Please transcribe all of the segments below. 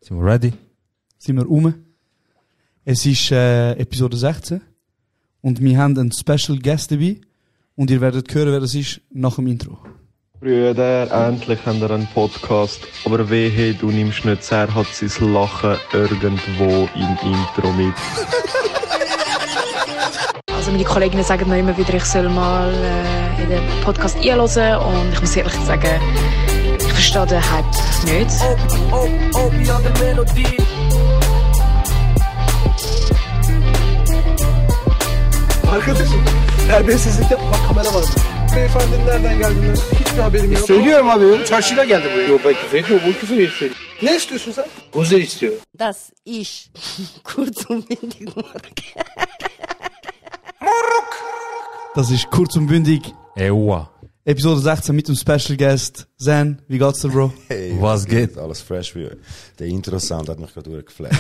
Sind wir ready? Sind wir rum. Es ist Episode 16 und wir haben einen Special Guest dabei und ihr werdet hören, wer das ist, nach dem Intro. Brüder, endlich haben wir einen Podcast, aber wehe, du nimmst nicht sehr, hat sein Lachen irgendwo im Intro mit. Also meine Kolleginnen sagen mir immer wieder, ich soll mal in den Podcast einhören und ich muss ehrlich sagen, ich verstehe den Hype nicht. Arkadaşım, terbiyesizlik yapma, kamera var. Beyefendinin nereden geldiğinden hiçbir haberim yok. Söylüyorum abi, çarşıyla geldi buraya. Yok ben küfür ediyorum, bu küfür ediyor. Ne istiyorsun sen? Kuzu istiyor. Das ist kurz und bündig. Das ist kurz und bündig. Ewa. Episode 16 mit dem Special Guest. Zen, wie geht's dir, Bro? Hey, was geht? Alles fresh wie. Der Intro-Sound hat mich gerade durchgeflasht.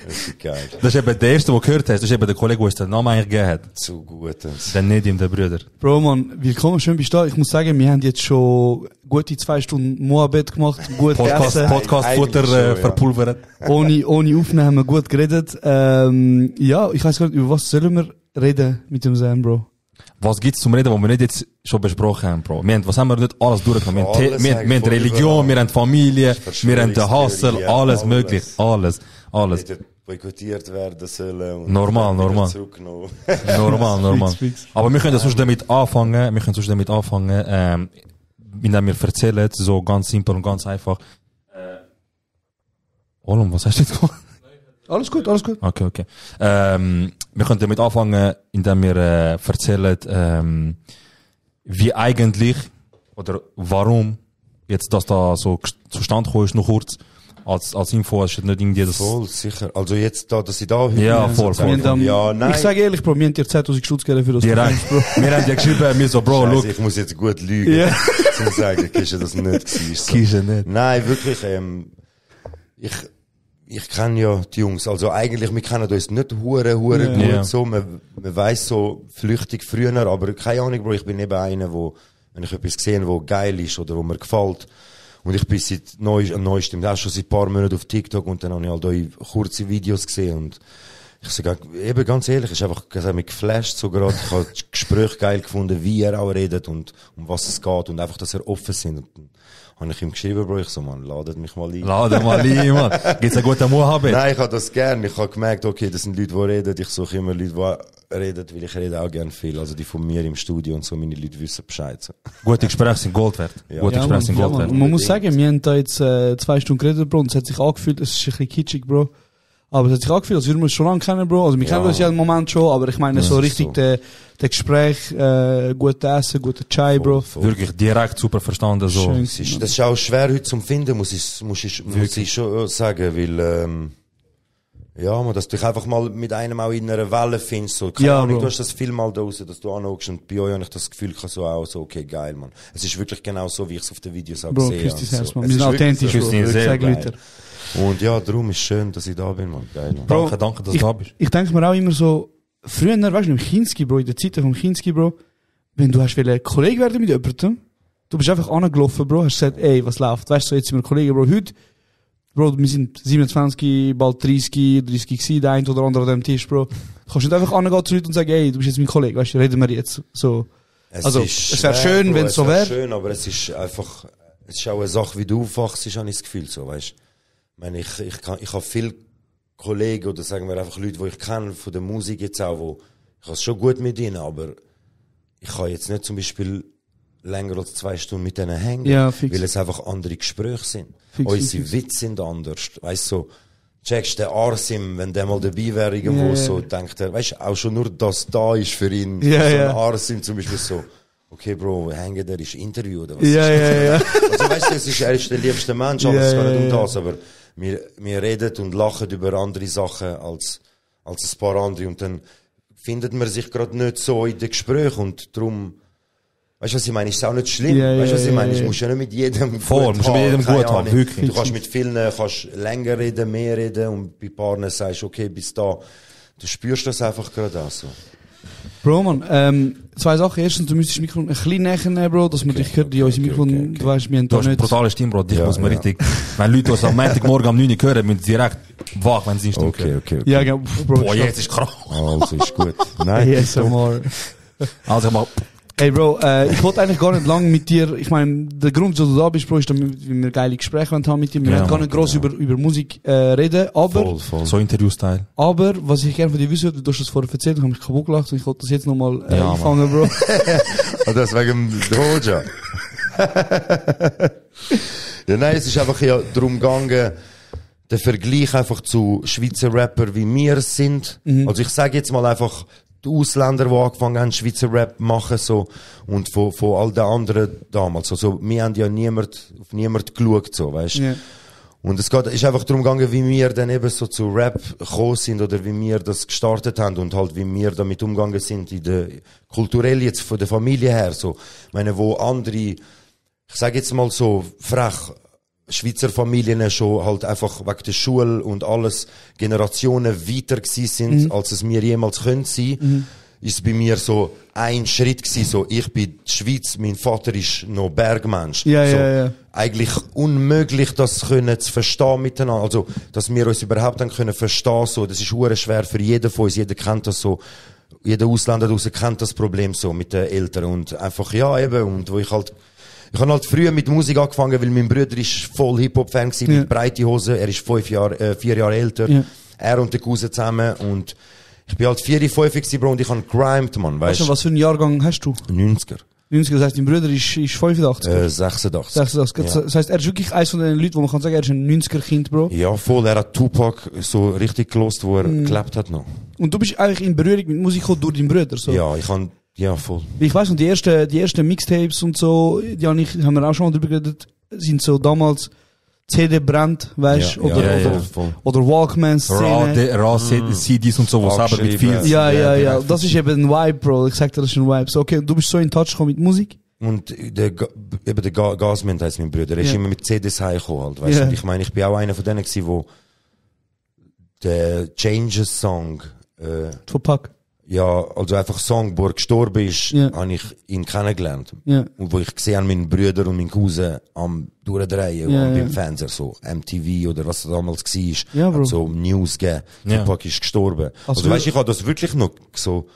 Das ist geil. Das ist eben der erste, den du gehört hast. Das ist eben der Kollege, der uns den Namen eigentlich gegeben hat. Zu gut. Dann nicht ihm, der Brüder. Bro, man, willkommen, schön bist du da. Ich muss sagen, wir haben jetzt schon gute 2 Stunden Moabit gemacht, gut gegessen. Podcast-Futter schon, verpulvert. Ohne Aufnehmen haben wir gut geredet. Ja, ich weiss gar nicht, über was sollen wir reden mit dem Zen, Bro? Was gibt's zum Reden, was wir nicht jetzt schon besprochen haben, Bro? Was haben wir nicht alles durchgenommen? Wir haben Religion, wir haben Familie, wir haben den Hustle, alles möglich. Alles. Hätte boykottiert werden sollen. Und Normal. Normal. Fix. Aber wir können sonst damit anfangen, indem wir erzählen, so ganz simpel und ganz einfach. Olum, was hast du jetzt gemacht? Alles gut. Okay. Wir können damit anfangen, indem wir erzählen, wie eigentlich oder warum jetzt das da so zustande gekommen ist, noch kurz als Info, es ist nicht irgendwie das. Voll, sicher. Also jetzt da, dass ich da heute Ja, voll. Ja, nein. Ich sage ehrlich, Bro, wir haben dir 10.000 Stutz gegeben für das. Direkt. Wir haben dir geschrieben, wir so, Bro, Scheiße, look. ich muss jetzt gut lügen, Ja. zum sagen, Kische das nicht gewesen. So. Kische nicht. Nein, wirklich, ich kenne ja die Jungs, also eigentlich, wir kennen uns nicht hure gut, Ja. so, man weiss so flüchtig früher, aber keine Ahnung, Bro, ich bin eben einer, wenn ich etwas gesehen, wo geil ist oder wo mir gefällt, und ich bin seit neuestem, auch schon seit ein paar Monaten auf TikTok, und dann habe ich halt eure kurze Videos gesehen, und ich sage, eben ganz ehrlich, es ist einfach, es hat mich geflasht, so gerade, ich habe das Gespräch geil gefunden, wie er auch redet, und um was es geht, und einfach, dass er offen sind, und dann habe ich ihm geschrieben, Bro, ich so, man, ladet mich mal ein. Lade mal ein, Mann. Gibt's einen guten Mohammed? Nein, ich habe das gern. Ich habe gemerkt, okay, das sind Leute, die reden. Ich suche immer Leute, die reden, weil ich rede auch gern viel. Also die von mir im Studio und so, meine Leute wissen Bescheid. So. Gute Gespräche sind Gold wert. Ja. Gute Gespräche sind Gold wert. Und man muss sagen, wir haben da jetzt 2 Stunden geredet, Bro, und es hat sich angefühlt, es ist ein bisschen kitschig, Bro. Aber es hat sich angefühlt, als würden wir uns schon lange kennen, Bro. Also wir kennen uns ja im Moment schon, aber ich meine so richtig so. der Gespräch, gutes Essen, guter Chai, Bro. Wirklich direkt super verstanden, so. Schön. Das ist auch schwer heute zum Finden, muss ich schon sagen, weil, ja, man, dass du dich einfach mal mit einem auch in einer Welle findest, so. Keine Ahnung, Bro. du hast das Film mal da raus, dass du anschaust, und bei euch habe ich das Gefühl, ich habe so auch so, okay, geil, man. Es ist wirklich genau so, wie ich es auf den Videos auch Bro, sehe. küsst dein Herz, so. man. Es Wir sind ist wirklich authentisch, so. Küsst Bro. ihn Ich sehr sag geil. Leute. Und ja, darum ist schön, dass ich da bin, man. Geil, man. Bro, Danke, dass du da bist. Ich denke mir auch immer so, früher, weißt du, im Kinski, Bro, in der Zeit vom Kinski, Bro, wenn du hast Kollege werden mit jemandem, du bist einfach angelaufen, Bro, hast gesagt, ey, was läuft? Weißt du, so, jetzt sind wir Kollegen, Bro. Heute, Bro, wir sind 27, bald 30 gewesen, der eine oder andere an dem Tisch, Bro. Du kannst nicht einfach angehen zu Leuten und sagen, ey, du bist jetzt mein Kollege, weißt du, reden wir jetzt, so. Also, es wäre schön, wenn es so wäre. schön, aber es ist einfach, es ist auch eine Sache, wie du aufwachst, habe ich das Gefühl, so, weißt. Ich meine, ich habe viele Kollegen, oder sagen wir einfach Leute, die ich kenne, von der Musik jetzt auch, ich habe es schon gut mit ihnen, aber ich kann jetzt nicht zum Beispiel länger als 2 Stunden mit denen hängen, Ja, fix. weil es einfach andere Gespräche sind. Fix, Unsere fix. Witze sind anders, weißt du, so, checkst den Arsim, wenn der mal dabei wäre irgendwo, Ja, so, ja. denkt er, weißt du, auch schon nur das da ist für ihn, Ja, so ein ja. Arsim zum Beispiel so, okay, Bro, hängen der ist Interview oder was? Ja. Also weißt du, er ist der liebste Mensch, alles Ja, gar nicht um ja. das, aber wir reden und lachen über andere Sachen als ein paar andere, und dann findet man sich gerade nicht so in den Gesprächen, und darum, weißt du, was ich meine, ist auch nicht schlimm, Ja, weißt du, was ja, ich meine, ja. ich muss ja nicht mit jedem Voll, musst du mit jedem keine gut haben, Ahnung. wirklich. Du kannst mit vielen, kannst länger reden, mehr reden, und bei Paaren sagst du, okay, bis da, du spürst das einfach gerade auch so. Bro, man, zwei Sachen. Erstens, du müsstest das Mikrofon ein bisschen näher nehmen, Bro, dass man dich hört, die unser Mikrofon, du weißt, wir haben Du da hast eine nicht... brutale Stimme, Bro. Dich Ja, muss man ja. richtig, wenn Leute uns am Montagmorgen um 9 Uhr hören, müssen sie direkt wach, wenn sie nicht hören. Okay. Ja, genau, Bro. Boah, jetzt ist krass. Also, ist gut. Nein, Hey, ASMR. Also, mal, Hey Bro, ich wollte eigentlich gar nicht lang mit dir, ich meine, der Grund, dass du da bist, Bro, ist, damit wir geile Gespräche haben mit dir. Wir Ja, wollen gar nicht gross über Musik reden, aber, voll. so Interview-Style. aber, was ich gerne von dir wissen würde, du hast das vorher erzählt, ich habe mich kaputt gelacht und ich wollte das jetzt nochmal Ja, einfangen, Bro. Ah, das wegen dem Hoja. Ja, nein, es ist einfach ja darum gegangen, der Vergleich einfach zu Schweizer Rapper wie wir es sind. Also ich sage jetzt mal einfach, die Ausländer, die angefangen haben, Schweizer Rap machen, so, und von all den anderen damals. Also, wir haben ja auf niemand geschaut, so, weißt du. Ja. Und es ist einfach darum gegangen, wie wir dann eben so zu Rap gekommen sind oder wie wir das gestartet haben und halt wie wir damit umgegangen sind in der, kulturell jetzt von der Familie her, so. Ich meine, wo andere, ich sage jetzt mal so frech, Schweizer Familien schon halt einfach wegen der Schule und alles Generationen weiter gewesen sind, als es wir jemals können sein. Ist bei mir so ein Schritt gewesen, so, ich bin die Schweiz, mein Vater ist noch Bergmensch. Ja, so, ja. Eigentlich unmöglich, das können zu verstehen miteinander. Also, dass wir uns überhaupt dann können verstehen, so, das ist hure schwer für jeden von uns. Jeder kennt das so. Jeder Ausländer draussen kennt das Problem so mit den Eltern und einfach, ja, eben, und wo ich habe halt früher mit Musik angefangen, weil mein Bruder ist voll Hip-Hop-Fan gewesen, mit breite Hose. Er ist 4 Jahre älter. Ja. Er und der Cousin zusammen und ich bin halt 4, 5 gewesen, Bro, und ich habe gegrimt, Mann, weißt du? Was für einen Jahrgang hast du? 90er. 90, das heisst, dein Bruder ist 85. 86. 86. Ja. Das heisst, er ist wirklich eins von den Leuten, wo man kann sagen, er ist ein 90er-Kind, Bro. Ja, voll. Er hat Tupac so richtig gelost, wo er gelebt hat noch. Und du bist eigentlich in Berührung mit Musik gekommen durch deinen Bruder, so? Ja, ja, voll. Ich weiss noch, die ersten Mixtapes und so, haben wir auch schon mal drüber geredet, sind so damals CD brennt, weißt, ja, oder Walkman-Szene. CDs und so, was aber mit viel. Ja. Das ist eben ein Vibe, Bro. Ich sag dir, das ist ein Vibe. So, okay, du bist so in Touch gekommen mit Musik? Und der Gasman heisst mein Bruder. Er ist immer mit CDs heimgekommen, halt, weißt du. Und ich meine, ich bin auch einer von denen gewesen, wo der Changes Song, von Pack. ja, also einfach Song, wo er gestorben ist, habe ich ihn kennengelernt. Ja. Und wo ich gesehen habe, meinen Brüder und meinen Cousin am Durchdrehen, beim Fernseher, so MTV oder was damals war, hat so News gegeben. Tupac ist gestorben. Also weißt, ich habe das wirklich noch so,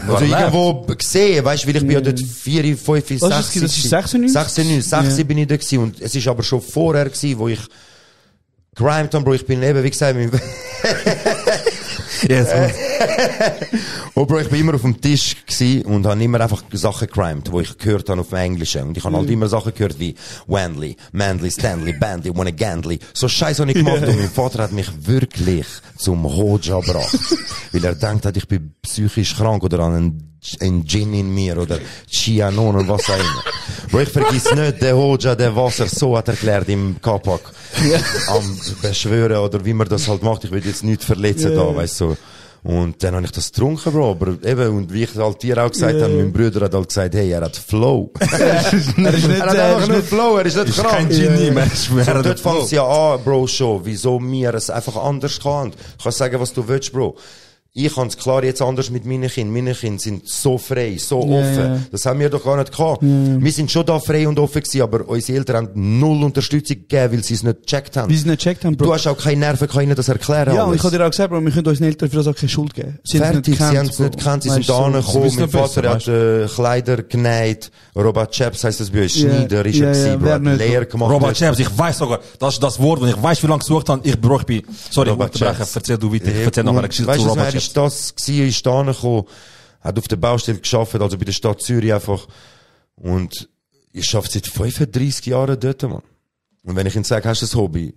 also irgendwo gesehen, weißt du, weil ich bin ja dort 4, 5, 6. Das ist 96? Bin ich da gewesen. Und es ist aber schon vorher gewesen, wo ich grimed habe, Bro. Ich bin eben, wie gesagt, Yes, oh, Bro, ich bin immer auf dem Tisch gewesen und habe immer einfach Sachen grimed, die ich gehört habe auf dem Englischen. Und ich habe halt immer Sachen gehört wie Wandley, Manley, Stanley, Bandy, Wanna Gandley. So Scheiß habe ich gemacht und mein Vater hat mich wirklich zum Hoja gebracht. Weil er denkt hat, ich bin psychisch krank oder an ein Gin in mir oder Chianon und was auch immer. Bro, ich vergiss nicht, der Hoja, der Wasser, so hat er erklärt im Kapak. Am Beschwören oder wie man das halt macht. Ich will jetzt nichts verletzen da, weißt du. So. Und dann habe ich das getrunken, Bro. Aber eben, und wie ich halt dir auch gesagt habe, mein Bruder hat halt gesagt, hey, er hat Flow. er hat einfach nur Flow, er ist nicht krank. Kein Genie, Mensch. Und dort fängt es ja an, Bro, schon, wieso wir es einfach anders kann. Du kannst sagen, was du willst, Bro. Ich kann es klar jetzt anders mit meinen Kindern. Meine Kinder sind so frei, so offen. Das haben wir doch gar nicht gehabt. Wir sind schon da frei und offen gewesen, aber unsere Eltern haben null Unterstützung gegeben, weil sie es nicht gecheckt haben. Weil sie es nicht gecheckt haben, Bro. Du hast auch keine Nerven, ihnen das erklären. Ja, alles. und ich habe dir auch gesagt, Bro, wir können unseren Eltern für das auch keine Schuld geben. Sie haben es nicht gekannt, sie sind da angekommen. Mein Vater hat Kleider genäht. Robert Chaps heisst das bei uns. Schneider ist er gewesen, Bro. Hat Lehre gemacht. Robert Chaps, ich weiss sogar, das ist das Wort, und ich weiss, wie lange gesucht habe. Ich bin, sorry, ich unterbreche, erzähl du weiter. Ich erzähl noch eine Geschichte zu Robert Chaps. Das ist da angekommen, hat auf der Baustelle gearbeitet, also bei der Stadt Zürich einfach. Und ich arbeite seit 35 Jahren dort, Mann. Und wenn ich ihm sage, hast du ein Hobby?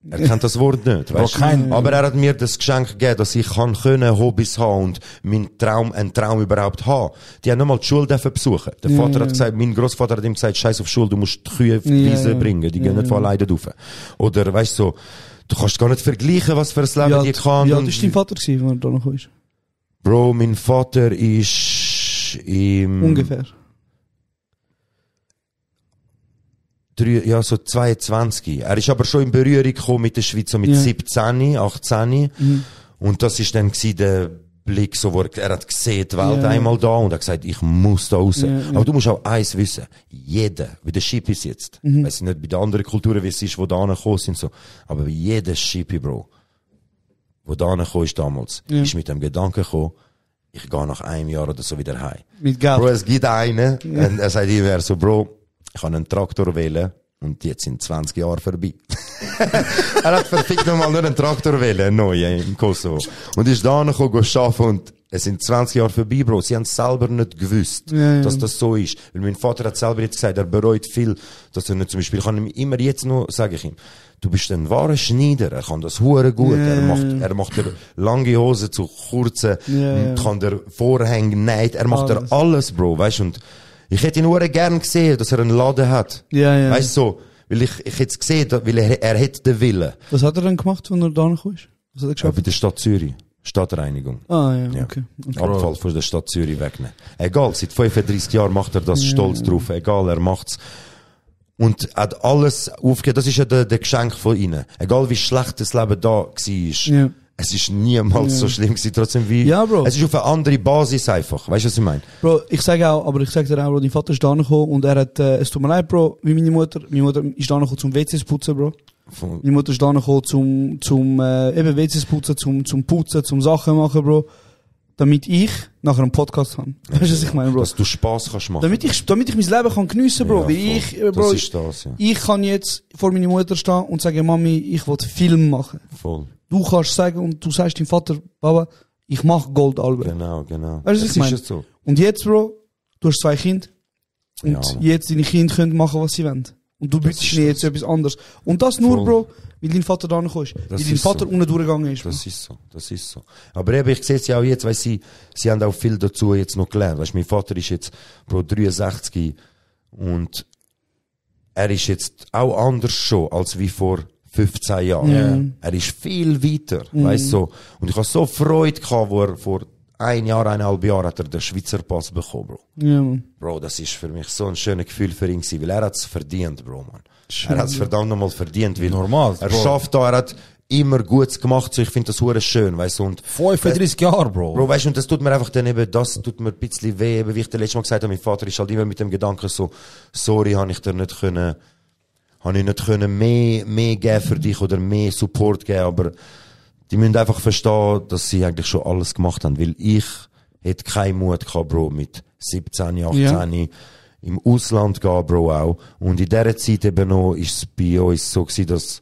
Er kennt das Wort nicht, weißt du? Aber er hat mir das Geschenk gegeben, dass ich Hobbys haben und einen Traum überhaupt haben. Die haben nochmal die Schule besuchen. Der Vater hat gesagt, mein Großvater hat ihm gesagt, scheiß auf Schule, du musst die Kühe auf die Wiese bringen, die gehen nicht von alleine rauf. Oder, weißt du, so, du kannst gar nicht vergleichen, was für ein Leben die kann. Ja, das war dein Vater, wenn er da noch ist. Bro, mein Vater ist ungefähr. So 22. Er ist aber schon in Berührung gekommen mit der Schweiz, so mit 17, 18. Und das ist dann der Blick, so, wo er hat gesehen, die Welt einmal da und er hat gesagt, ich muss da raus. Aber du musst auch eins wissen. Jeder, wie der Schippis jetzt. Weiss nicht, bei den anderen Kulturen, wie es ist, wo da gekommen sind, so. Aber jeder Schippi, Bro, wo da gekommen ist damals, ist mit dem Gedanken gekommen, ich gehe nach einem Jahr oder so wieder heim. Mit Geld. Bro, es gibt einen, und er sagt immer so, Bro, ich kann einen Traktor wählen, und jetzt sind 20 Jahre vorbei. Er hat verfickt nochmal nur einen Traktor wählen, einen neuen, im Kosovo. Und ist da gekommen, arbeiten, und es sind 20 Jahre vorbei, Bro. Sie haben selber nicht gewusst, dass das so ist. Weil mein Vater hat selber jetzt gesagt, er bereut viel, dass er nicht zum Beispiel, ich kann ihm immer jetzt noch, sage ich ihm, du bist ein wahrer Schneider, er kann das hure gut, er macht dir lange Hosen zu kurzen, kann dir Vorhänge näht, er macht dir alles, Bro, weißt du, und ich hätte ihn nur gern gesehen, dass er einen Laden hat. Weißt du, so, weil ich hätte es gesehen, weil er hätte den Willen. Was hat er dann gemacht, wenn er da gekommen ist? Was hat er geschafft? Bei der Stadt Zürich. Stadtreinigung. Okay. Abfall von der Stadt Zürich wegnehmen. Egal, seit 35 Jahren macht er das stolz drauf. Egal, er macht's. Und hat alles aufgegeben. Das ist ja der Geschenk von ihnen. Egal wie schlecht das Leben da war. Es ist niemals so schlimm gewesen, trotzdem wie, Bro. Es ist auf eine andere Basis einfach. Weißt du, was ich meine? Bro, ich sag dir auch, Bro, dein Vater ist da gekommen und er hat, es tut mir leid, Bro, wie meine Mutter ist da gekommen zum WCs putzen, Bro. Meine Mutter ist da gekommen zum eben WCs putzen, zum Putzen, zum Sachen machen, Bro. Damit ich nachher einen Podcast habe. Weißt du, was ich meine, Bro? Dass du Spass kannst machen. Damit ich mein Leben kann geniessen, Bro. Weil ich, Bro, das ist das, ich kann jetzt vor meiner Mutter stehen und sagen, Mami, ich will Film machen. Voll. Du kannst sagen und du sagst deinem Vater, Baba, ich mach Goldalben. Genau. Weißt du, was ich meine? So. Und jetzt, Bro, du hast 2 Kinder. Und jetzt deine Kinder können machen, was sie wollen. Und du bietest ihnen jetzt etwas anderes. Und das nur, Voll. Bro, weil dein Vater da noch ist. Weil dein Vater unten durchgegangen ist. Das ist so. Aber eben, ich sehe es ja auch jetzt, weil sie haben auch viel dazu jetzt noch gelernt. Weißt, mein Vater ist jetzt, Bro, 63 und er ist jetzt auch anders schon, als wie vor 15 Jahren. Er ist viel weiter, weißt so. Und ich habe so Freude gehabt, wo er vor 1,5 Jahren hat er den Schweizer Pass bekommen, Bro. Ja, man. Bro, das ist für mich so ein schönes Gefühl für ihn gewesen, weil er hat es verdient, Bro, man. Er hat es verdammt nochmal verdient, weil Normal, er Bro. schafft da, er hat immer Gutes gemacht, so ich finde das hure schön, weißt du, und 35 Jahre, Bro. Bro, weißt du, und das tut mir einfach dann eben, das tut mir ein bisschen weh, eben wie ich dir letztes Mal gesagt habe, mein Vater ist halt immer mit dem Gedanken so, sorry, habe ich nicht können mehr geben für dich oder mehr Support geben, aber die müssen einfach verstehen, dass sie eigentlich schon alles gemacht haben, weil ich hätte keinen Mut gehabt, Bro, mit 17, 18 im Ausland gehen, Bro, auch. Und in dieser Zeit eben noch ist es bei uns so gewesen, dass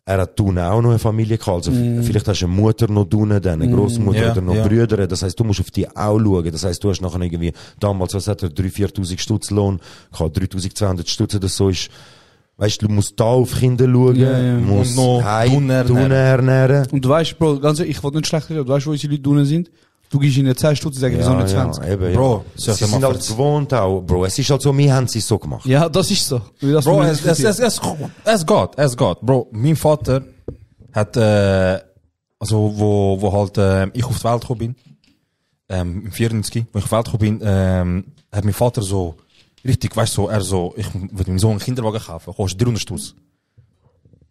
er hat auch noch eine Familie gehabt. Also vielleicht hast du eine Mutter noch drinnen, dann eine Großmutter oder noch Brüder. Das heisst, du musst auf die auch schauen. Das heisst, du hast nachher irgendwie, damals, was hat er, 3.000-4.000 Stutz Lohn gehabt, 3.200 Stutz oder so ist. Weißt du, musst da auf Kinder schauen, musst noch ernähren. Und du weißt, Bro, ganz ehrlich, ich wollte nicht schlecht reden, du weißt, wo unsere Leute drinnen sind? Du gehst ihnen 10 Stutz, die sagen, wieso nicht 20? Eben, Bro, sie sind halt gewohnt auch, Bro. Es ist halt so, wir haben es so gemacht. Ja, das ist so. Das Bro, es geht. Bro, mein Vater hat, also, wo halt, ich auf die Welt gekommen bin, im 94, wo ich auf die Welt gekommen bin, hat mein Vater so, richtig, weißt du, so, ich will meinem Sohn einen Kinderwagen kaufen, kostet 300 Stutz.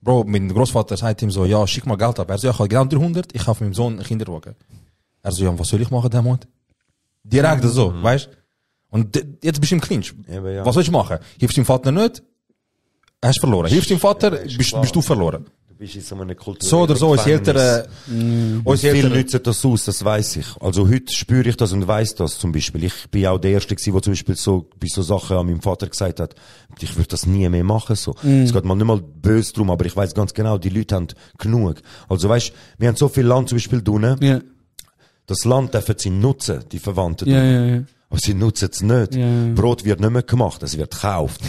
Bro, mein Großvater sagt ihm so, ja, schick mal Geld ab. Er so, ja, ich habe genau 300, ich kaufe meinem Sohn einen Kinderwagen. Er so, ja, was soll ich machen, der Monat? Direkt so, weißt? Und jetzt bist du im Clinch. Eben, ja. Was soll ich machen? Hilfst dem Vater nicht? Hast verloren. Hilfst dem Vater, bist du verloren. Du bist in so einer Kultur. So oder so, unsere Eltern, Viele nutzen das aus, das weiss ich. Also heute spüre ich das und weiss das zum Beispiel. Ich bin auch der Erste gewesen, der zum Beispiel so, bei so Sachen an meinem Vater gesagt hat, ich würde das nie mehr machen, so. Es geht mal nicht mal böse drum, aber ich weiss ganz genau, die Leute haben genug. Also weißt, wir haben so viel Land zum Beispiel drinnen. Ja. Das Land dürfen sie nutzen, die Verwandten. Ja. Aber sie nutzen es nicht. Ja. Brot wird nicht mehr gemacht, es wird gekauft.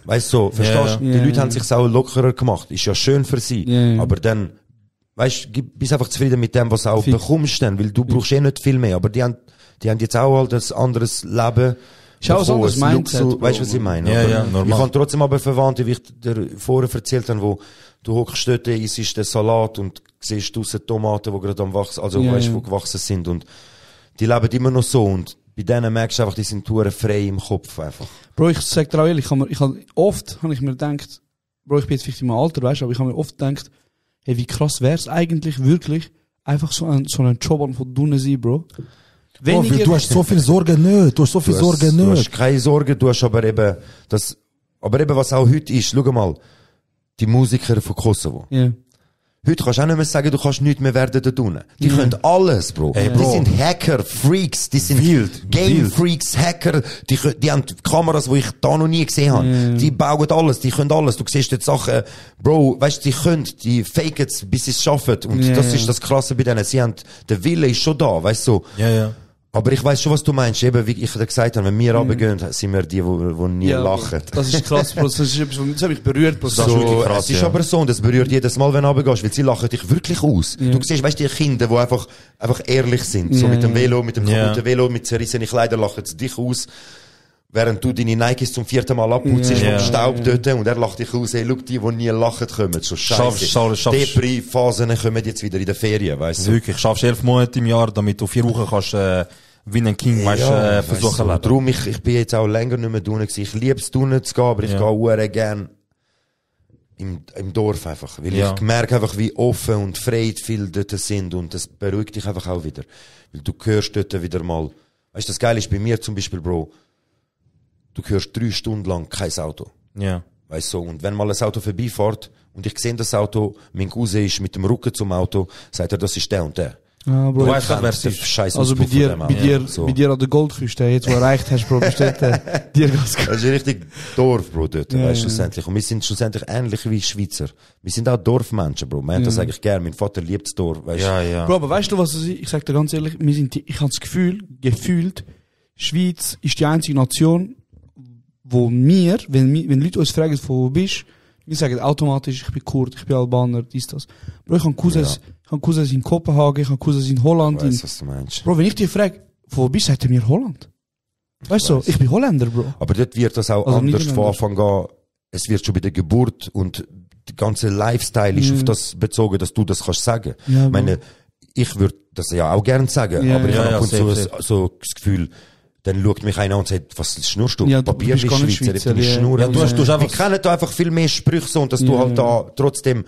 Weißt du, so, verstehst du? Die Leute haben sich auch lockerer gemacht. Ist ja schön für sie. Aber dann, weißt du, bist einfach zufrieden mit dem, was du auch bekommst dann, weil du brauchst nicht viel mehr. Aber die haben jetzt auch halt ein anderes Leben. Ist auch so ein Mindset, weißt du, was ich meine? Ja, normal. Ich habe trotzdem aber Verwandte, wie ich dir vorher erzählt habe, wo du hockst dort, isst den Salat und siehst draussen Tomaten, die gerade am wachsen, also weißt du, wo gewachsen sind. Und die leben immer noch so. Und bei denen merkst du einfach, die sind frei im Kopf einfach. Bro, ich sag dir auch ehrlich, oft habe ich mir gedacht, Bro, ich bin jetzt vielleicht in meinem Alter, weißt du, aber ich habe mir oft gedacht, hey, wie krass wär's eigentlich wirklich, einfach so ein Job an von Dunne sein, Bro. Du hast so viel Sorgen nicht. Du hast keine Sorgen, du hast aber eben was auch heute ist, schau mal, die Musiker von Kosovo. Ja. Heute kannst du auch nicht mehr sagen, du kannst nichts mehr werden da unten. Die können alles, Bro. Ey, Die Bro. sind Hacker, Freaks, die sind Wild. Game-Freaks, Hacker, die haben Kameras, die ich da noch nie gesehen habe. Die bauen alles, die können alles. Du siehst jetzt Sachen, Bro, weißt du, die faken es, bis sie es schaffen. Und das ist das Krasse bei denen. Sie haben, der Wille ist schon da, weißt du. Ja, ja. Aber ich weiss schon, was du meinst. Eben, wie ich dir gesagt habe, wenn wir runtergehen, sind wir die nie lachen. Das ist krass, Bro. Das ist etwas, das hat mich berührt, Bro. Das ist wirklich krass, es ist aber so, und das berührt jedes Mal, wenn du runtergehst, weil sie lachen dich wirklich aus. Du siehst, weißt du, die Kinder, die einfach ehrlich sind. So mit dem Velo, mit dem kaputten Velo, mit zerrissenen Kleidern lachen sie dich aus. Während du deine Nikes zum 4. Mal abputzt vom Staub dort, und er lacht dich aus, hey, schau, die nie lachen, kommen so scheiße. Depri-Phasen kommen jetzt wieder in der Ferien, weißt du. Wirklich, schaffst 11 Monate im Jahr, damit du 4 Wochen kannst, wie ein King, versuchen leben. Darum, ich bin jetzt auch länger nicht mehr drinnen gewesen. Ich liebe es drinnen zu gehen, aber ich gehe auch gern im Dorf einfach. Weil ich merke einfach, wie offen und frei viele dort sind, und das beruhigt dich einfach auch wieder. Weil du hörst dort wieder mal, weißt du, das Geile ist bei mir zum Beispiel, Bro, du hörst 3 Stunden lang kein Auto. Ja. Weißt du, und wenn mal ein Auto vorbeifährt, und ich sehe das Auto, mein Cousin ist mit dem Rücken zum Auto, sagt er, das ist der und der. Ah, Bro. Du weißt doch, wer es ist. Scheiß Also bei dir an der Goldküste, jetzt wo du erreicht hast, Bro, besteht dir ganz gut. Das ist richtig Dorf, Bro, dort, weißt du, schlussendlich. Und wir sind schlussendlich ähnlich wie Schweizer. Wir sind auch Dorfmenschen, Bro. Man hat das eigentlich gern. Mein Vater liebt das Dorf, weißt du. Ja. Bro, aber weißt du, was es ist? Ich sag dir ganz ehrlich, ich habe das gefühlt, Schweiz ist die einzige Nation, wo wenn Leute uns fragen, von wo bist, wir sagen automatisch, ich bin Kurd, ich bin Albaner, dies, das. Bro, ich habe Cousins in Kopenhagen, ich habe Cousins in Holland. Ich weiss, was du meinst. Bro, wenn ich dich frage, von wo bist du, sagt er mir Holland. Weißt du, ich bin Holländer, Bro. Aber dort wird das auch also anders von Anfang an. Es wird schon bei der Geburt, und der ganze Lifestyle ist auf das bezogen, dass du das kannst sagen. Ja, ich meine, ich würde das ja auch gerne sagen, aber ich habe ab und zu so das Gefühl, dann schaut mich einer und sagt, was schnurst du? Ja, Papier du bist ist Schweizer, ich schnurren. Ja, du hast einfach... Wir kennen da einfach viel mehr Sprüche so, und dass du halt da trotzdem,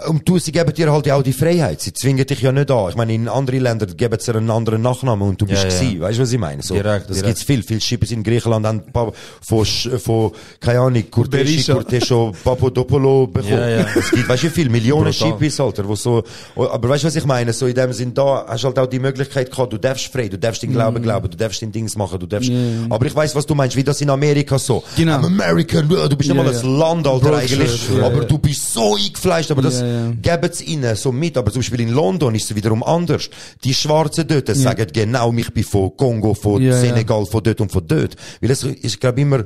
und sie geben dir halt ja auch die Freiheit. Sie zwingen dich ja nicht an. Ich meine, in anderen Ländern geben sie einen anderen Nachnamen und du bist gewesen. Weißt du, was ich meine? So, direkt. Gibt's viel. Viele Schippes in Griechenland haben von, keine Ahnung, Cortesio, Papadopoulos bekommen. Es gibt, weißt du, viel Millionen Schippes, Alter, wo so, aber weißt du, was ich meine? So, in dem Sinn, da hast du halt auch die Möglichkeit gehabt, du darfst frei, du darfst den Glauben glauben, du darfst den Dings machen, du darfst, aber ich weiss, was du meinst, wie das in Amerika so. Genau. I'm American, du bist nicht mal ein Land, Alter, eigentlich, aber du bist so eingefleischt, aber das, geben sie ihnen so mit, aber zum Beispiel in London ist es wiederum anders. Die Schwarzen dort sagen genau, ich bin von Kongo, von Senegal, von dort und von dort. Weil es ist, glaube ich, immer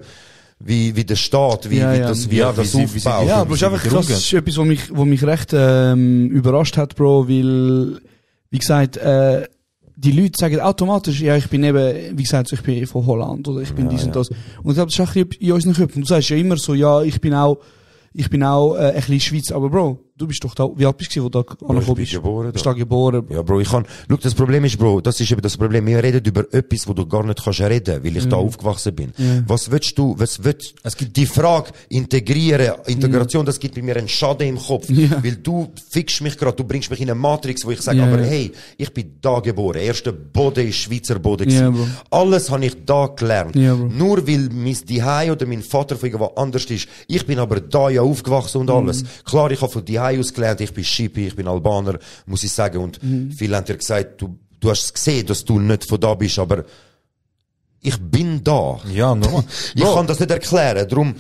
wie der Staat, wie das aufbaut. Ja, aber es ist einfach krass, das ist etwas, was mich recht überrascht hat, Bro, weil, wie gesagt, die Leute sagen automatisch, ja, ich bin eben, wie gesagt, ich bin von Holland, oder ich bin dies und das. Und ich glaube, das ist auch in unseren Köpfen. Du sagst ja immer so, ja, ich bin auch ein bisschen Schweiz, aber Bro, du bist doch da, wie alt bist du, wo du da angekommen bist? Bist du da geboren? Ja, Bro, schau, das Problem ist, Bro, das ist eben das Problem. Wir reden über etwas, wo du gar nicht kannst reden, weil ich da aufgewachsen bin. Was willst du, es gibt die Frage, Integration, das gibt bei mir einen Schaden im Kopf, weil du fixst mich gerade, du bringst mich in eine Matrix, wo ich sage, aber hey, ich bin da geboren, erster Boden ist Schweizer Boden gewesen. Alles habe ich da gelernt. Nur weil mein Zuhause oder mein Vater von irgendwo anders ist. Ich bin aber da ja aufgewachsen und alles. Klar, ich habe von Zuhause aus gelernt, ich bin Schippi, ich bin Albaner, muss ich sagen, und viele haben dir gesagt, du hast gesehen, dass du nicht von da bist, aber ich bin da. Ja, normal. Ich kann das nicht erklären, darum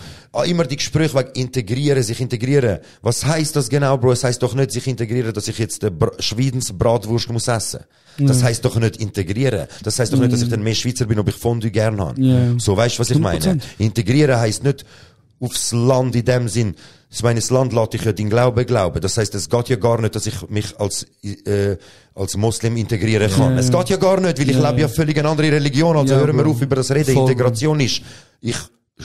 immer die Gespräche wegen sich integrieren. Was heisst das genau, Bro? Es heisst doch nicht sich integrieren, dass ich jetzt Schwedensbratwurst muss essen. Das heisst doch nicht integrieren. Das heisst doch nicht, dass ich dann mehr Schweizer bin, ob ich Fondue gern habe. So, weißt du, was ich meine? 100%. Integrieren heisst nicht aufs Land in dem Sinn. Ich meine, das Land lässt ich ja den Glauben glauben. Das heisst, es geht ja gar nicht, dass ich mich als Moslem integrieren kann. Es geht ja gar nicht, weil ich lebe ja völlig eine andere Religion. Also hören wir auf über das Reden. Voll. Integration ist, ich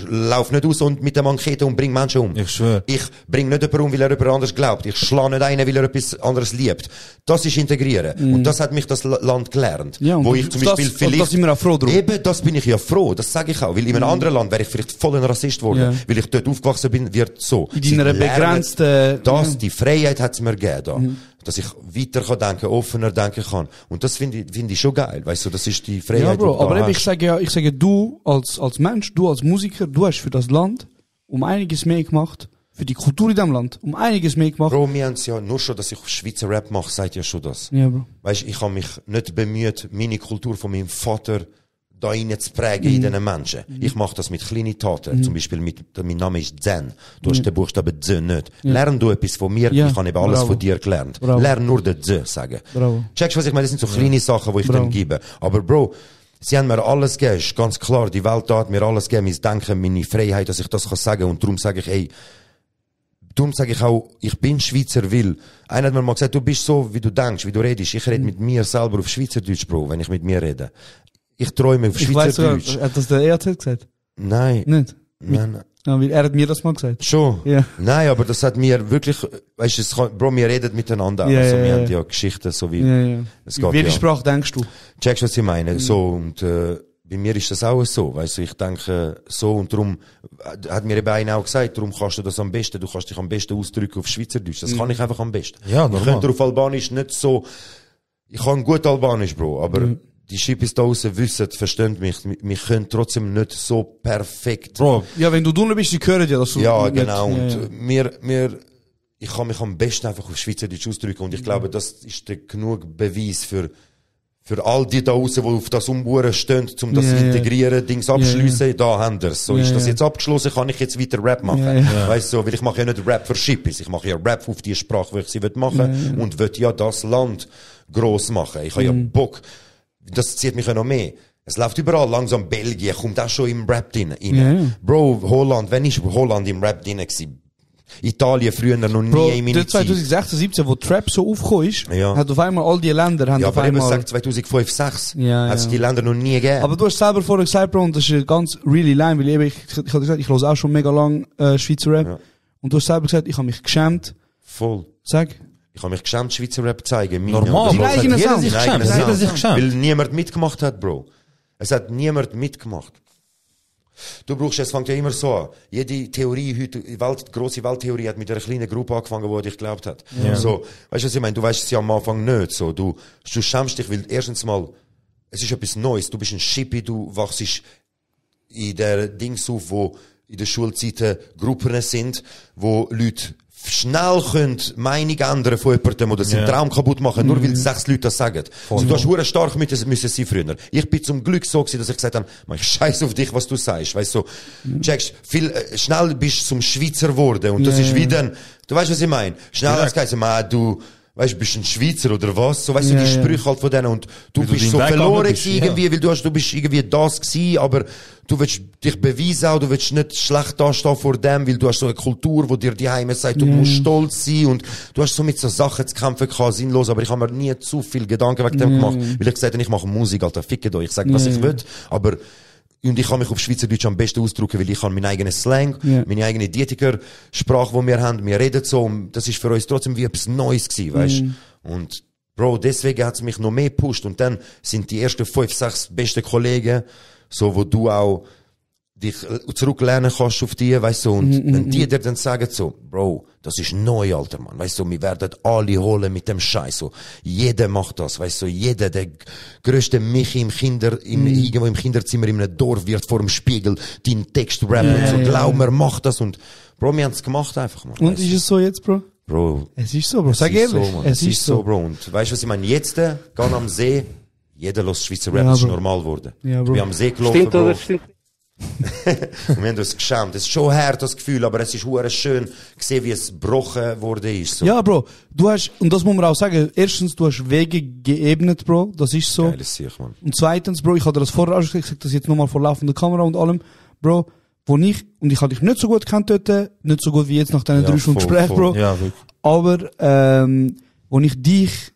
lauf nicht aus und mit der Machete und bring Menschen um. Ich schwöre. Ich bring nicht jemanden um, weil er jemand anders glaubt. Ich schlage nicht einen, weil er etwas anderes liebt. Das ist integrieren. Und das hat mich das Land gelernt. Ja, und wo ich zum Beispiel vielleicht, da sind wir auch froh drum. Eben, das bin ich ja froh. Das sage ich auch. Weil in einem anderen Land wäre ich vielleicht voll ein Rassist geworden. Weil ich dort aufgewachsen bin, wird so. In deiner begrenzten... Die Freiheit hat's mir gegeben da. dass ich weiter kann denken, offener denken kann. Und das finde ich schon geil. Weißt du, das ist die Freiheit, Ja, Bro, die du aber da eben, hast. ich sage, du als Mensch, du als Musiker, du hast für das Land einiges mehr gemacht, für die Kultur in diesem Land einiges mehr gemacht. Bro, wir haben es ja nur schon, dass ich Schweizer Rap mache, sagt ja schon das. Ja, Bro. Weißt du, ich habe mich nicht bemüht, meine Kultur von meinem Vater da rein zu prägen in diesen Menschen. Ich mache das mit kleinen Taten. Zum Beispiel mein Name ist Zen. Du hast den Buchstaben Z nicht. Lern du etwas von mir, ich habe eben alles von dir gelernt. Bravo. Lern nur den Z sagen. Bravo. Checkst du, was ich meine? Das sind so kleine Sachen, die ich dann gebe. Aber Bro, sie haben mir alles gegeben, ist ganz klar. Die Welt hat mir alles gegeben, mein Denken, meine Freiheit, dass ich das kann sagen. Und darum sage ich, darum sage ich auch, ich bin Schweizer, weil einer hat mir mal gesagt, du bist so, wie du denkst, wie du redest. Ich rede mit mir selber auf Schweizerdeutsch, Bro, wenn ich mit mir rede. Ich träume auf Schweizerdeutsch. Hat das der EAZ gesagt? Nein. Nicht? Nein. Ja, weil er hat mir das mal gesagt. Schon? Ja. Nein, aber das hat mir wirklich, weißt du, Bro, wir reden miteinander. Ja, also, ja, wir ja. haben ja Geschichten, so wie, Ja. es geht Welche ja. Sprache denkst du? Checkst du, was ich meine? So, und, bei mir ist das auch so, weißt du, ich denke so, und darum hat mir eben einer auch gesagt, darum kannst du das am besten, du kannst dich am besten ausdrücken auf Schweizerdeutsch, das kann ich einfach am besten. Ja, Ich normal. könnte auf Albanisch nicht so, ich kann gut Albanisch, Bro, aber die Schippis da draussen wissen, verstehen mich, wir können trotzdem nicht so perfekt. Bro, Ja, wenn du drinnen bist, die hören ja, dass du... Ja, nicht- genau, Ja, und ich kann mich am besten einfach auf Schweizerdeutsch ausdrücken, und ich glaube, das ist der genug Beweis für all die da draussen, die auf das Umbuhren stehen, um das Ja, ja. integrieren, Dings abschliessen, da haben wir's. So, Ja, ist das ja. jetzt abgeschlossen, kann ich jetzt weiter Rap machen. Ja, Weißt du, weil ich mache ja nicht Rap für Schippis, ich mache ja Rap auf die Sprache, die ich sie machen will, und will ja das Land gross machen. Ich habe ja Bock, das zieht mich ja noch mehr. Es läuft überall, langsam Belgien, kommt auch schon im Rap rein. Ja. Bro, Holland, wenn ist Holland im Rap drin gewesen? Italien früher noch nie Bro, in meiner der Zeit. 2016, 17, wo Trap so aufgekommen ist, Ja. hat auf einmal all die Länder, haben Ja, auf aber eben einmal... sagt 2005, 2006, Ja, hat es ja. die Länder noch nie gegeben. Aber du hast selber vorher gesagt, Bro, und das ist ganz really line, weil ich habe gesagt, ich höre auch schon mega lang Schweizer Rap. Ja. Und du hast selber gesagt, ich habe mich geschämt. Voll. Sag. Ich habe mich geschämt, Schweizer Rap zu zeigen. normal, Die Bro. gleichen Jeder Sound. sich Die geschämt. eigenen Jeder Sound. sich geschämt. Weil niemand mitgemacht hat, Bro. Es hat niemand mitgemacht. Du brauchst, es fängt ja immer so an. Jede Theorie heute, grosse Welttheorie hat mit einer kleinen Gruppe angefangen, die an dich geglaubt hat. Ja. So, weißt du, was ich meine? Du weißt es ja am Anfang nicht, so. Du schämst dich, weil erstens mal, es ist etwas Neues. Du bist ein Schippi, du wachst in der Dings auf, wo in der Schulzeiten Gruppen sind, wo Leute schnell können Meinung ändern von jemandem oder seinen Traum kaputt machen, nur weil 6 Leute das sagen. Also, du hast verdammt stark müssen sein früher. Ich bin zum Glück so gewesen, dass ich gesagt habe, ich scheiß auf dich, was du sagst. Weißt du, checkst, schnell bist du zum Schweizer geworden, und das ist wie dann, du weißt, was ich meine? Schnell als geheißen, du, weißt du, bist ein Schweizer oder was? So, weißt du, die Sprüche halt von denen, und du Weil du bist deinen so Weg verloren gegangen bist, gewesen irgendwie, weil du bist irgendwie das gewesen, aber du willst dich beweisen auch, du willst nicht schlecht dastehen vor dem, weil du hast so eine Kultur, wo dir die Heime sagt, du musst stolz sein, und du hast so mit so Sachen zu kämpfen gehabt, sinnlos, aber ich habe mir nie zu viel Gedanken wegen dem gemacht, weil ich gesagt habe, ich mache Musik, Alter, fickt euch, ich sage, was ich will, aber und ich kann mich auf Schweizerdeutsch am besten ausdrücken, weil ich habe meinen eigenen Slang, meine eigene Dietiker-Sprache, die wir haben, wir reden so, und das ist für uns trotzdem wie etwas Neues gewesen, weißt? Und Bro, deswegen hat es mich noch mehr gepusht, und dann sind die ersten 5, 6 besten Kollegen, so, wo du auch dich zurücklernen kannst auf die, weißt du, und wenn die dir dann sagen so, Bro, das ist neu, alter Mann, weißt du, wir werden alle holen mit dem Scheiß, so, jeder macht das, weißt du, jeder, der grösste Michi irgendwo im Kinderzimmer in einem Dorf wird vor dem Spiegel deinen Text rappen, und so, glaub mir, mach das, und Bro, wir haben es gemacht einfach, Mann. Und weißt ist du. es so jetzt, Bro? Bro, Es ist so, Bro. Sag es ist ehrlich. so, Mann. Es ist so. Bro. Und weißt du, was ich meine? Jetzt, gehen am See, jeder lässt Schweizer Rap, Ja, das ist Bro. normal geworden. Ja, Bro. Wir haben am See gelaufen, Stimmt Bro. oder stimmt? Und wir haben uns geschämt. Es ist schon hart, das Gefühl, aber es ist hure schön gesehen, wie es gebrochen worden ist. So. Ja, Bro. Du hast, und das muss man auch sagen, erstens, du hast Wege geebnet, Bro. Das ist so. Geiles Sicht, Mann. Und zweitens, Bro, ich hatte das vorher auch schon gesagt, das jetzt nochmal vor laufender Kamera und allem, Bro, und ich habe dich nicht so gut kennt dort, nicht so gut wie jetzt nach diesen 3 Stunden voll, Gespräch, voll. Bro. Ja, wirklich. Aber, wo ich dich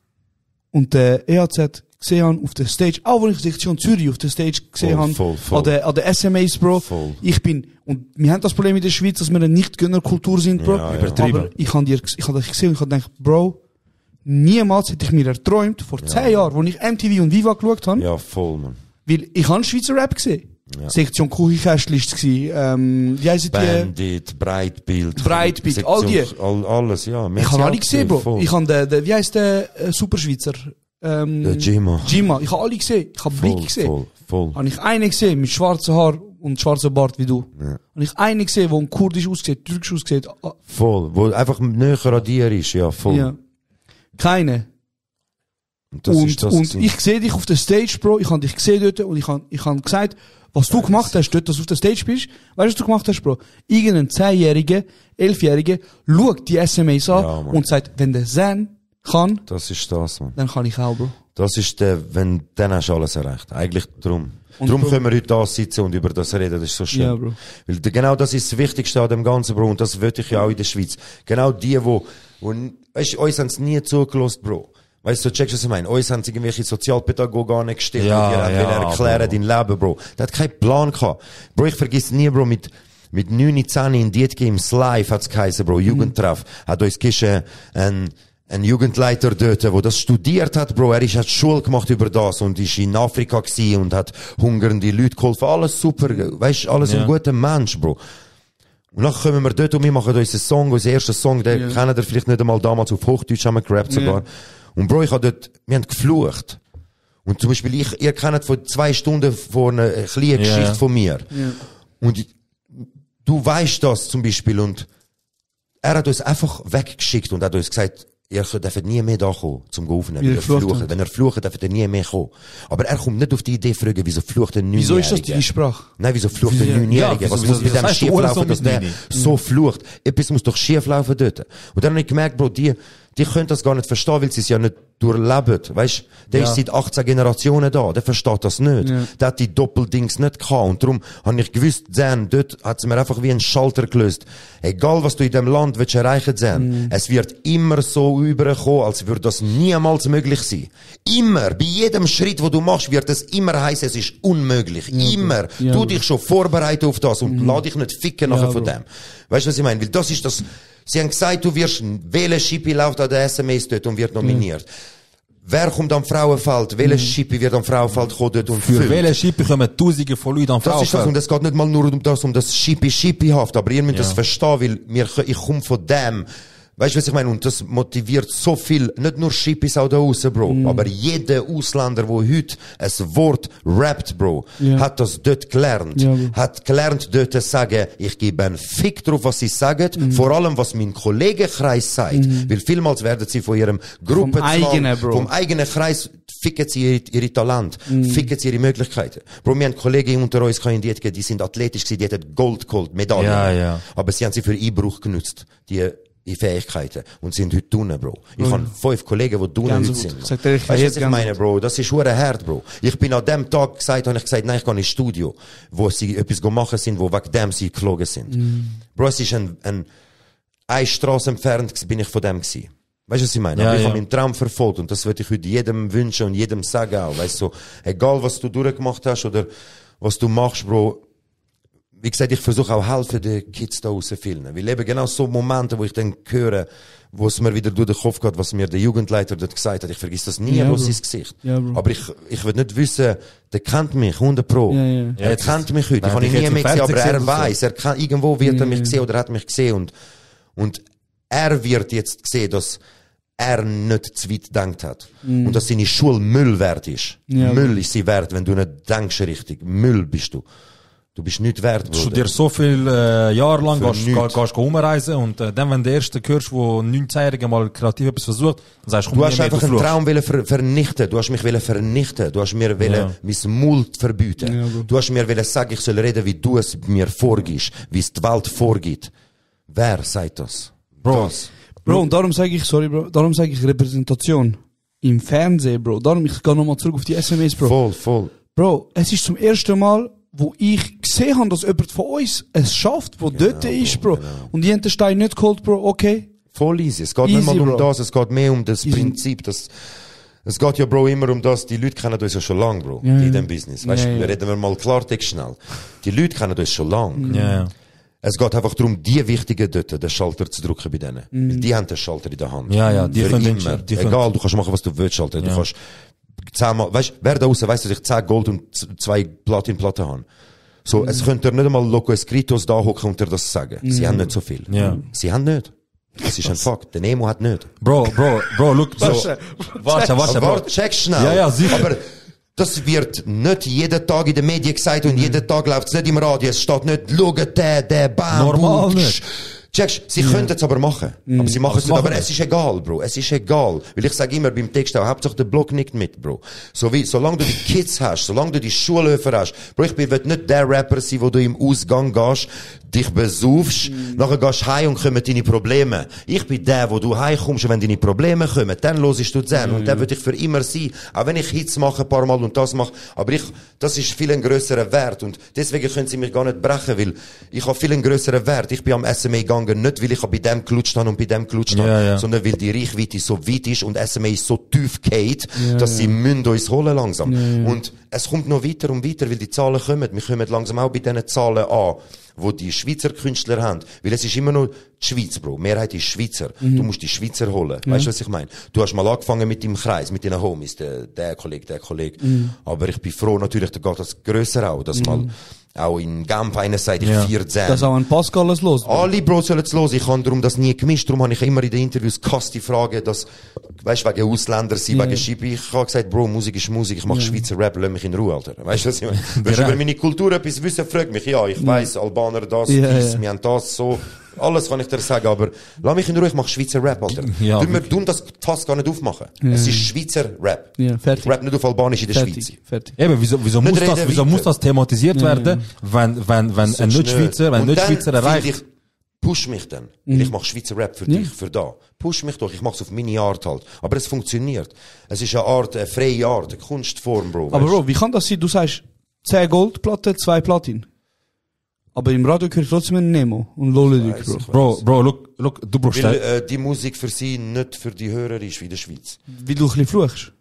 und der EAZ gesehen habe auf der Stage, auch wo ich Sektion Zürich auf der Stage gesehen habe, voll. an der SMAs, Bro. Voll. Ich bin, und wir haben das Problem in der Schweiz, dass wir eine Nicht-Gönner-Kultur sind, Bro. Ja, ja. Übertrieben. Aber ich habe dich gesehen und ich habe gedacht, Bro, niemals hätte ich mir erträumt, vor 10 Jahren, wo ich MTV und Viva geschaut habe, Ja, voll, Mann. weil ich habe Schweizer Rap gesehen. Sektion Kuchikästli ist es gewesen. Wie heisst die? Bandit, Breitbild. Breitbild, all die. Alles, ja. Ich habe alle gesehen, Bro. Ich habe wie heisst der Superschweizer? Der Gima. Gima. Ich habe alle gesehen. Ich habe Blick gesehen. Voll. Habe ich einen gesehen mit schwarzen Haar und schwarzem Bart wie du. Ja. Habe ich einen gesehen, der kurdisch aussieht, türkisch aussieht. Voll. Wo einfach näher an dir ist, ja, voll. Ja. Keine. Und ich sehe dich auf der Stage, Bro. Ich habe dich gesehen dort und ich hab gesagt, was du gemacht hast dort, dass du auf der Stage bist. Weißt du, was du gemacht hast, Bro? Irgendein 10-Jähriger, 11-Jähriger schaut die SMAs an und sagt, wenn der Zen kann, das ist das, man. Dann kann ich auch, Bro. Das ist dann hast du alles erreicht. Eigentlich drum. Und Drum Bro, können wir heute da sitzen und über das reden, das ist so schön. Ja, Bro. Weil genau das ist das Wichtigste an dem Ganzen, Bro, und das will ich ja auch in der Schweiz. Genau die, weißt du, uns haben es nie zugelassen, Bro. Weißt du, checkst du, was ich meine? Uns haben irgendwelche Sozialpädagogen gestellt, die dir erklären, dein Leben, Bro. Der hat keinen Plan gehabt. Bro, ich vergiss nie, Bro, mit 9, 10 in Dietge im Live hat's geheißen, Bro, Jugendtreff. Hat uns ein Jugendleiter dort, der das studiert hat, Bro. Er hat Schule gemacht über das und ist in Afrika gewesen und hat hungernde Leute geholfen. Alles super, weißt du, alles ein guter Mensch, Bro. Und dann kommen wir dort und wir machen unseren Song, unseren ersten Song, den kennt ihr vielleicht nicht einmal damals auf Hochdeutsch, haben wir gerappt sogar. Und Bro, wir haben geflucht. Und zum Beispiel ihr kennt vor 2 Stunden vor einer kleinen Geschichte von mir. Ja. Und du weißt das zum Beispiel und er hat uns einfach weggeschickt und hat uns gesagt, ihr dürft nie mehr da kommen, zum aufnehmen, wenn ihr flucht. Wenn ihr flucht, dürft ihr nie mehr kommen. Aber er kommt nicht auf die Idee fragen, wieso flucht ein 9-Jähriger? Wieso ist das die Sprache? Nein, wieso flucht ein 9-Jähriger? Ja, was muss mit dem schief laufen, dass der so flucht? Etwas muss doch schief laufen dort. Und dann habe ich gemerkt, Bro, die können das gar nicht verstehen, weil sie es ja nicht durchleben. Weißt, der ist seit 18 Generationen da, der versteht das nicht. Ja. Der hat die Doppeldings nicht gehabt. Und darum habe ich gewusst, Zen, dort hat es mir einfach wie ein Schalter gelöst. Egal, was du in dem Land willst erreichen, Zen, es wird immer so überkommen, als würde das niemals möglich sein. Immer, bei jedem Schritt, wo du machst, wird es immer heißen, es ist unmöglich. Immer. Ja, du dich schon vorbereiten auf das und lass dich nicht ficken nachher von dem. Weißt du, was ich meine? Weil das ist das, sie haben gesagt, du wirst, welcher Schippi läuft an der SMS dort und wird nominiert. Wer kommt am Frauenfeld? Welcher Schippi wird am Frauenfeld kommen dort und für welche Schippi kommen Tausende von Leuten am Frauenfeld? Das ist das, und es geht nicht mal nur um das Schippi-Schippi-haft, aber ihr müsst das verstehen, weil ich komme von dem. Weißt du, was ich meine? Und das motiviert so viel, nicht nur Schippis auch da draussen, Bro, aber jeder Ausländer, der heute ein Wort rappt, Bro, hat das dort gelernt. Ja, hat gelernt, dort zu sagen, ich gebe einen Fick drauf, was sie sagen, vor allem, was mein Kollegenkreis sagt. Weil vielmals werden sie von ihrem Gruppenzwang, vom eigenen Kreis, ficken sie ihre Talente, ficken sie ihre Möglichkeiten. Bro, wir haben Kollegen unter uns, die sind athletisch gewesen, die hätten Gold geholt, Medaillen. Ja. Aber sie haben sie für Einbruch genutzt, die Fähigkeiten. Und sind heute drinnen, Bro. Ich habe 5 Kollegen, die drinnen heute sind. Weißt du, was ich meine, Bro? Das ist hure hart, Bro. Ich bin an dem Tag habe ich gesagt, nein, ich gehe ins Studio, wo sie etwas machen sind, wo wegen dem sie geflogen sind. Bro, es ist eine Straße entfernt, bin ich von dem gewesen. Weißt du, was ich meine? Aber ich habe meinen Traum verfolgt und das würde ich heute jedem wünschen und jedem sagen auch. Weißt du, so, egal was du durchgemacht hast oder was du machst, Bro, wie gesagt, ich versuche auch helfen den Kids da draussen filmen. Wir leben genau so Momente, wo ich dann höre, wo es mir wieder durch den Kopf geht, was mir der Jugendleiter dort gesagt hat. Ich vergiss das nie, bloß sein Gesicht. Ja, aber ich will nicht wissen, der kennt mich, 100 Pro. Er kennt mich heute. Ich habe ihn nie mehr gesehen, aber er weiß, er kann, irgendwo wird er mich gesehen oder hat mich gesehen und er wird jetzt sehen, dass er nicht zu weit gedacht hat. Und dass seine Schule Müll wert ist. Müll ist sie wert, wenn du nicht denkst richtig. Müll bist du. Du bist nicht wert, Bruder. Du studierst so viel Jahre lang, gehst umreisen und dann, wenn der Erste hörst, wo 19-Jährige mal kreativ etwas versucht, dann sagst du hast einfach einen Traum vernichten. Du hast mich vernichten. Du hast mir mein Maul verbieten. Ja, du hast mir sagen, ich soll reden, wie du es mir vorgibst, wie es die Welt vorgibt. Wer sagt das? Bro, und darum sage ich Repräsentation im Fernsehen, Bro. Darum, ich gehe nochmal zurück auf die SMS, Bro. Voll. Bro, es ist zum ersten Mal, wo ich gesehen habe, dass jemand von uns es schafft, wo dort ist, Bro. Genau. Und die haben den Stein nicht geholt, Bro, okay. Voll easy. Es geht nicht mal um das, es geht mehr um das Prinzip, es geht ja, Bro, immer um das, die Leute kennen uns ja schon lang, Bro, in dem Business. Weißt du, reden wir mal Klartext schnell. Die Leute kennen uns schon lang. Es geht einfach darum, die Wichtigen dort, den Schalter zu drücken bei denen. Weil die haben den Schalter in der Hand. Die für immer. Egal, du kannst machen, was du willst, Schalter. Du kannst 10-mal, weißt, wer da draussen weiss, dass ich 10 Gold und 2 Platin-Platten habe? So, es könnte nicht einmal Loco Escritos da hocken und dir das sagen. Sie haben nicht so viel. Ja. Sie haben nicht. Das ist ein Fakt. Der Nemo hat nicht. Bro, look, so. Warte, Bro. Warte, check schnell. Ja, sicher. Aber das wird nicht jeden Tag in den Medien gesagt und jeden Tag läuft es nicht im Radio. Es steht nicht, schau, der Bam. Normal nicht. Checkst, sie könnten es aber machen. Aber sie machen es nicht. Aber es ist egal, Bro. Es ist egal. Weil ich sage immer beim Text auch, Hauptsache der Blog nickt mit, Bro. Solange du die Kids hast, solange du die Schulhöfer hast. Bro, ich will nicht der Rapper sein, wo du im Ausgang gehst, dich besaufst, nachher gehst heim und kommen deine Probleme. Ich bin der, wo du heimkommst und wenn deine Probleme kommen, dann hörst du den. Und der wird ich für immer sein. Auch wenn ich Hits mache ein paar Mal und das mache. Aber das ist viel ein grösserer Wert. Und deswegen können sie mich gar nicht brechen, weil ich habe viel einen grösseren Wert. Ich bin am SMA gegangen, nicht weil ich bei dem gelutscht habe und bei dem gelutscht habe, sondern weil die Reichweite so weit ist und SMA ist so tief geht, dass sie müssen uns holen langsam. Und es kommt noch weiter und weiter, weil die Zahlen kommen. Wir kommen langsam auch bei diesen Zahlen an, wo die Schweizer Künstler haben. Weil es ist immer noch die Schweiz, Bro. Mehrheit ist Schweizer. Du musst die Schweizer holen. Weißt du, was ich meine? Du hast mal angefangen mit deinem Kreis, mit deinen Homies, der Kollege. Aber ich bin froh, natürlich, da geht das grösser auch, dass mal auch in Genf einer sagt, ich 14. Das auch ein Pascal alles los. Alle Bro sollen es los. Ich habe darum das nie gemischt. Darum habe ich immer in den Interviews die Frage, dass, weißt du, wegen Ausländer sein, wegen Schipi. Ich habe gesagt, Bro, Musik ist Musik. Ich mache Schweizer Rap, lass mich in Ruhe, Alter. Weißt du, was ich meine? Wenn du über meine Kultur etwas wissen, frag mich. Ja, ich weiss, Albaner das, dies, wir haben das, so. Alles kann ich dir sagen, aber lass mich in Ruhe, ich mache Schweizer Rap, Alter. Ja, wir tun das Fass gar nicht aufmachen. Es ist Schweizer Rap. Ja, fertig. Ich rap nicht auf Albanisch in der Schweiz. Fertig. Eben, wieso muss das thematisiert werden, wenn ein Nicht-Schweizer erreicht? Push mich dann. Ich mache Schweizer Rap für dich, für da. Push mich doch, ich mach's auf meine Art halt. Aber es funktioniert. Es ist eine freie Art, eine Kunstform, Bro. Aber Bro, wie kann das sein? Du sagst 10 Goldplatten, 2 Platin. Aber im Radio höre ich trotzdem einen Nemo und Lolledik, Bro. Bro, look, du brauchst die Musik für sie nicht für die Hörer ist wie in der Schweiz. Wie du ein bisschen fluchst.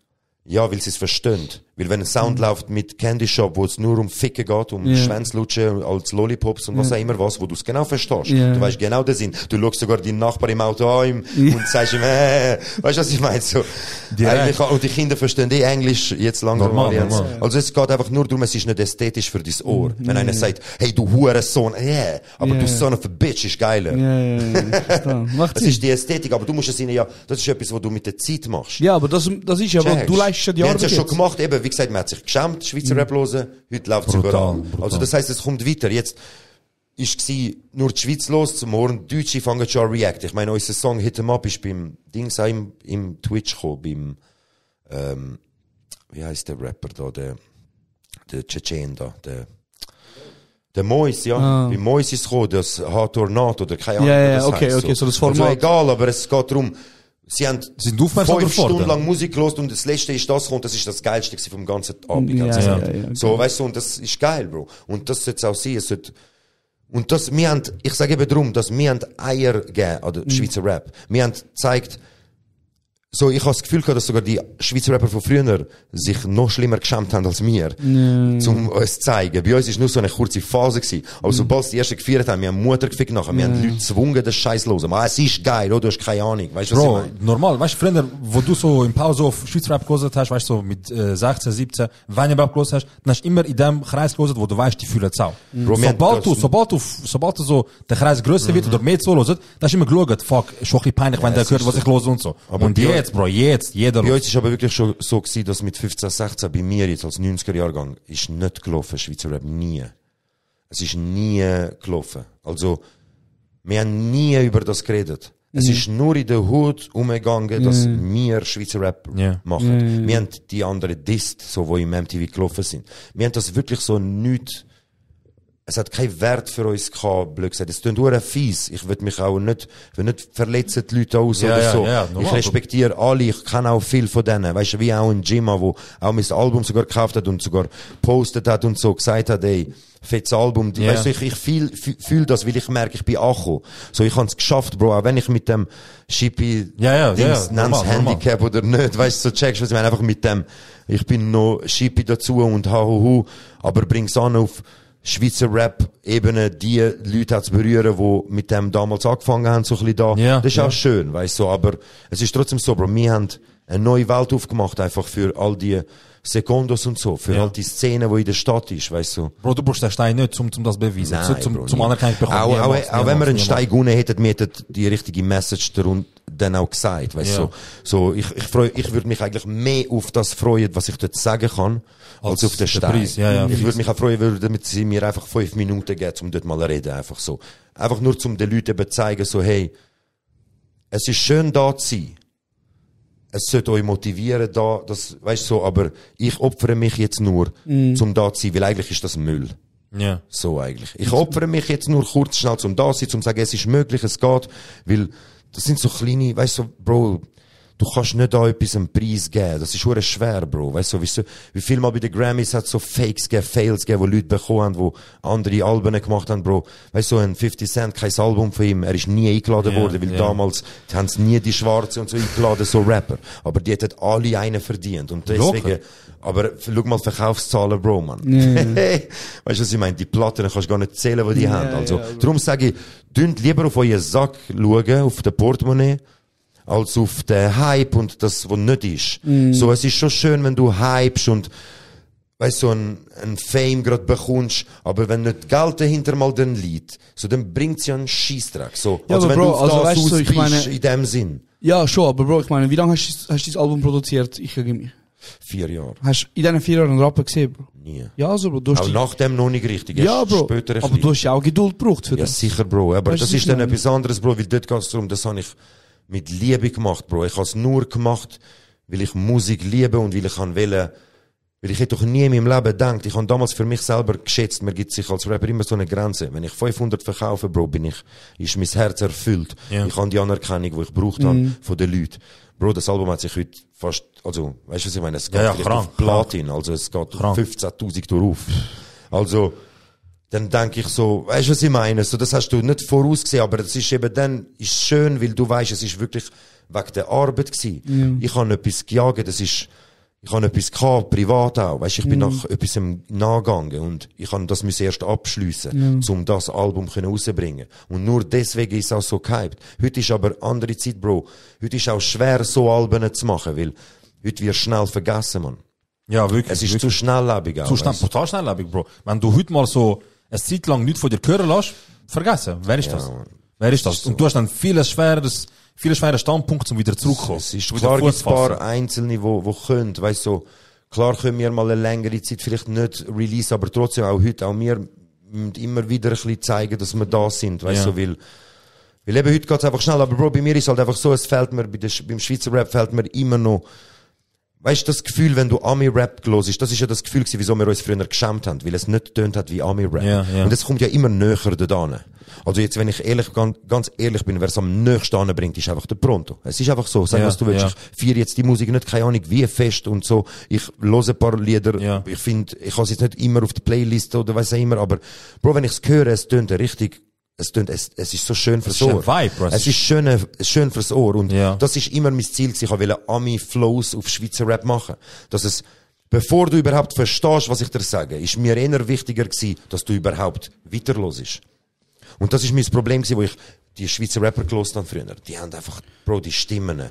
Ja, weil sie es verstehen. Weil wenn ein Sound läuft mit Candy Shop, wo es nur um Ficken geht, um Schwänzlutschen als Lollipops und was auch immer was, wo du es genau verstehst. Du weißt genau den Sinn. Du schaust sogar deinen Nachbar im Auto an und sagst ihm, weißt du, was ich meine? So, eigentlich, und die Kinder verstehen Englisch jetzt langsam. Normal. Also es geht einfach nur darum, es ist nicht ästhetisch für dein Ohr. Wenn einer sagt, hey, du Hurensohn, aber du Son of a Bitch ist geiler. Das ist die Ästhetik, aber du musst es ihnen das ist etwas, was du mit der Zeit machst. Ja, aber das ist ja, du leistest ja die Arbeit. Wir haben es ja schon gemacht, eben, wie gesagt, man hat sich geschämt, Schweizer Rap hören, heute läuft es überall. Also das heisst, es kommt weiter. Jetzt ist nur die Schweiz los, zum Morgen Deutsche fangen schon an react. Ich meine, unser Song Hit 'em Up ist beim Dings auch im Twitch gekommen, beim, wie heisst der Rapper da, der Tschetschen da, der Mois, ja. Bei Mois ist es gekommen, das H-Tornado oder keine Ahnung, ja, okay, so das Format. Also egal, aber es geht darum, sie haben 5 Stunden lang Musik gehört und das letzte ist das und das ist das Geilste vom ganzen Abend. Okay. So, weißt du, und das ist geil, Bro. Und das sollte es auch sein. Und das, ich sage eben darum, dass wir haben Eier gegeben an der Schweizer Rap. Wir haben gezeigt, so, ich habe das Gefühl gehabt, dass sogar die Schweizer Rapper von früher sich noch schlimmer geschämt haben als wir, um uns zu zeigen. Bei uns war nur so eine kurze Phase gewesen. Aber sobald sie die ersten gefeiert haben, wir haben Mutter gefickt nachher, wir haben Leute gezwungen, das Scheiß zu hören. Aber es ist geil, oder? Du hast keine Ahnung. Weißt du, was ich meine? Normal. Weißt du, früher, wo du so in Pause auf Schweizer Rap gehört hast, weißt du, so mit 16, 17, wenn du Rap gehört hast, dann hast du immer in dem Kreis gehört, wo du weißt, die fühlen es auch. Sobald du so, der Kreis grösser wird oder mehr zuhörst, dann hast du immer geschaut, fuck, ist schon ein bisschen peinlich, wenn der hört, was ich höre und so. Aber und jetzt, Bro, jeder. Bei uns ist aber wirklich schon so gewesen, dass mit 15, 16 bei mir jetzt als 90er-Jahrgang ist nicht gelaufen, Schweizer Rap, nie. Es ist nie gelaufen. Also, wir haben nie über das geredet. Es ist nur in der Hut umgegangen, dass wir Schweizer Rap machen. Wir haben die anderen Dist, so, wo im MTV gelaufen sind. Wir haben das wirklich so nicht. Es hat keinen Wert für uns gehabt, blöd gesagt. Es tut nur fies. Ich will mich auch nicht verletzen die Leute aus oder so. Ich respektiere alle. Ich kenne auch viel von denen. Weißt du, wie auch ein Jimma, wo auch mein Album sogar gekauft hat und sogar postet hat und so gesagt hat, ey, fettes Album. Weißt du, ich fühl das, weil ich merke, ich bin angekommen. So, ich hab's geschafft, Bro. Auch wenn ich mit dem Shippy, nenn's Handicap oder nicht. Weißt du, so checkst du, was ich meine? Einfach mit dem, ich bin noch Shippy dazu und aber bring's an auf Schweizer Rap-Ebene die Leute zu berühren, die mit dem damals angefangen haben, so ein bisschen da. Ja, Das ist auch schön, weißt du, aber es ist trotzdem so, Bro, wir haben eine neue Welt aufgemacht, einfach für all die Sekundos und so, für all die Szenen, die in der Stadt ist, weißt du. Bro, du brauchst den Stein nicht, um das beweisen. Nein, zum Bro, Anerkennung bekommen. Auch wenn wir einen Stein gewonnen hätten, wir hätten die richtige Message dann auch gesagt, weißt du. So, ich würde mich eigentlich mehr auf das freuen, was ich dort sagen kann, als auf den Stein. Preis. Ja, ich würde mich auch freuen, damit sie mir einfach 5 Minuten geben, um dort mal zu reden, einfach so. Einfach nur, um den Leuten zu zeigen, so, hey, es ist schön da zu sein. Es sollte euch motivieren, da, das, weißt du, so, aber ich opfere mich jetzt nur, zum da zu sein, weil eigentlich ist das Müll. Ja. So eigentlich. Ich opfere mich jetzt nur kurz schnell zum da sein, zum sagen, es ist möglich, es geht, weil, das sind so kleine, weißt du, Bro, du kannst nicht da etwas einen Preis geben. Das ist schon schwer, Bro. Weißt du, wie viel mal bei den Grammys hat so Fakes gegeben, Fails gegeben, wo Leute bekommen haben, wo andere Alben gemacht haben, Bro. Weißt du, ein 50 Cent, kein Album von ihm. Er ist nie eingeladen worden, weil damals, die haben nie die Schwarze und so eingeladen, so Rapper. Aber die hätten alle einen verdient. Und deswegen, aber schau mal Verkaufszahlen, Bro, man. Weißt du, was ich meine? Die Platten kannst du gar nicht zählen, die die haben. Also, darum sage ich, dünnt lieber auf euren Sack schauen, auf den Portemonnaie, als auf den Hype und das, was nicht ist. So, es ist schon schön, wenn du hypst und, weißt du, ein Fame grad bekommst, aber wenn nicht Geld dahinter mal dann liegt, so, dann bringt's ja einen Scheissdreck. So, Ja, also aber wenn Bro, du auf also das weißt du, ich ausbist, meine- in dem Sinn. Ja, schon, aber Bro, ich meine, wie lange hast du das Album produziert? Ich gebe mich. 4 Jahre. Hast du in diesen 4 Jahren einen Rapper gesehen, Bro? Nie. Ja, also, Bro, du hast Auch nach dem noch nicht richtig. ja, Erst Bro. später ein Aber bisschen. du hast ja auch Geduld gebraucht für Ja, das. sicher, Bro. Aber Weißt du, das was ist ich dann meine? etwas anderes, Bro, weil dort geht's darum, das habe ich mit Liebe gemacht, Bro. Ich habe es nur gemacht, weil ich Musik liebe und weil ich weil ich hätte doch nie in meinem Leben gedacht, ich habe damals für mich selber geschätzt, mir gibt sich als Rapper immer so eine Grenze. Wenn ich 500 verkaufe, Bro, ist mein Herz erfüllt. Ja. Ich habe die Anerkennung, die ich gebraucht habe, von den Leuten. Bro, das Album hat sich heute fast, also, weißt du, was ich meine? Es geht Ja, vielleicht krank, auf Platin, also es geht Krank. 15.000 durch auf. Also, dann denke ich so, weißt du, was ich meine? So, das hast du nicht vorausgesehen, aber es ist eben dann, ist schön, weil du weißt, es ist wirklich wegen der Arbeit gewesen. Ich habe etwas gejagt, ich habe etwas gehabt, privat auch, weißt du, ich bin nach etwas nachgegangen und ich habe das müssen erst abschliessen, um das Album rauszubringen. Und nur deswegen ist es auch so gehypt. Heute ist aber andere Zeit, Bro. Heute ist auch schwer, so Alben zu machen, weil heute wird schnell vergessen, man. Ja, wirklich. Es ist wirklich. zu schnelllebig auch. weißt du. Total schnelllebig, Bro. Wenn du heute mal so eine Zeit lang nichts von dir hören lässt, vergessen. Wer ist das? Mann. Wer ist das? Und du hast dann viele schwere Standpunkte, um wieder zurückzukommen. Es ist wieder klar, Fuß gibt's ein paar fassen. Einzelne, wo können, weißt du, so, klar können wir mal eine längere Zeit vielleicht nicht release, aber trotzdem auch heute, auch wir müssen immer wieder ein bisschen zeigen, dass wir da sind, weißt du, Ja. weil eben heute geht's einfach schnell, aber Bro, bei mir ist halt einfach so, es fällt mir, beim Schweizer Rap fällt mir immer noch, weißt du, das Gefühl, wenn du Ami-Rap hörst, das ist ja das Gefühl gewesen, wieso wir uns früher geschämt haben, weil es nicht tönt hat wie Ami-Rap. Ja, ja. Und es kommt ja immer näher daran. Also jetzt, wenn ich ganz ehrlich bin, wer es am nächsten anbringt, ist einfach der Pronto. Es ist einfach so, sag Ja, was du willst. ja. Ich feiere jetzt die Musik nicht, keine Ahnung, wie fest und so. Ich höre ein paar Lieder, Ja. ich finde, ich habe es jetzt nicht immer auf der Playlist oder weiss auch immer, aber Bro, wenn ich es höre, es tönt richtig, es ist so schön fürs ist ein Ohr. Vibe, Bro. Es ist schön fürs Ohr. Und Ja. das ist immer mein Ziel gewesen. Ich wollte Ami-Flows auf Schweizer Rap machen. Dass es, bevor du überhaupt verstehst, was ich dir sage, ist mir eher wichtiger gewesen, dass du überhaupt weiterhörst. Und das ist mein Problem gewesen, wo ich die Schweizer Rapper gehört habe früher. Die haben einfach, Bro, die Stimmen,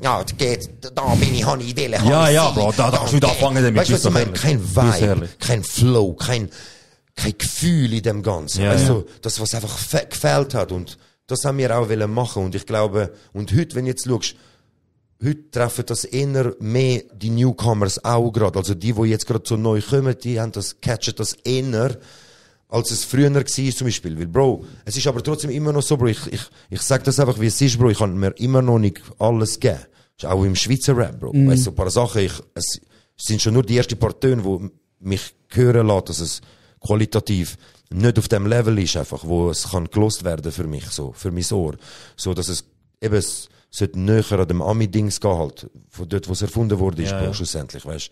ja, geht, da bin ich, habe ich will, Ja, Bro, da kannst du wieder anfangen damit. Weißt du, was ich meine? Bist Kein du Vibe, ehrlich? kein Flow, kein Gefühl in dem Ganzen. Ja, weißt ja. du, das, was einfach gefehlt hat. Und das haben wir auch wollen machen. Und ich glaube, und heute, wenn du jetzt schaust, heute treffen das eher mehr die Newcomers auch gerade. Also die jetzt gerade so neu kommen, die haben catchen das eher, als es früher war, zum Beispiel. Weil, Bro, es ist aber trotzdem immer noch so, Bro, ich sag das einfach, wie es ist, Bro, ich kann mir immer noch nicht alles geben. Das ist auch im Schweizer Rap, Bro. Weißt du, so ein paar Sachen, es sind schon nur die ersten paar Töne, die mich hören lassen, dass es qualitativ nicht auf dem Level ist, einfach, wo es kann gelost werden für mich, so, für mein Ohr. So, dass es eben, es sollte näher an dem Ami-Dings gehen, halt, von dort, wo es erfunden wurde, ist, Ja, Bro, ja. schlussendlich, weißt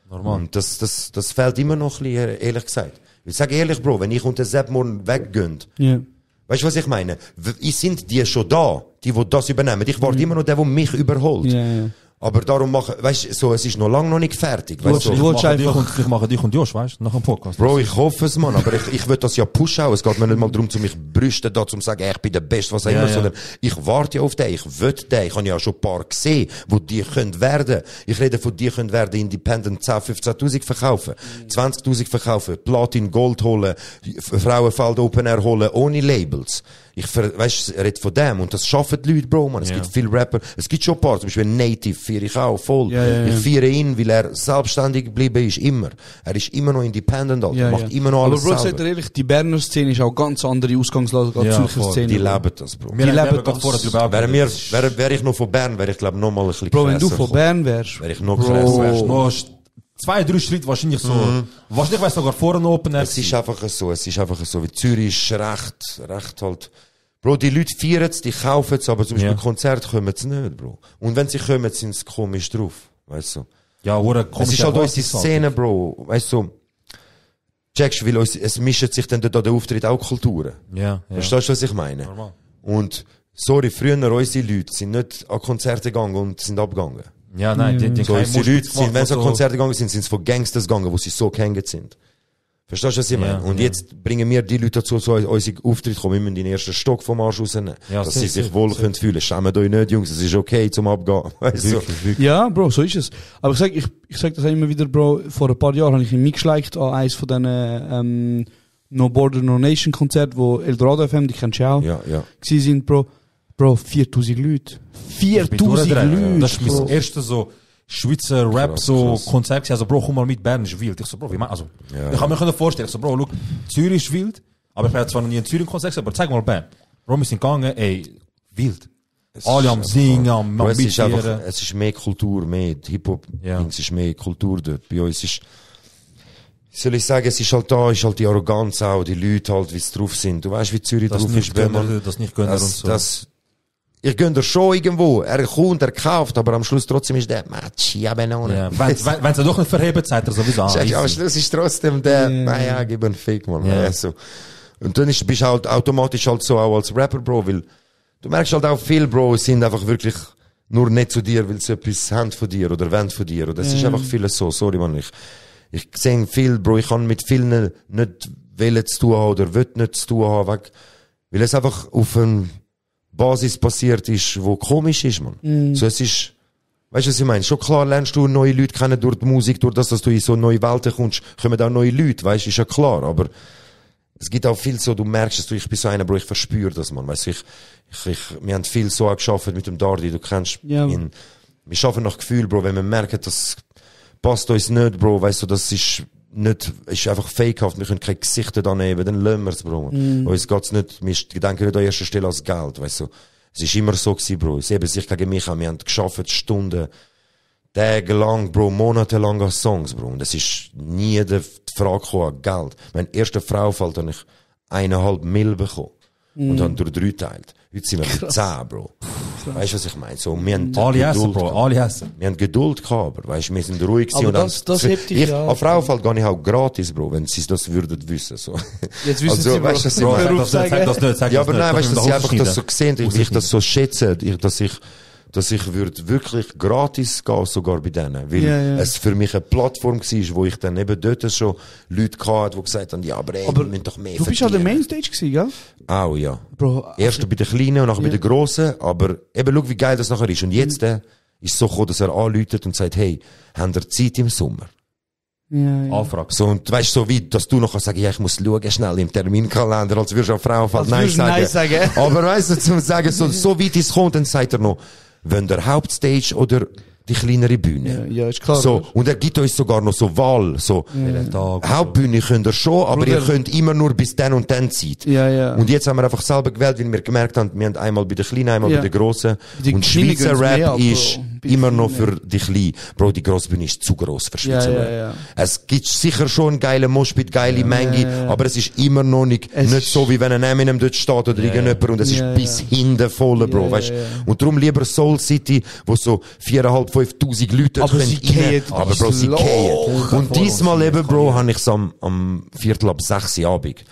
du. Normal. Und das fehlt immer noch ein bisschen, ehrlich gesagt. Ich sage ehrlich, Bro, wenn ich und der Sepp morgen weggehen, Ja. weißt du, was ich meine? Sind die schon da, die das übernehmen? Ich warte immer noch der mich überholt. Ja, ja. Aber darum weißt du, so, es ist noch lange noch nicht fertig. Weißt du, Ich mache dich und Josh, weißt du, nach dem Podcast. Bro, ich hoffe es, Mann, aber ich will das ja pushen auch. Es geht mir nicht mal darum, zu mich brüsten, da, zum sagen, ich bin der Beste, was auch immer, sondern ich warte ja auf den, ich will den. Ich habe ja schon ein paar gesehen, wo die können werden. Ich rede von die können werden, Independent 10, 15.000 verkaufen, 20.000 verkaufen, Platin, Gold holen, Frauenfeld Open Air holen, ohne Labels. Ich rede von dem, und das schaffen die Leute, Bro, man. Es gibt viele Rapper, es gibt schon ein paar, zum Beispiel Native, feiere ich auch, voll. Ich feiere ihn, weil er selbstständig geblieben ist, immer. Er ist immer noch independent, Alter, macht immer noch alles selber. Aber Bro, selber. seid ihr ehrlich, die Berner Szene ist auch ganz andere Ausgangslage als die Zürcher Szene. Die leben das, Bro. Die leben das. Wäre ich noch von Bern, wäre ich, glaube noch mal ein bisschen Bro, wenn du von Bern wärst, wäre ich noch krasser. Noch 2-3 Schritte wahrscheinlich so. Wahrscheinlich weißt du sogar vorne Open Air. Es ist einfach so, wie Zürich ist recht halt. Bro, die Leute feiern es, die kaufen es, aber zum Beispiel Konzerte kommen sie nicht, Bro. Und wenn sie kommen, sind sie komisch drauf, weißt du. Ja, oder komisch. Es ist halt unsere Szene, Bro, weißt du. Checkst, weil es mischen sich dann dort an den Auftritt auch Kulturen. Ja. Verstehst du, was ich meine? Normal. Und, sorry, früher unsere Leute sind nicht an Konzerte gegangen und sind abgegangen. Ja, nein, die so, unsere Leute sind, wenn sie an Konzerte gegangen sind, sind sie von Gangsters gegangen, wo sie so gehängt sind. Verstehst du, was ich meine? Und jetzt bringen wir die Leute dazu, so unsere Auftritte kommen, wir müssen den ersten Stock vom Arsch rausnehmen. Ja, dass sie sich wohl können fühlen. Schämt euch nicht, Jungs, es ist okay zum Abgehen. Weißt du? Wirklich. Ja, Bro, so ist es. Aber ich sag das auch immer wieder, Bro, vor ein paar Jahren habe ich ihn mitgeschleicht an eins von diesen, No Border, No Nation Konzert, wo Eldorado FM, die kennst du auch. Ja. Sie sind, Bro, 4.000 Leute. 4.000 Leute. Das ist mein erstes so Schweizer Rap, so Konzert. Also, Bro, komm mal mit, Bern ist wild. Ich so, Bro, wie man, also, ich kann mir vorstellen, ich so, Bro, look, Zürich ist wild, aber ich habe zwar noch nie in Zürich Konzert gesehen, aber zeig mal Bern. Bro, wir sind gegangen, ey, wild. Alle am Singen, am Mittieren. Es ist mehr Kultur, mehr Hip-Hop, es ist mehr Kultur dort. Bei uns ist, soll ich sagen, es ist halt da, ist halt die Arroganz auch, die Leute halt, wie sie drauf sind. Du weißt, wie Zürich drauf ist, wenn man, das nicht gönner und so. Ich gönn dir schon irgendwo. Er kommt, er kauft, aber am Schluss trotzdem ist der Matsch, ja, Banane. Ja, wenn sie doch nicht verhebt, sagt er sowieso an. Am Schluss ist trotzdem der, naja, gib einen Fick, man. Ja. Also. Und dann bist du halt automatisch halt so auch als Rapper, Bro, weil du merkst halt auch viel, Bro, sind einfach wirklich nur nicht zu dir, weil sie etwas haben von dir oder wollen von dir. Oder es ist einfach vieles so, sorry, man. Ich sehe viel, Bro, ich kann mit vielen nicht wollen zu tun haben oder will nicht zu tun haben, weil es einfach auf ein Basis passiert ist, wo komisch ist, man. So, es ist, weißt du, was ich meine? Schon klar lernst du neue Leute kennen durch die Musik, durch das, dass du in so neue Welten kommst, kommen auch neue Leute, weißt du, ist ja klar, aber es gibt auch viel so, du merkst es, ich bin so einer, Bro, ich verspüre das, man, weißt du, wir haben viel so auch geschafft mit dem Dardi, du kennst ihn, wir schaffen nach Gefühl, Bro, wenn wir merken, das passt uns nicht, Bro, weißt du, das ist einfach fakehaft, wir können keine Gesichter da nehmen, dann lassen wir es, Bro. Uns geht's nicht, wir denken nicht an erster Stelle als Geld, weißt du. Es ist immer so gewesen, Bro. Sie haben sich gegen mich an, wir haben geschafft, Stunden, tagelang, Bro, monatelang an Songs, Bro. Und es ist nie die Frage gekommen, Geld. Mein erster Frauenfall habe ich 1,5 Mil bekommen. Und dann durch 3 teilt. Heute sind wir bei 10, Bro. Weißt du, was ich meine? So, wir haben alle essen, Bro, alle essen. Wir haben Geduld gehabt, aber weißt du, wir sind ruhig gewesen. Aber das hebt dich ja. An Frauenfall gehe ich auch gratis, Bro, wenn sie das würden wissen, so. Jetzt wissen also, sie, weißt du, Bro, sag das nicht. Ja, aber nein, weißt du, dass sie einfach das so gesehen, wie ich das so schätze, dass ich würde wirklich gratis gehen, sogar bei denen. Weil es für mich eine Plattform war, wo ich dann eben dort schon Leute hatte, die gesagt haben, ja, aber ey, wir müssen doch mehr verdienen. Du bist an der Mainstage gewesen, gell? Auch, ja. Bro, erst bei den Kleinen und nachher bei den Grossen, aber eben, schau, wie geil das nachher ist. Und jetzt, ist es so gekommen, dass er anläutet und sagt, hey, habt ihr Zeit im Sommer? Anfrage. So, und weißt so wie, dass du noch kannst sagen, ja, ich muss schauen, schnell im Terminkalender, als würdest du auf Frauenfall Nein sagen. Aber weißt du, zum sagen, so weit es kommt, dann sagt er noch, wenn der Hauptstage oder die kleinere Bühne. Ja, ist klar. So, und er gibt euch sogar noch so Wahl, so. Hauptbühne könnt ihr schon, aber ihr könnt immer nur bis dann und dann Zeit. Ja. Und jetzt haben wir einfach selber gewählt, weil wir gemerkt haben, wir haben einmal bei den Kleinen, einmal bei den Grossen. Und Schweizer Rap ist immer noch für die Kleinen. Bro, die Grossbühne ist zu gross für Schweizer Rap. Es gibt sicher schon einen geilen Moshpit, geile Menge, aber es ist immer noch nicht so, wie wenn ein Eminem dort steht oder irgendjemand und es ist bis hinten voll, Bro, weißt. Und darum lieber Soul City, wo so 4.500-5.000 Leute aber sie gehen. Aber Bro, sie gehen. Und diesmal eben, Bro, habe ich es am 5:45 Abend.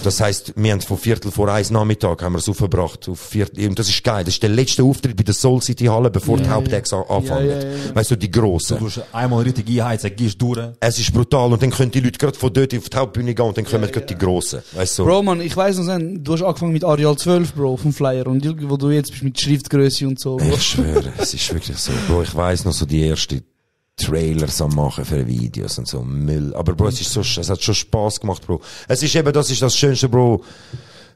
Das heisst, wir haben von 1:45 Nachmittag haben wir es aufgebracht auf 4. Und das ist geil. Das ist der letzte Auftritt bei der Soul City Halle, bevor die Hauptact Tracks anfangen. Ja. Weißt du, die grossen. Du musst einmal richtig einheizen, gehst durch. Es ist brutal und dann können die Leute gerade von dort auf die Hauptbühne gehen und dann kommen gerade die grossen. Weißt du? Bro, man, ich weiss noch, du hast angefangen mit Areal 12, Bro, vom Flyer. Und wo du jetzt bist mit Schriftgröße und so, Bro. Ich schwöre, es ist wirklich so. Bro, ich weiss noch so die ersten Trailers am machen für Videos und so Müll. Aber Bro, es hat schon Spaß gemacht, Bro. Es ist eben, das ist das Schönste, Bro.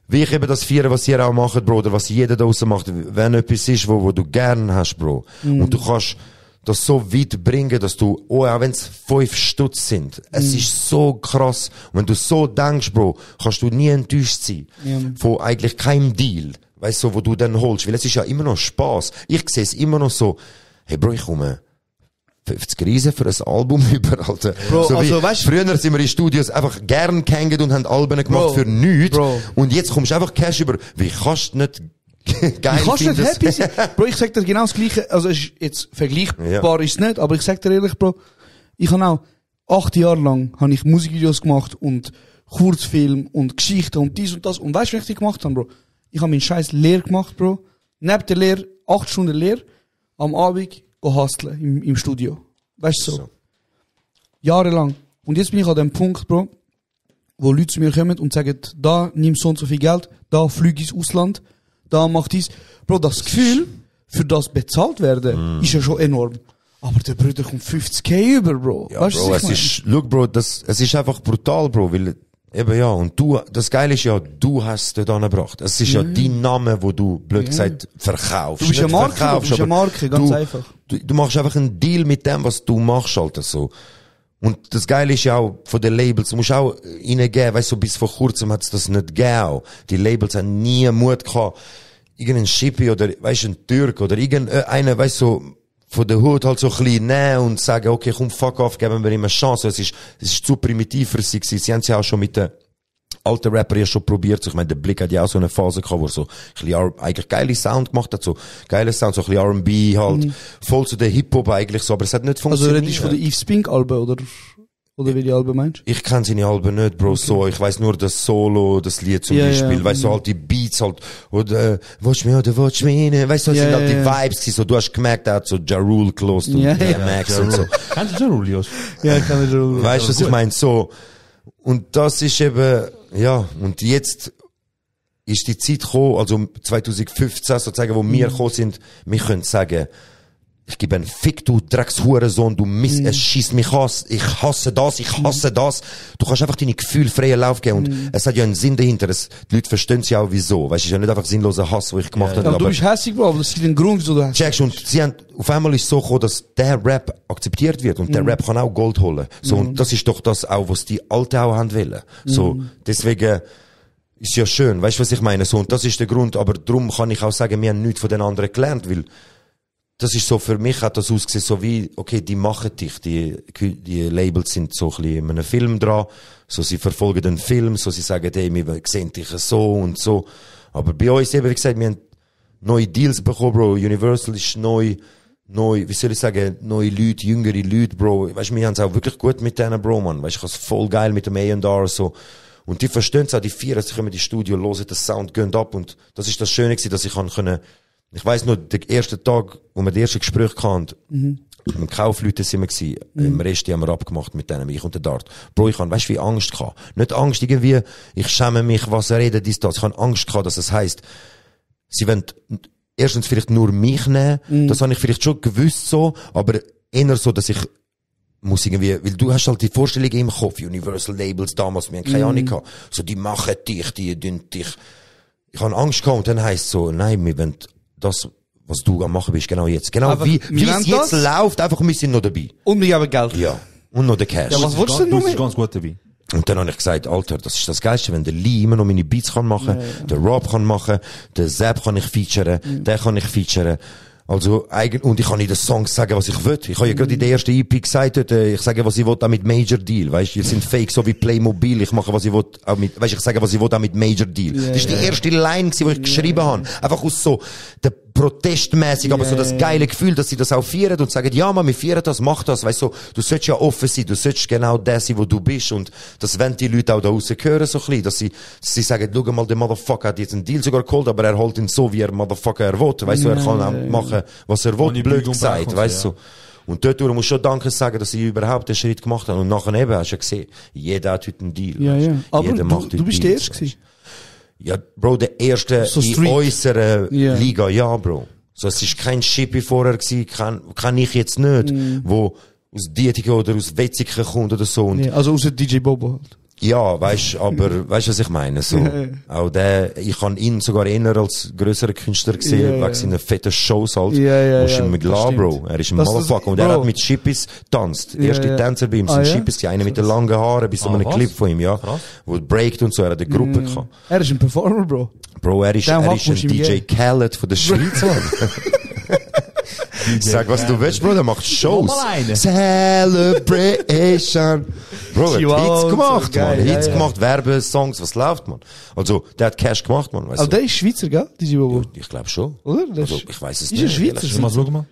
Wie ich eben das feiere, was ihr auch macht, Bro, oder was jeder da draussen macht. Wenn etwas ist, wo du gern hast, Bro. Und du kannst das so weit bringen, dass du, auch wenn es 5 Stutz sind, es ist so krass. Und wenn du so denkst, Bro, kannst du nie enttäuscht sein. Von eigentlich keinem Deal. Weißt du, wo du dann holst. Weil es ist ja immer noch Spaß. Ich sehe es immer noch so, hey Bro, ich komme 50 Riesen für ein Album über, Alter. Bro, so also, wie, weißt, früher sind wir in Studios einfach gern gehängt und haben Alben gemacht für nichts. Und jetzt kommst du einfach Cash über. Wie kannst du nicht geil du kannst nicht finden? happy sein. Bro, ich sag dir genau das Gleiche. Also, es ist jetzt vergleichbar ist es nicht, aber ich sag dir ehrlich, Bro, ich habe auch 8 Jahre lang habe ich Musikvideos gemacht und Kurzfilm und Geschichten und dies und das. Und weißt du, was ich gemacht habe, Bro? Ich habe meinen scheiß Lehre gemacht, Bro. Neben der Lehre, 8 Stunden Lehre, am Abend hustlen im Studio. Weißt du so? Jahrelang. Und jetzt bin ich an dem Punkt, Bro, wo Leute zu mir kommen und sagen, da nimm so und so viel Geld, da flieg ins Ausland, da mach dies. Bro, das Gefühl, für das bezahlt werden, ist ja schon enorm. Aber der Bruder kommt 50k über, Bro. Ja, weißt du, Bro, was ich es meine? ist, look, Bro, es ist einfach brutal, Bro, weil, eben ja, und du, das Geile ist ja, du hast es dort angebracht. Es ist ja dein Name, wo du, blöd gesagt, verkaufst. Du bist Nicht eine Marke, verkaufst, du bist eine aber Marke, ganz einfach. Du machst einfach einen Deal mit dem, was du machst, Alter, so. Und das Geile ist ja auch, von den Labels, du musst auch reingeben, weißt du, bis vor kurzem hat's das nicht gegeben. Die Labels haben nie Mut gehabt, irgendeinen Schippi oder, weißt du, einen Türk oder irgendeinen, weißt du, von der Hut halt so ein bisschen nehmen und sagen, okay, komm, fuck off, geben wir ihm eine Chance. Es ist zu primitiv für sie gewesen. Sie haben es ja auch schon mit den alten Rapper ja schon probiert. Ich meine, der Blick hat ja auch so eine Phase gehabt, wo er so ein bisschen eigentlich geile Sound gemacht hat, so geile Sound, so ein bisschen R&B halt, voll zu der Hip-Hop eigentlich so, aber es hat nicht funktioniert. Also redest du von der Yves Spink Alben oder wie die Alben meinst? Ich kenn seine Alben nicht, Bro, so. Ich weiss nur das Solo, das Lied zum Beispiel. Weißt du, halt die Beats halt, oder, watch me oder watch me, weißt du, das sind halt die Vibes gewesen, so. Du hast gemerkt, er hat so Ja Rule gelost und DMX und so. Kennst du Ja Rule, Jos? Ja, kann ich schon. Weißt du, was ich meine? So. Und das ist eben, ja, und jetzt ist die Zeit gekommen, also 2015 sozusagen, wo wir gekommen sind, wir können sagen, ich gebe einen Fick, du Dreckshurensohn, du es schießt mich aus, ich hasse das. Du kannst einfach deine Gefühle freien Lauf geben und es hat ja einen Sinn dahinter, die Leute verstehen ja auch wieso, weißt du, es ist ja nicht einfach sinnloser Hass, wo ich gemacht habe. Aber du bist hässig, Bro, aber das ist ein Grund, wieso du hast. Checkst, und auf einmal ist es so gekommen, dass der Rap akzeptiert wird und der Rap kann auch Gold holen. So, und das ist doch das auch, was die Alten auch haben wollen. So, deswegen, ist ja schön, weißt du, was ich meine? So, und das ist der Grund, aber darum kann ich auch sagen, wir haben nichts von den anderen gelernt, weil, das ist so, für mich hat das ausgesehen, so wie, okay, die machen dich, die Labels sind so ein bisschen in einem Film dran, so, sie verfolgen den Film, so, sie sagen, hey, wir sehen dich so und so. Aber bei uns eben, wie gesagt, wir haben neue Deals bekommen, Bro, Universal ist neu, wie soll ich sagen, neue Leute, jüngere Leute, Bro, weißt du, wir haben es auch wirklich gut mit denen, Bro, man, weißt du, ich habe es voll geil mit dem A&R, so. Und die verstehen es auch, die feiern, sie kommen ins Studio, hören den Sound, gehen ab, und das ist das Schöne gewesen, dass ich können. Ich weiss noch, der erste Tag, wo wir das erste Gespräch hatten, mit dem Kaufleuten sind wir gewesen. Im Rest haben wir abgemacht mit denen, ich und der Dart. Bro, ich hatte, weißt du, wie Angst gehabt. Nicht Angst irgendwie, ich schäme mich, was reden, dies, das. Ich hatte Angst gehabt, dass es heisst, sie wollen erstens vielleicht nur mich nehmen. Das habe ich vielleicht schon gewusst so, aber eher so, dass ich muss irgendwie, weil du hast halt die Vorstellung im Kopf, Universal Labels damals, wir haben keine Ahnung gehabt. So, die machen dich, die dünnt dich. Ich habe Angst gehabt und dann heisst es so, nein, wir wollen das, was du am machen bist, genau jetzt. Genau einfach, wie es jetzt läuft, einfach wir sind noch dabei. Und wir geben Geld. Ja. Und noch der Cash. Ja, was willst du denn noch Das ist mehr? ganz gut dabei. Und dann habe ich gesagt, Alter, das ist das Geilste, wenn der Lee immer noch meine Beats kann machen, der Rob kann machen, der Zap kann ich featuren, der kann ich featuren. Also, und ich kann in den Songs sagen, was ich will. Ich habe ja gerade in der ersten EP gesagt, ich sage, was ich will, auch mit Major Deal. Weißt du, ihr sind fake, so wie Playmobil. Ich mache, was ich will, auch mit, weißt du, ich sage, was ich will, auch mit Major Deal. Das ist die erste Line, die ich geschrieben habe. Einfach aus so, der protestmäßig, aber so das geile Gefühl, dass sie das auch feiern und sagen, ja, man, wir feiern das, mach das, weißt du, du sollst ja offen sein, du sollst genau das sein, wo du bist und das wollen die Leute auch da draussen hören, so ein bisschen, dass sie sagen, schau mal, der Motherfucker hat jetzt einen Deal sogar geholt, aber er holt ihn so, wie er Motherfucker er will, weißt du, er kann auch machen, was er will, blöd gesagt, weißt du. Und dort musst du schon Danke sagen, dass sie überhaupt den Schritt gemacht haben. Und nachher eben, hast du ja gesehen, jeder hat heute einen Deal. Ja, ja. Aber jeder macht du bist der Erste gewesen. Ja, Bro, der Erste So in Street. unserer Liga, ja, Bro. So, es ist kein Schippi vorher gewesen, kann ich jetzt nicht, wo aus Dietike oder aus Wetzikon kommt oder so. Und Ja, also außer DJ Bobo halt. ja, weißt, aber, weißt, was ich meine? So, auch ich habe ihn sogar eher als grösseren Künstler gesehen, wegen seiner fetten Shows halt. Musst ihm mit lassen, Bro. Er ist ein Motherfucker. Und er hat mit Schippis tanzt. Erste Tänzer bei ihm sind Schippis, einer mit den langen Haaren, bis zu einem Clip von ihm, ja. Krass. Wo breakt und so, er hat eine Gruppe gehabt. Er ist ein Performer, Bro. Bro, er ist Den ein Hack musst du ihm DJ geben. Khaled von der Schweiz, Mann. Sag, was du willst, Bro, der macht Shows. Nochmal eine. Celebration. Bro, er hat Chihuahua Hits und gemacht, so, geil, Mann. ja, Hits ja. gemacht, Werbesongs, was läuft, man? Also, der hat Cash gemacht, man, weißt Aber du? der ist Schweizer, gell? DJ Bobo. Ich glaube schon. Oder? Der Also, ist, ich weiß es ist er nicht. Schweizer? Schau mal, schau mal.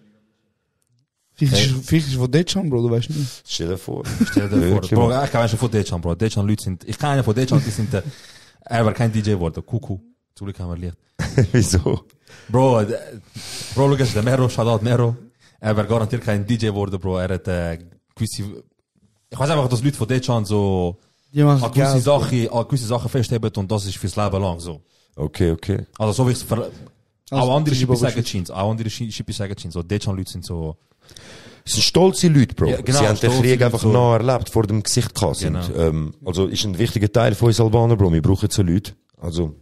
Vielleicht ist von Dejan, Bro, du weißt nicht. Stell dir vor. Stell dir vor. Wirklich, Bro, man. ich kann einen von Dejan, Bro. Dejan Leute sind, ich kann einen von Dejan, die sind, er war kein DJ geworden. Kuku. Zum Glück haben wir Licht. Wieso? Bro, schau jetzt, der Mero, Shoutout Mero. Er war garantiert kein DJ geworden, Bro. Er hat, gewisse, ich weiß einfach, dass Leute von Dejan so, Die machen an gewisse Geld. Sachen festheben und das ist fürs Leben lang, so. Okay. Also, so wie ich es auch andere DJ Schippis Bobo sagen Jeans, auch andere Schippis sagen Jeans, so Dejan Leute sind so, Es sind stolze Leute, Bro. Ja, genau, Sie haben den stolze Krieg Leute, einfach so. nah erlebt, vor dem Gesicht gehabt sind. Genau. Also, ist ein wichtiger Teil von uns Albaner, Bro. Wir brauchen so Leute. Also,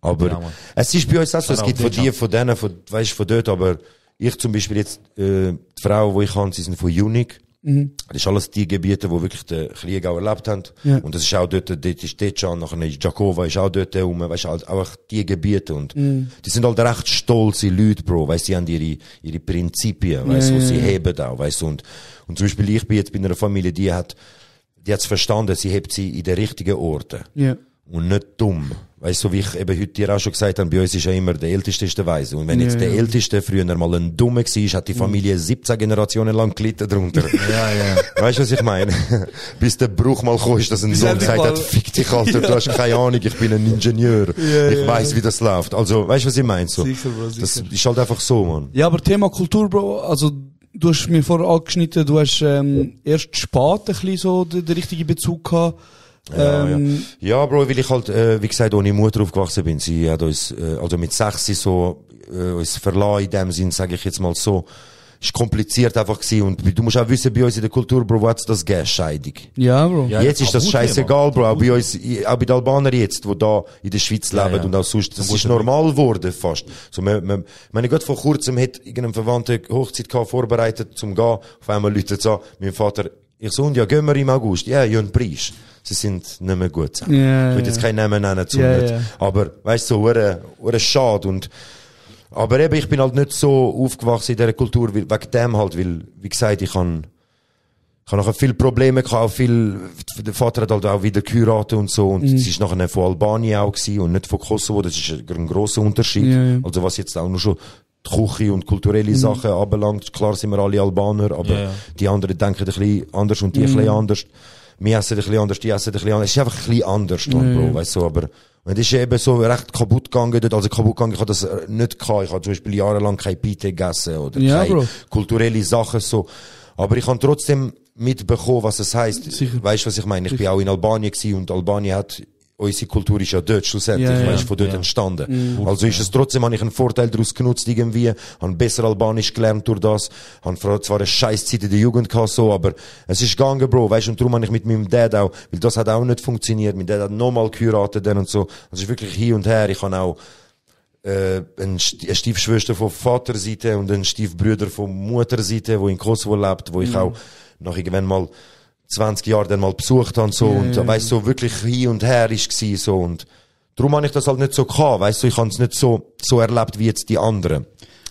aber, Ja, Mann. es ist bei uns auch so, es Shout gibt out von Dejan. dir, von denen, weißt du, von dort, aber ich zum Beispiel jetzt, die Frauen, die ich habe, sie sind von Unique. Das ist alles die Gebiete, wo wirklich den Krieg auch erlebt haben. Ja. Und das ist auch dort ist Dejan, nachher ist Jakova, ist auch dort rum, weißt du, halt auch die Gebiete. Und die sind halt recht stolze Leute, Bro, weißt du, sie haben ihre Prinzipien, weißt du, sie heben auch, weißt du. Und zum Beispiel ich bin jetzt bei einer Familie, die hat's verstanden, sie hebt sie in den richtigen Orten. Ja. Und nicht dumm. Weißt du, so wie ich eben heute dir auch schon gesagt habe, bei uns ist ja immer der Älteste ist der Weise. Und wenn jetzt der Älteste früher mal ein Dummer war, hat die Familie 17 Generationen lang gelitten drunter. Weißt du, was ich meine? Bis der Bruch mal kam, ist, dass ein Sohn gesagt hat, fick dich, Alter, du hast keine Ahnung, ich bin ein Ingenieur. Ich weiss, wie das läuft. Also, weißt du, was ich meine? So, Sicher, Bro, sicher. das ist halt einfach so, man. Ja, aber Thema Kultur, Bro, also, du hast mir vorher angeschnitten, du hast, erst spät ein bisschen so den richtigen Bezug gehabt. Ja, Bro, weil ich halt, wie gesagt, ohne Mutter aufgewachsen bin. Sie hat uns, also mit 6 so, uns verlassen in dem Sinn, sage ich jetzt mal so. Ist kompliziert einfach gewesen. Und du musst auch wissen, bei uns in der Kultur, Bro, hat's das gegeben, Scheidung. Ja, Bro. Ja, Jetzt ist das Tabu-Thema. scheißegal, Bro. Auch bei uns, auch bei den Albanern jetzt, die da in der Schweiz leben ja. und auch sonst, das ist normal geworden, fast. So, meine Gott, vor kurzem hat irgendein Verwandter Hochzeit gehabt, vorbereitet zum Gehen. Auf einmal läutet es an, mein Vater, ich so, und ja, gehen wir im August. Ja, Jön Preis. Sie sind nicht mehr gut zusammen. Ja, Ich will jetzt keinen Namen nennen, zu Ja, nicht. ja. Aber, weißt du, so, schade und, aber eben, ich bin halt nicht so aufgewachsen in dieser Kultur, wegen dem halt, weil, wie gesagt, ich habe nachher viele Probleme gehabt, auch der Vater hat halt auch wieder geheiratet und so, und sie ist nachher von Albanien auch gewesen und nicht von Kosovo, das ist ein grosser Unterschied. Ja. Also was jetzt auch nur schon die Küche und kulturelle Sachen anbelangt, klar sind wir alle Albaner, aber die anderen denken ein bisschen anders und die ein bisschen anders. Wir essen ein bisschen anders, die essen ein bisschen anders. Es ist einfach ein bisschen anders, Bro, weißt du, aber, und das ist eben so recht kaputt gegangen dort, also kaputt gegangen, ich habe das nicht gehabt, ich habe zum Beispiel jahrelang kein Pite gegessen oder Ja, keine Bro. kulturelle Sachen so, aber ich habe trotzdem mitbekommen, was es heisst. Sicher. Weißt du, was ich meine? Ich bin auch in Albanien gewesen und Albanien hat, unsere Kultur ist ja dort schlussendlich, Ja, ja. weißt, von dort entstanden. Also ist es trotzdem, habe ich einen Vorteil daraus genutzt irgendwie, habe besser Albanisch gelernt durch das, habe zwar eine scheiß Zeit in der Jugend gehabt, so, aber es ist gegangen, Bro, weißt, und darum habe ich mit meinem Dad auch, weil das hat auch nicht funktioniert, mein Dad hat nochmal geheiratet dann und so, also ist wirklich hin und her, ich habe auch eine Stiefschwester von Vaterseite und einen Stiefbrüder von Mutterseite, wo in Kosovo lebt, wo ich auch nach irgendwann mal 20 Jahre dann mal besucht habe, so, und weißt so wirklich hin und her ist gsi, so, und darum habe ich das halt nicht so gehabt, weißt du, ich habe es nicht so erlebt wie jetzt die anderen.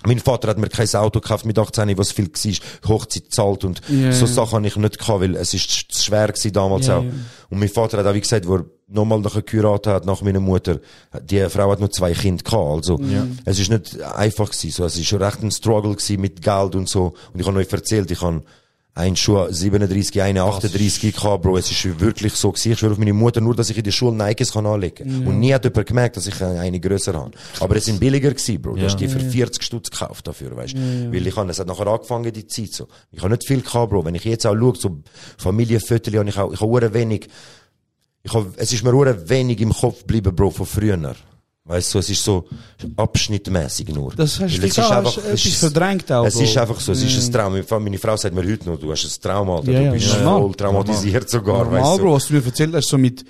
Mein Vater hat mir kein Auto gekauft mit 18, was viel war, Hochzeit zahlt und so Sachen habe ich nicht gehabt, weil es ist zu schwer gewesen damals auch. Und mein Vater hat auch, wie gesagt, wo er nochmal nachher geheiratet hat, nach meiner Mutter, die Frau hat nur 2 Kinder gehabt, also, es ist nicht einfach gewesen, so, es ist schon recht ein Struggle gewesen mit Geld und so. Und ich habe euch erzählt, ich habe ein Schuh 37, eine 38 gehabt, Bro. Es ist wirklich so gewesen. Ich schwöre auf meine Mutter, nur, dass ich in der Schule Nikes kann anlegen. Und nie hat jemand gemerkt, dass ich eine grösser habe. Aber es sind billiger gewesen, Bro. Du hast die für 40 Stutz gekauft dafür, weißt du. Weil es hat nachher angefangen, die Zeit so. Ich habe nicht viel gehabt, Bro. Wenn ich jetzt auch schaue, so Familienfotos, und ich habe wenig, es ist mir wenig im Kopf geblieben, Bro, von früher. Weißt du, es ist so abschnittmäßig nur. Das hast du etwas verdrängt auch. Es ist einfach so, es ist ein Traum. Meine Frau sagt mir heute noch, du hast ein Traum, Alter. Du bist voll traumatisiert sogar, normal, weißt du. Bro, was du mir erzählt hast, so mit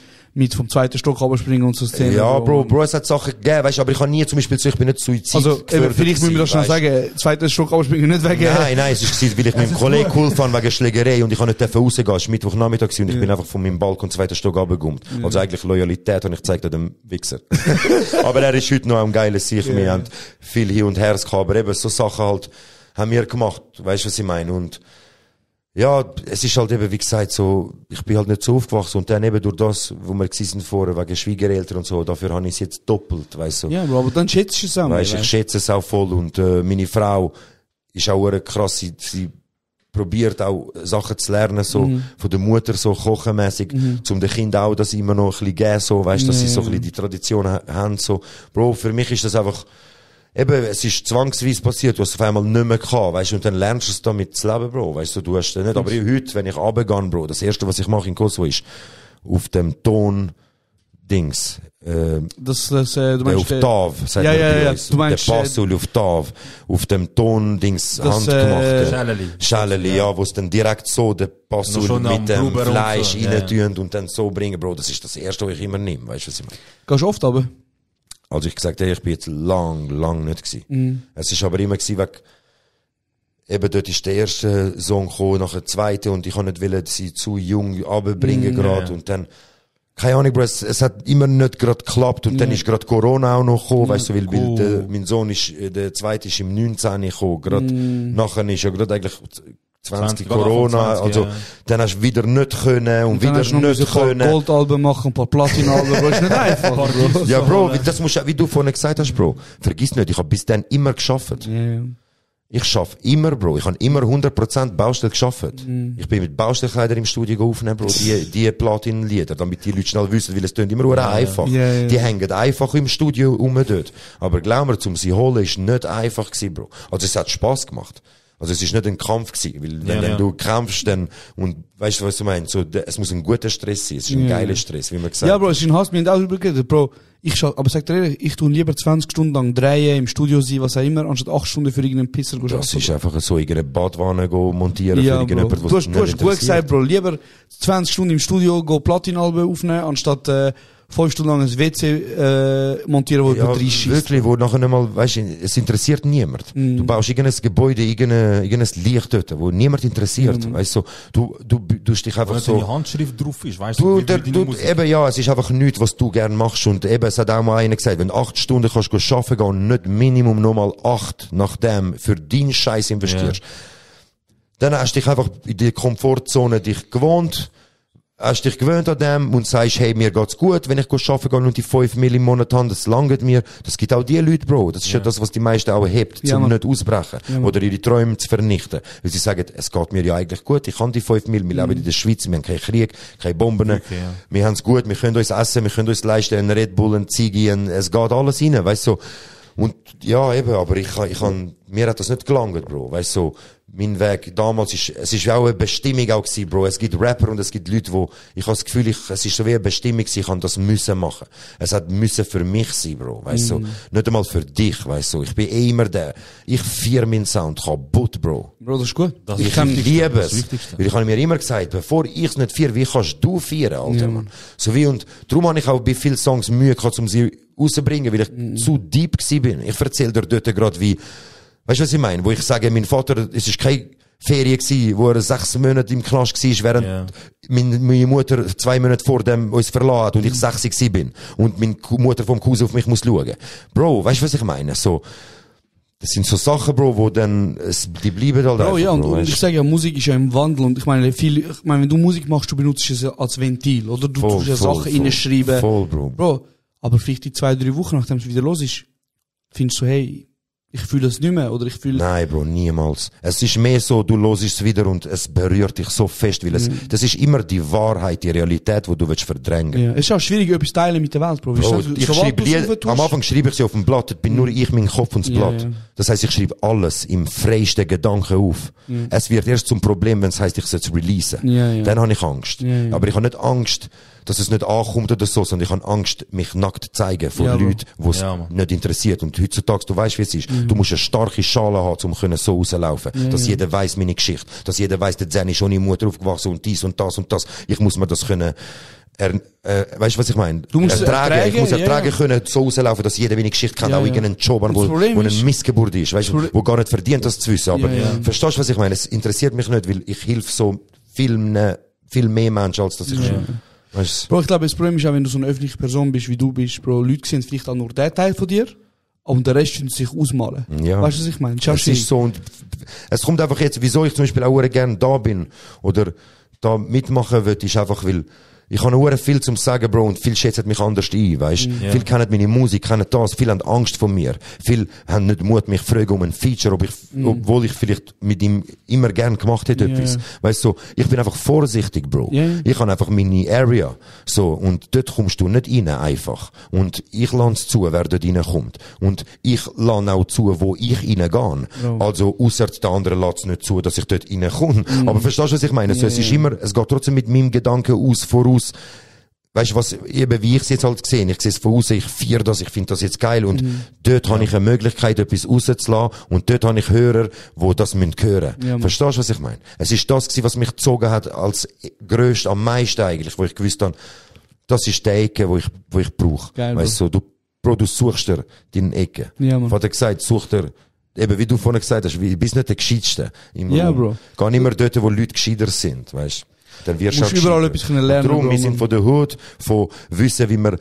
vom 2. Stock runterspringen und so Szenen. Ja, Bro, es hat Sachen gegeben, weißt du, aber ich habe nie zum Beispiel ich bin nicht Suizid. Also, vielleicht müssen wir das schon sagen, 2. Stock runterspringen nicht wegen... Nein, es ist weil ich mit dem Kollegen cool fand wegen Schlägerei und ich habe nicht rausgehen. Es war Mittwochnachmittag und ich bin einfach von meinem Balkon 2. Stock runtergekommen. Also eigentlich Loyalität und ich zeigte dem Wichser. Aber er ist heute noch ein geiler Sieg. Wir haben viel Hin und Her gehabt, aber eben so Sachen halt haben wir gemacht. Weißt du, was ich meine? Und ja, es ist halt eben, wie gesagt, so, ich bin halt nicht so aufgewachsen und dann eben durch das, wo wir gewesen sind vorher, wegen Schwiegereltern und so, dafür habe ich es jetzt doppelt, weißt du. Ja, aber dann schätzt du es auch. Weißt du, ich schätze es auch voll und meine Frau ist auch krass, sie probiert auch Sachen zu lernen, so, von der Mutter, so kochenmässig, zum den Kind auch das immer noch ein bisschen geben, so, weißt du, dass sie so ein bisschen die Tradition haben, so. Bro, für mich ist das einfach, eben, es ist zwangsweise passiert, du hast auf einmal nicht mehr gehabt, weißt du, und dann lernst du es damit zu leben, Bro, weißt du, du hast nicht, aber heute, wenn ich runtergehe, Bro, das erste, was ich mache in Kosovo ist, auf dem Ton-Dings, du meinst, auf Tav, sagt man bei uns. Du meinst, der Passul auf Tav, auf dem Ton-Dings, handgemachte. Schäleli, ja, wo es dann direkt so, der Passul mit dem Fleisch so, rein und dann so bringen, Bro, das ist das erste, was ich immer nehme, weißt du, was ich meine? Gehst du oft runter? Also ich gesagt, ich bin jetzt lang nicht gewesen. Es ist aber immer gewesen, eben dort ist der erste Song gekommen, nachher der zweite und ich habe nicht wollen, sie zu jung runterbringen gerade und dann, keine Ahnung, Bro, es hat immer nicht gerade geklappt und dann ist gerade Corona auch noch gekommen, weißt du, weil mein Sohn ist, der zweite ist im 19 gekommen, gerade nachher ist ja gerade eigentlich 20 Corona, 20, also, dann hast du wieder nicht können und wieder nicht können. Ein Goldalben machen, ein paar Platinalben, Bro, ist nicht einfach, Bro. Ja, Bro, das musst, wie du vorhin gesagt hast, Bro, vergiss nicht, ich habe bis dann immer geschafft. Ich schaff immer, Bro, ich habe immer 100% Baustelle geschafft. Ich bin mit Baustellkleider im Studio aufnehmen, Bro, die Platin-Lieder, damit die Leute schnell wissen, weil es tönt immer einfach. Die hängen einfach im Studio dort. Aber glaub mir, zum sie holen, ist nicht einfach gewesen, Bro. Also es hat Spass gemacht. Also es ist nicht ein Kampf gewesen, weil wenn du kämpfst, dann, und weißt du, was du meinst, so, es muss ein guter Stress sein, es ist ein geiler Stress, wie man gesagt hat. Ja, Bro, es ist ein Hass, wir haben auch übergeredet, Bro, aber sag dir ehrlich, ich tue lieber 20 Stunden lang drehen, im Studio sein, was auch immer, anstatt 8 Stunden für irgendeinen Pisser zu arbeiten. Das ist einfach so, irgendeine Badwanne montieren für irgendjemand, was du hast gut gesagt, Bro, lieber 20 Stunden im Studio, Platinalben aufnehmen, anstatt, 5 Stunden lang ein WC montieren, wo du reinschießt. Wirklich, wo nachher nicht mal, weißt du, es interessiert niemand. Du baust irgendein Gebäude, irgendein Licht dort, wo niemand interessiert. Weißt du, du dich einfach so. Wenn deine Handschrift drauf ist, weißt du, eben ja, es ist einfach nichts, was du gerne machst. Und eben, es hat auch mal einer gesagt, wenn du 8 Stunden kannst arbeiten gehen und nicht Minimum nochmal 8 nachdem für deinen Scheiß investierst, dann hast du dich einfach in die Komfortzone dich gewohnt, hast dich gewöhnt an dem und sagst, hey, mir geht's gut, wenn ich arbeiten gehe und die 5 Mil im Monat habe, das langt mir. Das gibt auch die Leute, Bro. Das ist ja das, was die meisten auch hebt, zum nicht ausbrechen. Oder ihre Träume zu vernichten. Weil sie sagen, es geht mir ja eigentlich gut, ich habe die 5 Mil, wir leben in der Schweiz, wir haben keinen Krieg, keine Bomben, wir haben es gut, wir können uns essen, wir können uns leisten, einen Red Bull, einen Ziggy, es geht alles rein, weißt du. Und ja, eben, aber mir hat das nicht gelangt, Bro. Weißt du, mein Weg damals es ist auch eine Bestimmung auch gewesen, Bro. Es gibt Rapper und es gibt Leute, ich habe das Gefühl, es ist so wie eine Bestimmung gewesen, ich kann das müssen machen. Es hat müssen für mich sein, Bro. Weißt du, nicht einmal für dich, weißt du. Ich bin immer der. Ich feiere meinen Sound kaputt, Bro. Bro, das ist gut. Ich liebe es. Weil ich habe mir immer gesagt, bevor ich es nicht feiere, wie kannst du feiern, Alter, Mann? So wie, und darum habe ich auch bei vielen Songs Mühe gehabt, um sie rauszubringen, weil ich zu deep gewesen bin. Ich erzähle dir dort gerade wie, weißt du, was ich meine? Wo ich sage, mein Vater, es ist keine Ferien gewesen, wo er 6 Monate im Knast war, während meine Mutter 2 Monate vor dem uns verlassen hat und ich 6 gewesen bin. Und meine Mutter vom Cousin auf mich muss schauen. Bro, weißt du, was ich meine? So, Das sind so Sachen, Bro, wo dann, die bleiben halt Bro, ja, und weißt? ich sage ja, Musik ist ja im Wandel und ich meine, wenn du Musik machst, du benutzt es ja als Ventil, oder? Du tust ja Sachen reinschreiben. Voll, Bro. Bro, aber vielleicht die 2-3 Wochen, nachdem es wieder los ist, findest du, hey, ich fühle es nicht mehr, oder ich fühle... Nein, Bro, niemals. Es ist mehr so, du hörst es wieder und es berührt dich so fest, weil das ist immer die Wahrheit, die Realität, die du willst verdrängen. Ja, es ist auch schwierig, etwas teilen mit der Welt, Bro. Bro, ich schreibe am Anfang schreibe ich sie auf dem Blatt, das bin nur ich, mein Kopf und das Blatt. Ja. Das heisst, ich schreibe alles im freiesten Gedanken auf. Es wird erst zum Problem, wenn es heisst, ich soll es releasen. Ja. Dann habe ich Angst. Ja. Aber ich habe nicht Angst, dass es nicht ankommt oder so, sondern ich habe Angst, mich nackt zu zeigen von Leuten, die es nicht interessiert. Und heutzutage, du weißt, wie es ist. Du musst eine starke Schale haben, um so rauslaufen. Dass jeder weiss meine Geschichte. Dass jeder weiss, der Zen ist ohne Mutter aufgewachsen und dies und das und das. Ich muss mir das können, weißt du, was ich meine? Du musst ertragen. Ich muss ertragen können, so rauslaufen, dass jeder meine Geschichte kennt. Auch irgendeinen Job, wo eine Missgeburt ist. Weißt du, wo gar nicht verdient, das zu wissen. Aber, verstehst du, was ich meine? Es interessiert mich nicht, weil ich helfe so viel mehr Menschen, als dass ich weißt, Bro, ich glaube, das Problem ist auch, wenn du so eine öffentliche Person bist, wie du bist, Bro, Leute sehen vielleicht auch nur den Teil von dir, und der Rest sich ausmalen. Ja. Weißt du, was ich meine? Es ist so, und es kommt einfach jetzt, wieso ich zum Beispiel auch gerne da bin, oder da mitmachen will, ist einfach, weil ich habe noch viel zum sagen, Bro, und viele schätzen mich anders ein, weißt? Viele kennen meine Musik, kennen das, viele haben Angst vor mir. Viele haben nicht Mut, mich zu fragen um ein Feature, obwohl ich vielleicht mit ihm immer gern gemacht hätte, etwas. Weißt du, so, ich bin einfach vorsichtig, Bro. Ich habe einfach meine Area, so, und dort kommst du nicht rein, einfach. Und ich lasse zu, wer dort reinkommt. Und ich lasse auch zu, wo ich reingehe. Also, ausser der andere lässt es nicht zu, dass ich dort reinkomme. Aber verstehst du, was ich meine? So, es ist immer, es geht trotzdem mit meinem Gedanken voraus. Weißt du, was, eben wie ich es jetzt halt gesehen, ich sehe es von außen, ich feiere das, ich finde das jetzt geil und dort habe ich eine Möglichkeit, etwas rauszulassen und dort habe ich Hörer, die das hören müssen. Ja, verstehst du, was ich meine? Es ist das gewesen, was mich gezogen hat als grösst, am meisten eigentlich, wo ich gewusst habe, das ist die Ecke, wo ich brauche. Weißt du, du suchst dir deine Ecke. Ja, Mann. Vater gesagt, such dir, eben wie du vorhin gesagt hast, du bist nicht der Gescheitste. Bro. Geh immer dort, wo Leute gescheiter sind, weißt du. Dann wirst du überall etwas lernen. Darum, wir sind von der Hut, von wissen, wie man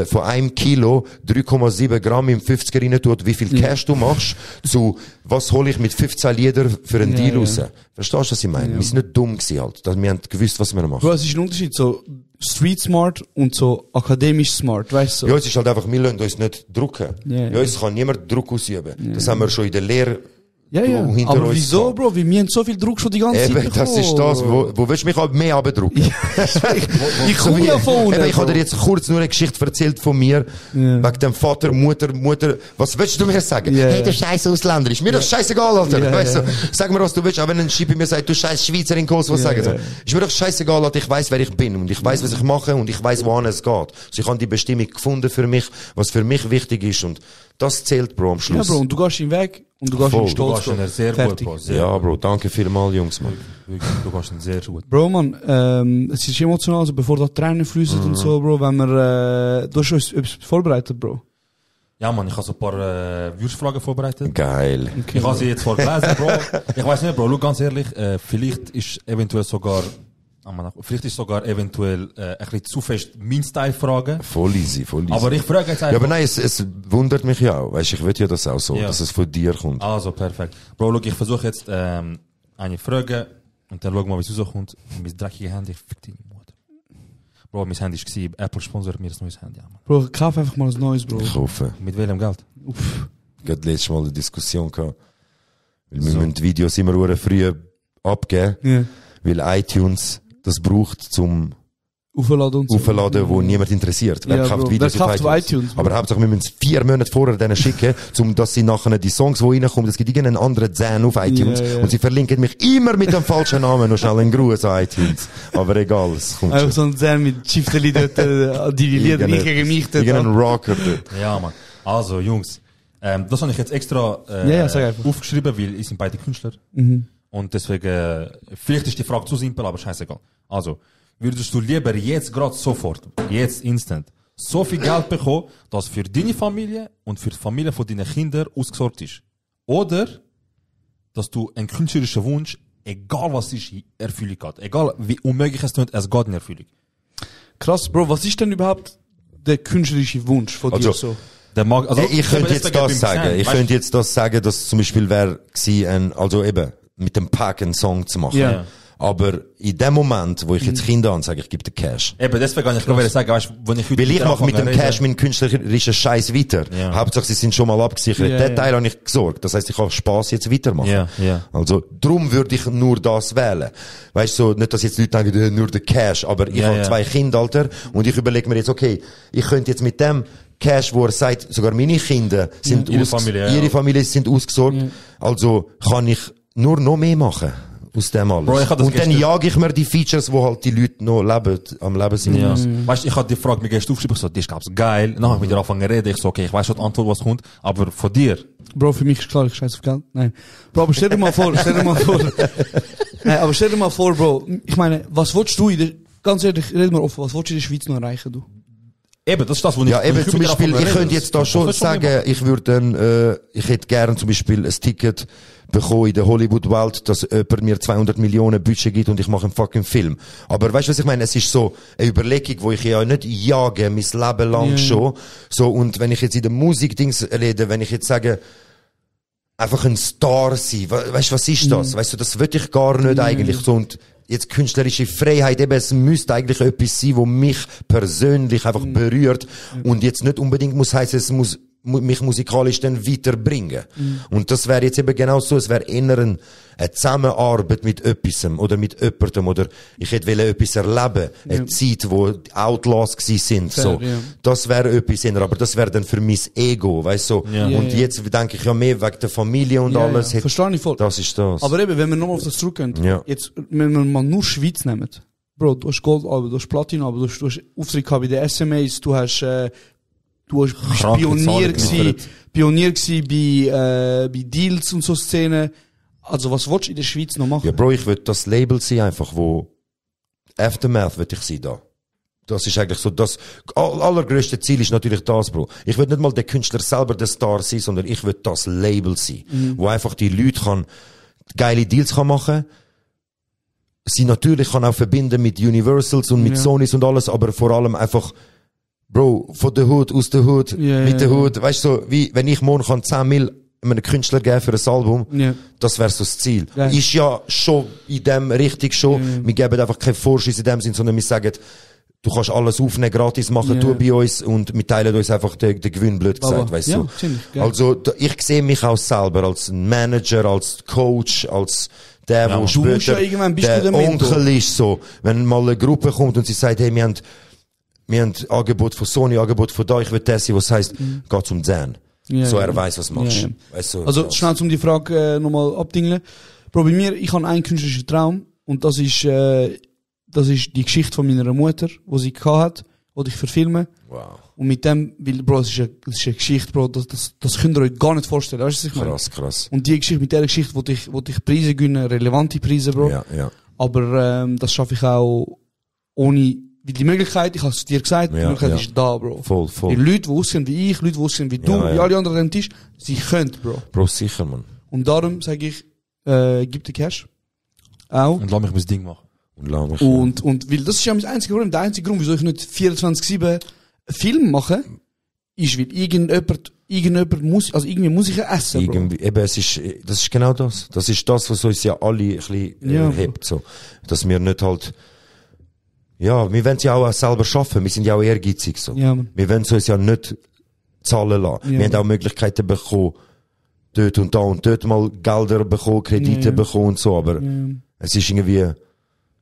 von 1 Kilo 3,7 Gramm im 50er rein tut, wie viel Cash du machst, zu was hole ich mit 15 Lieder für einen Deal raus. Verstehst du, was ich meine? Wir sind nicht dumm gewesen halt. Wir haben gewusst, was wir machen. Bro, es ist ein Unterschied, so Street Smart und so akademisch smart, weißt du? Ja, es ist halt einfach, wir lassen uns nicht drucken. Ja, es kann niemand Druck ausüben. Das haben wir schon in der Lehre. Ja. Aber wieso, Bro? Wir haben so viel Druck schon die ganze Zeit bekommen. Das ist das. Wo willst du mich halt mehr abdrucken? Ich komme ja von unten. Ich habe dir jetzt kurz nur eine Geschichte erzählt von mir. Wegen dem Vater, Mutter. Was willst du mir sagen? Hey, du scheiß Ausländer. Ist mir doch scheißegal, Alter. Weißt du? Sag mir, was du willst. Auch wenn ein Schippi mir sagt, du scheiß Schweizerin, was sagen sie? Ist mir doch scheißegal, Alter. Ich weiss, wer ich bin. Und ich weiss, was ich mache. Und ich weiss, wohin es geht. Also ich habe die Bestimmung gefunden für mich, was für mich wichtig ist. Und das zählt, Bro, am Schluss. Ja, Bro, und du gehst den Weg und du gehst in Stolz. Du gehst sehr gut, Bro. Ja, Bro, danke vielmals, Jungs, man. Du gehst sehr gut. Bro, man, es ist emotional, also bevor da Tränen fließen und so, Bro, wenn wir, du hast uns etwas vorbereitet, Bro. Ja, man, ich habe so ein paar Würstfragen vorbereitet. Geil. Okay, ich habe sie jetzt vorgelesen, Bro. Ich weiss nicht, Bro, schau ganz ehrlich, vielleicht ist eventuell sogar ein bisschen zu fest mein Style fragen. Voll easy. Aber ich frage jetzt einfach. Ja, aber nein, es wundert mich ja auch. Weißt, ich will ja das auch so, dass es von dir kommt. Also, perfekt. Bro, look, ich versuche jetzt, eine Frage, und dann schau mal, wie es rauskommt. Mein dreckiges Handy, fick deine Mutter. Bro, mein Handy war, Apple sponsert mir ein neues Handy. Ja, Bro, kauf einfach mal ein neues, Bro. Ich hoffe. Mit welchem Geld? Gerade letztes Mal eine Diskussion gehabt. Weil wir müssen die Videos immer früh abgeben. Weil iTunes das braucht zum Aufladen, wo niemand interessiert. Wer kauft Videos auf iTunes? Aber Hauptsache, wir müssen es 4 Monate vorher denen schicken, dass sie nachher die Songs, die reinkommen, es gibt irgendeinen anderen Zen auf iTunes, und sie verlinken mich immer mit dem falschen Namen, noch schnell einen Gruß an iTunes. Aber egal, es kommt schon. So ein Zen mit Schifteli dort, die Lieder nicht gegen mich dort. Irgendeinen Rocker dort. Ja, Mann. Also, Jungs, das habe ich jetzt extra aufgeschrieben, weil ich sind beide Künstler. Und deswegen, vielleicht ist die Frage zu simpel, aber scheißegal. Also, würdest du lieber jetzt gerade sofort, jetzt instant, so viel Geld bekommen, dass für deine Familie und für die Familie von deinen Kindern ausgesorgt ist? Oder, dass du einen künstlerischen Wunsch, egal was ist, Erfüllung hat? Egal wie unmöglich es ist, es geht in Erfüllung. Krass, Bro, was ist denn überhaupt der künstlerische Wunsch von dir so? Der mag, also, ich könnte jetzt das sagen. Ich könnte jetzt das sagen, dass zum Beispiel wäre gewesen, also eben, mit dem Pack einen Song zu machen. Ja. Aber in dem Moment, wo ich jetzt Kinder ansage, ich gebe den Cash. Eben, deswegen kann ich gerade sagen, weißt, wenn ich heute Weil ich mache mit dem Cash meinen künstlerischen Scheiß weiter. Ja. Hauptsache, sie sind schon mal abgesichert. Den Teil habe ich gesorgt. Das heisst, ich kann Spass jetzt weitermachen. Ja, ja. Also, drum würde ich nur das wählen. Weißt du, so, nicht, dass jetzt Leute denken, nur der Cash, aber ich habe 2 Kinder, Alter, und ich überlege mir jetzt, okay, ich könnte jetzt mit dem Cash, wo er sagt, sogar meine Kinder sind ihre Familie sind ausgesorgt. Also, kann ich nur noch mehr machen. Aus dem alles. Bro, und dann jage ich mir die Features, wo halt die Leute noch am Leben sind. Ja. Weißt du, ich hatte die Frage mir gestern aufgeschrieben, ich so, das ist glaub's geil. Dann habe ich mit dir angefangen zu reden, ich so, okay, ich weiß schon die Antwort, was kommt, aber von dir. Bro, für mich ist klar, ich scheiß auf Geld. Nein. Bro, aber stell dir mal vor. Nein, aber stell dir mal vor, Bro, ich meine, was willst du ganz ehrlich, red mal offen, was willst du in der Schweiz noch erreichen, du? Eben, das ist das, wo ich... Ja, eben, zum Beispiel, ich könnte jetzt da schon sagen, ich hätte gern zum Beispiel ein Ticket bekommen in der Hollywood-Welt, dass jemand mir 200 Millionen Budget gibt und ich mache einen fucking Film. Aber weißt du, was ich meine? Es ist so eine Überlegung, wo ich ja nicht jage, mein Leben lang schon. So, und wenn ich jetzt in der Musik-Dings rede, wenn ich jetzt sage, einfach ein Star sein, weißt du, was ist das? Weißt du, das will ich gar nicht eigentlich. So, und jetzt künstlerische Freiheit, eben, es müsste eigentlich etwas sein, wo mich persönlich einfach berührt und jetzt nicht unbedingt muss heißen, es muss mich musikalisch dann weiterbringen. Und das wäre jetzt eben genau so, es wäre eher eine Zusammenarbeit mit etwas oder mit jemandem oder ich hätte etwas erleben, eine Zeit, wo die Outlaws gewesen sind, so. Das wäre etwas eher, aber das wäre dann für mein Ego, weißt du, so. Und jetzt denke ich ja mehr wegen der Familie und alles. Ja. Verstehe ich voll. Das ist das. Aber eben, wenn wir nochmal auf das zurückgehen, jetzt, wenn wir mal nur Schweiz nehmen, Bro, du hast Goldalben, du hast Platinalben, du hast Auftritt gehabt bei den SMAs, du bist Pionier gsi bei Deals und so Szenen. Also was willst du in der Schweiz noch machen? Ja, Bro, ich will das Label sein einfach, wo Aftermath will ich sein da. Das ist eigentlich so das allergrößte Ziel ist natürlich das, Bro. Ich will nicht mal der Künstler selber der Star sein, sondern ich will das Label sein, wo einfach die Leute geile Deals machen. Sie natürlich kann auch verbinden mit Universals und mit Sonys und alles, aber vor allem einfach Bro, von der Hood, aus der Hood, mit der Hood, weißt du, so, wie, wenn ich morgen 10 Mil einem Künstler geben für ein Album, das wäre so das Ziel. Ist ja schon in dem richtig schon, wir geben einfach keinen Vorschuss in dem Sinn, sondern wir sagen, du kannst alles aufnehmen, gratis machen, tu bei uns und wir teilen uns einfach den Gewinn, blöd gesagt, weißt du. Also, ich sehe mich auch selber als Manager, als Coach, als der, wo später der Onkel ist, so. Wenn mal eine Gruppe kommt und sie sagt, hey, wir haben Angebot von Sony, Angebot von da, ich will das sein, was heisst, geht's um den. So er weiss, was machst. Weißt du, also, schnell um die Frage nochmal abdingeln. Bro, bei mir, ich habe einen künstlerischen Traum und das ist die Geschichte von meiner Mutter, die sie gehabt hat, die ich verfilme. Wow. Und mit dem, weil, Bro, das ist eine Geschichte, Bro, das könnt ihr euch gar nicht vorstellen. Weißt du, was ich meine? Krass. Und mit der Geschichte wollte ich Preise gewinnen, relevante Preise, Bro. Ja. Aber, das schaffe ich auch ohne, weil die Möglichkeit, ich habe es dir gesagt, die Möglichkeit ist da, Bro. Voll. Die Leute, die aussehen wie ich, Leute, die aussehen wie du, wie alle anderen am Tisch, sie können, Bro. Bro, sicher, man. Und darum sage ich, gib dir Cash. Auch. Und lass mich mein Ding machen. Und weil das ist ja mein einziger Problem. Der einzige Grund, wieso ich nicht 24/7 Film mache, ist, weil irgendjemand muss, also irgendwie muss ich essen, Bro. Eben, das ist genau das. Das ist das, was uns ja alle ein bisschen hebt, so. Dass wir nicht halt, ja, wir wollen es ja auch selber schaffen. Wir sind ja auch ehrgeizig, so. Ja, man. Wir wollen es uns ja nicht zahlen lassen. Wir haben auch Möglichkeiten bekommen, dort und da und dort mal Gelder bekommen, Kredite bekommen und so, aber es ist irgendwie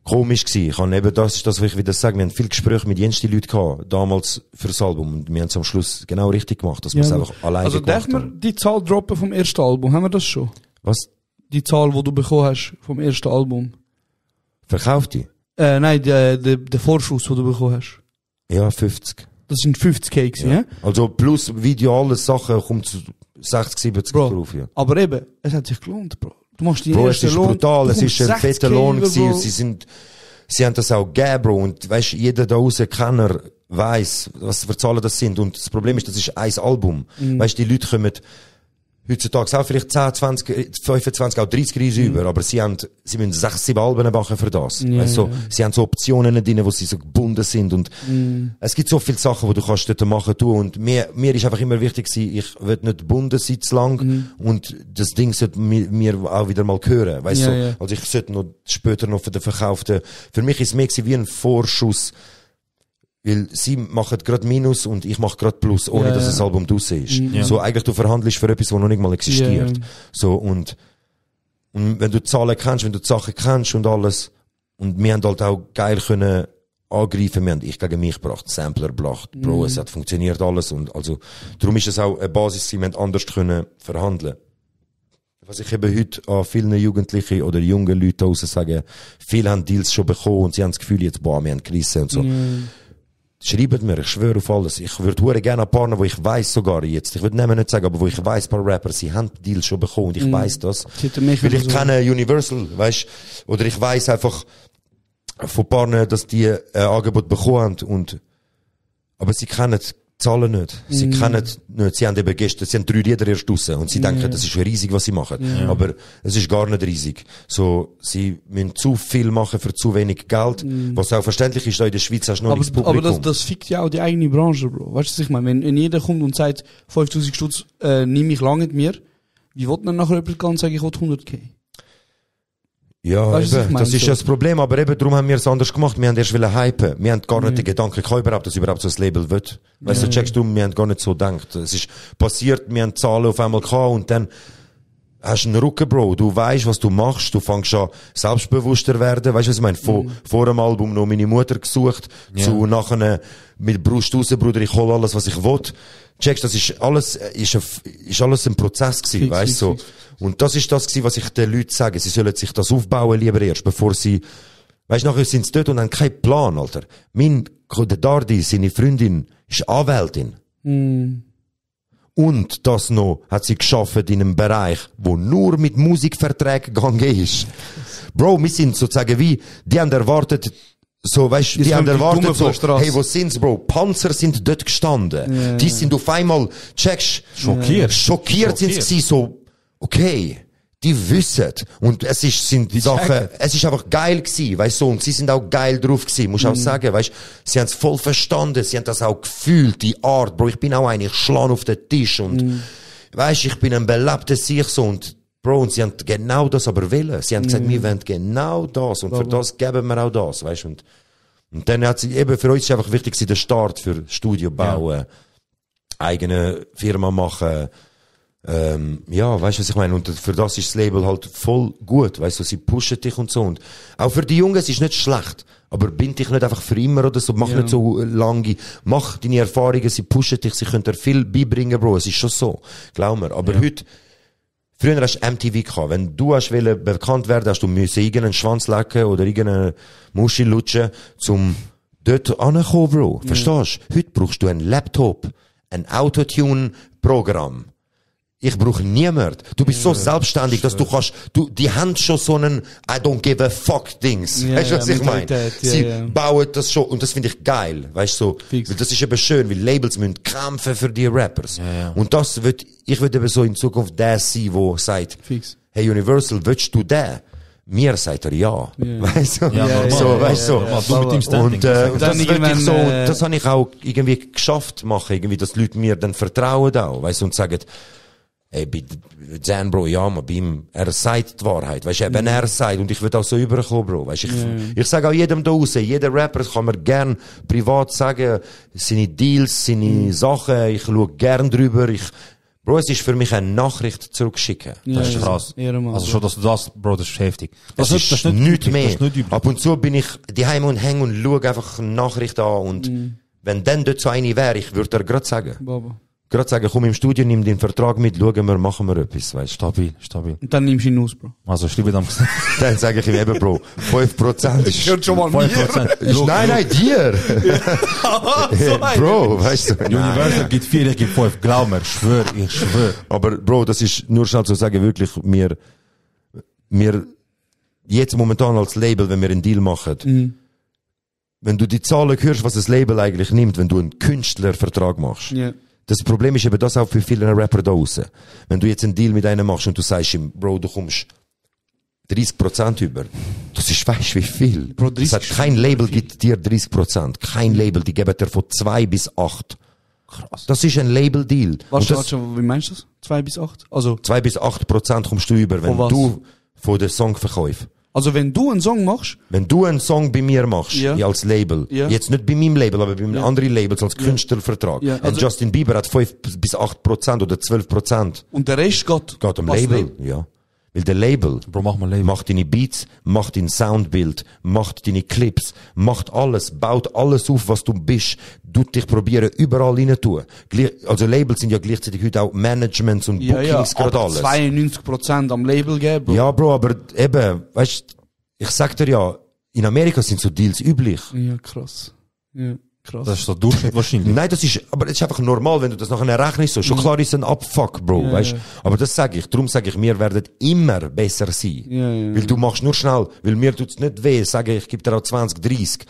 komisch gewesen. Ich habe eben, das ist das, was ich wieder sage, wir haben viel Gespräche mit jensten Leuten gehabt, damals fürs Album, und wir haben es am Schluss genau richtig gemacht, dass wir es einfach alleine gemacht haben. Also darf man die Zahl droppen vom ersten Album? Haben wir das schon? Was? Die Zahl, die du bekommen hast vom ersten Album? Verkauft die? Nein, der Vorschuss, den du bekommen hast. Ja, 50. Das sind 50k gewesen, ja? Also plus Video, alle Sachen, kommt zu 60, 70 drauf, ja. Aber eben, es hat sich gelohnt, Bro. Du machst die Bro, erste es ist Lohn, brutal, es ist ein fetter Lohn gewesen, Bro. sie haben das auch gegeben, Bro, und weisst, jeder da draussen Kenner weiss, was für Zahlen das sind, und das Problem ist, das ist ein Album. Weisst, die Leute kommen heutzutage auch vielleicht 10, 20, 25, auch 30 Reisen über, aber sie müssen 6, 7 Alben machen für das. Weißt du, sie haben so Optionen drin, wo sie so gebunden sind und es gibt so viele Sachen, die du kannst dort machen tun und mir ist einfach immer wichtig gewesen, ich will nicht gebunden sein zu lang und das Ding sollte mir auch wieder mal hören, weißt du, also ich sollte noch später noch für den Verkauften, für mich ist es mehr wie ein Vorschuss, weil sie machen gerade Minus und ich mache gerade Plus, ohne dass das Album draussen ist. So, eigentlich du verhandelst für etwas, was noch nicht mal existiert. So, und wenn du die Zahlen kennst, wenn du die Sachen kennst und alles, und wir haben halt auch geil können angreifen, wir haben ich gegen mich gebracht, Sampler gebracht, Bro, es hat funktioniert alles und also, darum ist es auch eine Basis, wir haben anders können verhandeln. Was ich eben heute an vielen Jugendlichen oder jungen Leuten draussen sage, viele haben Deals schon bekommen und sie haben das Gefühl jetzt, boah, wir haben Krise und so. Schreibt mir, ich schwöre auf alles. Ich würde gerne ein paar, wo ich weiss sogar jetzt, ich würde nicht sagen, aber wo ich weiss, ein paar Rapper, sie haben Deals schon bekommen und ich weiss das. Weil ich kenne Universal, weißt, oder ich weiss einfach von Paaren, dass die ein Angebot bekommen haben aber sie kennen Zahlen nicht. Sie kennen nicht. Sie haben eben gestern, sie haben 3 Lieder erst draussen und sie denken, das ist riesig, was sie machen. Aber es ist gar nicht riesig. So, sie müssen zu viel machen für zu wenig Geld. Was auch verständlich ist, da in der Schweiz hast du noch nichts Publikum. Aber das fickt ja auch die eigene Branche, Bro. Weißt du, was ich meine? Wenn jeder kommt und sagt, 5000 Stutz, nehme ich lange mit mir, wie will dann nachher jemand gehen und sagen, ich will 100k? Ja, weißt, eben, das ist ja das Problem, aber eben, darum haben wir es anders gemacht. Wir haben erst hypen. Wir haben gar nicht den Gedanken gehabt, dass überhaupt so ein Label wird. Weißt du, checkst du, wir haben gar nicht so gedacht. Es ist passiert, wir haben Zahlen auf einmal gehabt und dann hast du einen Rücken, Bro. Du weißt, was du machst. Du fängst an, selbstbewusster werden. Weißt du, was ich meine? Vor dem Album noch meine Mutter gesucht, zu nachher mit Brust raus, Bruder, ich hol alles, was ich will. Checkst, das ist alles ein Prozess gewesen, weißt du? So. Und das ist das gewesen, was ich den Leuten sage. Sie sollen sich das aufbauen lieber erst, bevor sie, weißt du, nachher sind sie dort und haben keinen Plan, Alter. Der Dardi, seine Freundin, ist Anwältin. Und das noch hat sie geschaffen in einem Bereich, wo nur mit Musikverträgen gegangen ist. Bro, wir sind sozusagen wie, die haben erwartet, so, weißt, die haben erwartet so, hey, wo sind's, Bro? Panzer sind dort gestanden. Die sind auf einmal, checkst, schockiert sind sie so, okay, die wissen. Und es sind die Sachen, es ist einfach geil gewesen, weißt du, und sie sind auch geil drauf gewesen, muss auch sagen, weißt, sie haben es voll verstanden, sie haben das auch gefühlt, die Art, Bro, ich bin auch ich schlage auf den Tisch und, weißt, ich bin ein belebter Sieg so und, Bro, und sie haben genau das aber wollen. Sie haben gesagt, wir wollen genau das und für das geben wir auch das, weißt du, und dann hat sie eben, für uns ist einfach wichtig, der Start für Studio bauen, eigene Firma machen, ja, weißt du, was ich meine? Und für das ist das Label halt voll gut, weißt du, sie pushen dich und so. Und auch für die Jungen, es ist nicht schlecht. Aber bind dich nicht einfach für immer oder so, mach nicht so lange, mach deine Erfahrungen, sie pushen dich, sie können dir viel beibringen, Bro, es ist schon so. Glaub mir. Aber heute, früher hast du MTV gehabt. Wenn du hast wollen bekannt werden, hast du müssen irgendeinen Schwanz lecken oder irgendeine Muschi lutschen, zum dort ankommen, Bro. Verstehst du? Heute brauchst du einen Laptop, ein Autotune-Programm. Ich brauche niemand. Du bist so selbstständig, dass du kannst, die haben schon so einen I don't give a fuck Dings. Weißt du, was ich meine? Sie bauen das schon, und das finde ich geil. Weißt du, so. Weil das ist eben schön, weil Labels müssen kämpfen für die Rappers. Und das ich würde eben so in Zukunft der sein, wo sagt, hey Universal, willst du der? Mir sagt er ja. Weißt du? So, weißt du? So. Und das wirklich so, das habe ich auch irgendwie geschafft machen, irgendwie, dass die Leute mir dann vertrauen auch, weißt du, und sagen, ey, bei Zan, Bro, ja, man, bei ihm, er sagt die Wahrheit, weißt du, wenn er sagt, und ich will auch so überkommen, Bro, weißt du, ich sage auch jedem da draussen, jeder Rapper kann mir gern privat sagen, seine Deals, seine Sachen, ich schaue gern drüber, Bro, es ist für mich eine Nachricht zurückschicken. Das ist krass. Also schon, dass du das, Bro, das ist heftig. Das ist nichts mehr. Ab und zu bin ich daheim und hänge und schaue einfach eine Nachricht an und wenn dann dort so eine wäre, ich würde dir gerade sagen. Gerade sagen, komm im Studio, nimm den Vertrag mit, schauen wir, machen wir etwas, weißt du. Stabil. Und dann nimmst du ihn aus, Bro. Also, schreibe dann. Dann sage ich ihm eben, Bro, 5%. Ich höre schon mal 5%. Nein, dir. Bro, weißt du. Universal gibt 4, ich gebe 5. Glaub mir, ich schwör. Aber, Bro, das ist nur schnell zu sagen, wirklich, wir, jetzt momentan als Label, wenn wir einen Deal machen, wenn du die Zahlen hörst, was das Label eigentlich nimmt, wenn du einen Künstlervertrag machst, Das Problem ist eben das auch für viele Rapper da draussen. Wenn du jetzt einen Deal mit einem machst und du sagst ihm, Bro, du kommst 30% über. Das ist, weißt wie viel? Bro, das hat kein Label gibt dir 30%. Kein Label, die geben dir von 2 bis 8. Krass. Das ist ein Label-Deal. Warte, wie meinst du das? 2 bis 8? Also 2 bis 8% kommst du über, wenn du von den Songverkäufen. Also wenn du einen Song machst? Wenn du einen Song bei mir machst, als Label, jetzt nicht bei meinem Label, aber bei einem anderen Label, als Künstlervertrag. Ja. Also Justin Bieber hat 5 bis 8% oder 12%. Und der Rest geht am Label. Ja. Weil der Label, Bro, mach mal Label. macht deine Beats, macht dein Soundbild, macht deine Clips, macht alles, baut alles auf, was du bist, tut dich probieren, überall rein tun. Also Labels sind ja gleichzeitig heute auch Managements und Bookings, gerade alles. 92% am Label geben, Bro. Ja, Bro, aber eben, weißt, ich sag dir ja, in Amerika sind so Deals üblich. Ja, krass. Ja. Krass. Das ist der Durchschnitt wahrscheinlich. Nein, das ist einfach normal, wenn du das nachher rechnest, so. Schon klar ist ein Abfuck, Bro, weißt? Aber das sage ich. Darum sage ich, wir werden immer besser sein. Weil du machst nur schnell, weil mir tut's nicht weh, sage ich gebe dir auch 20, 30.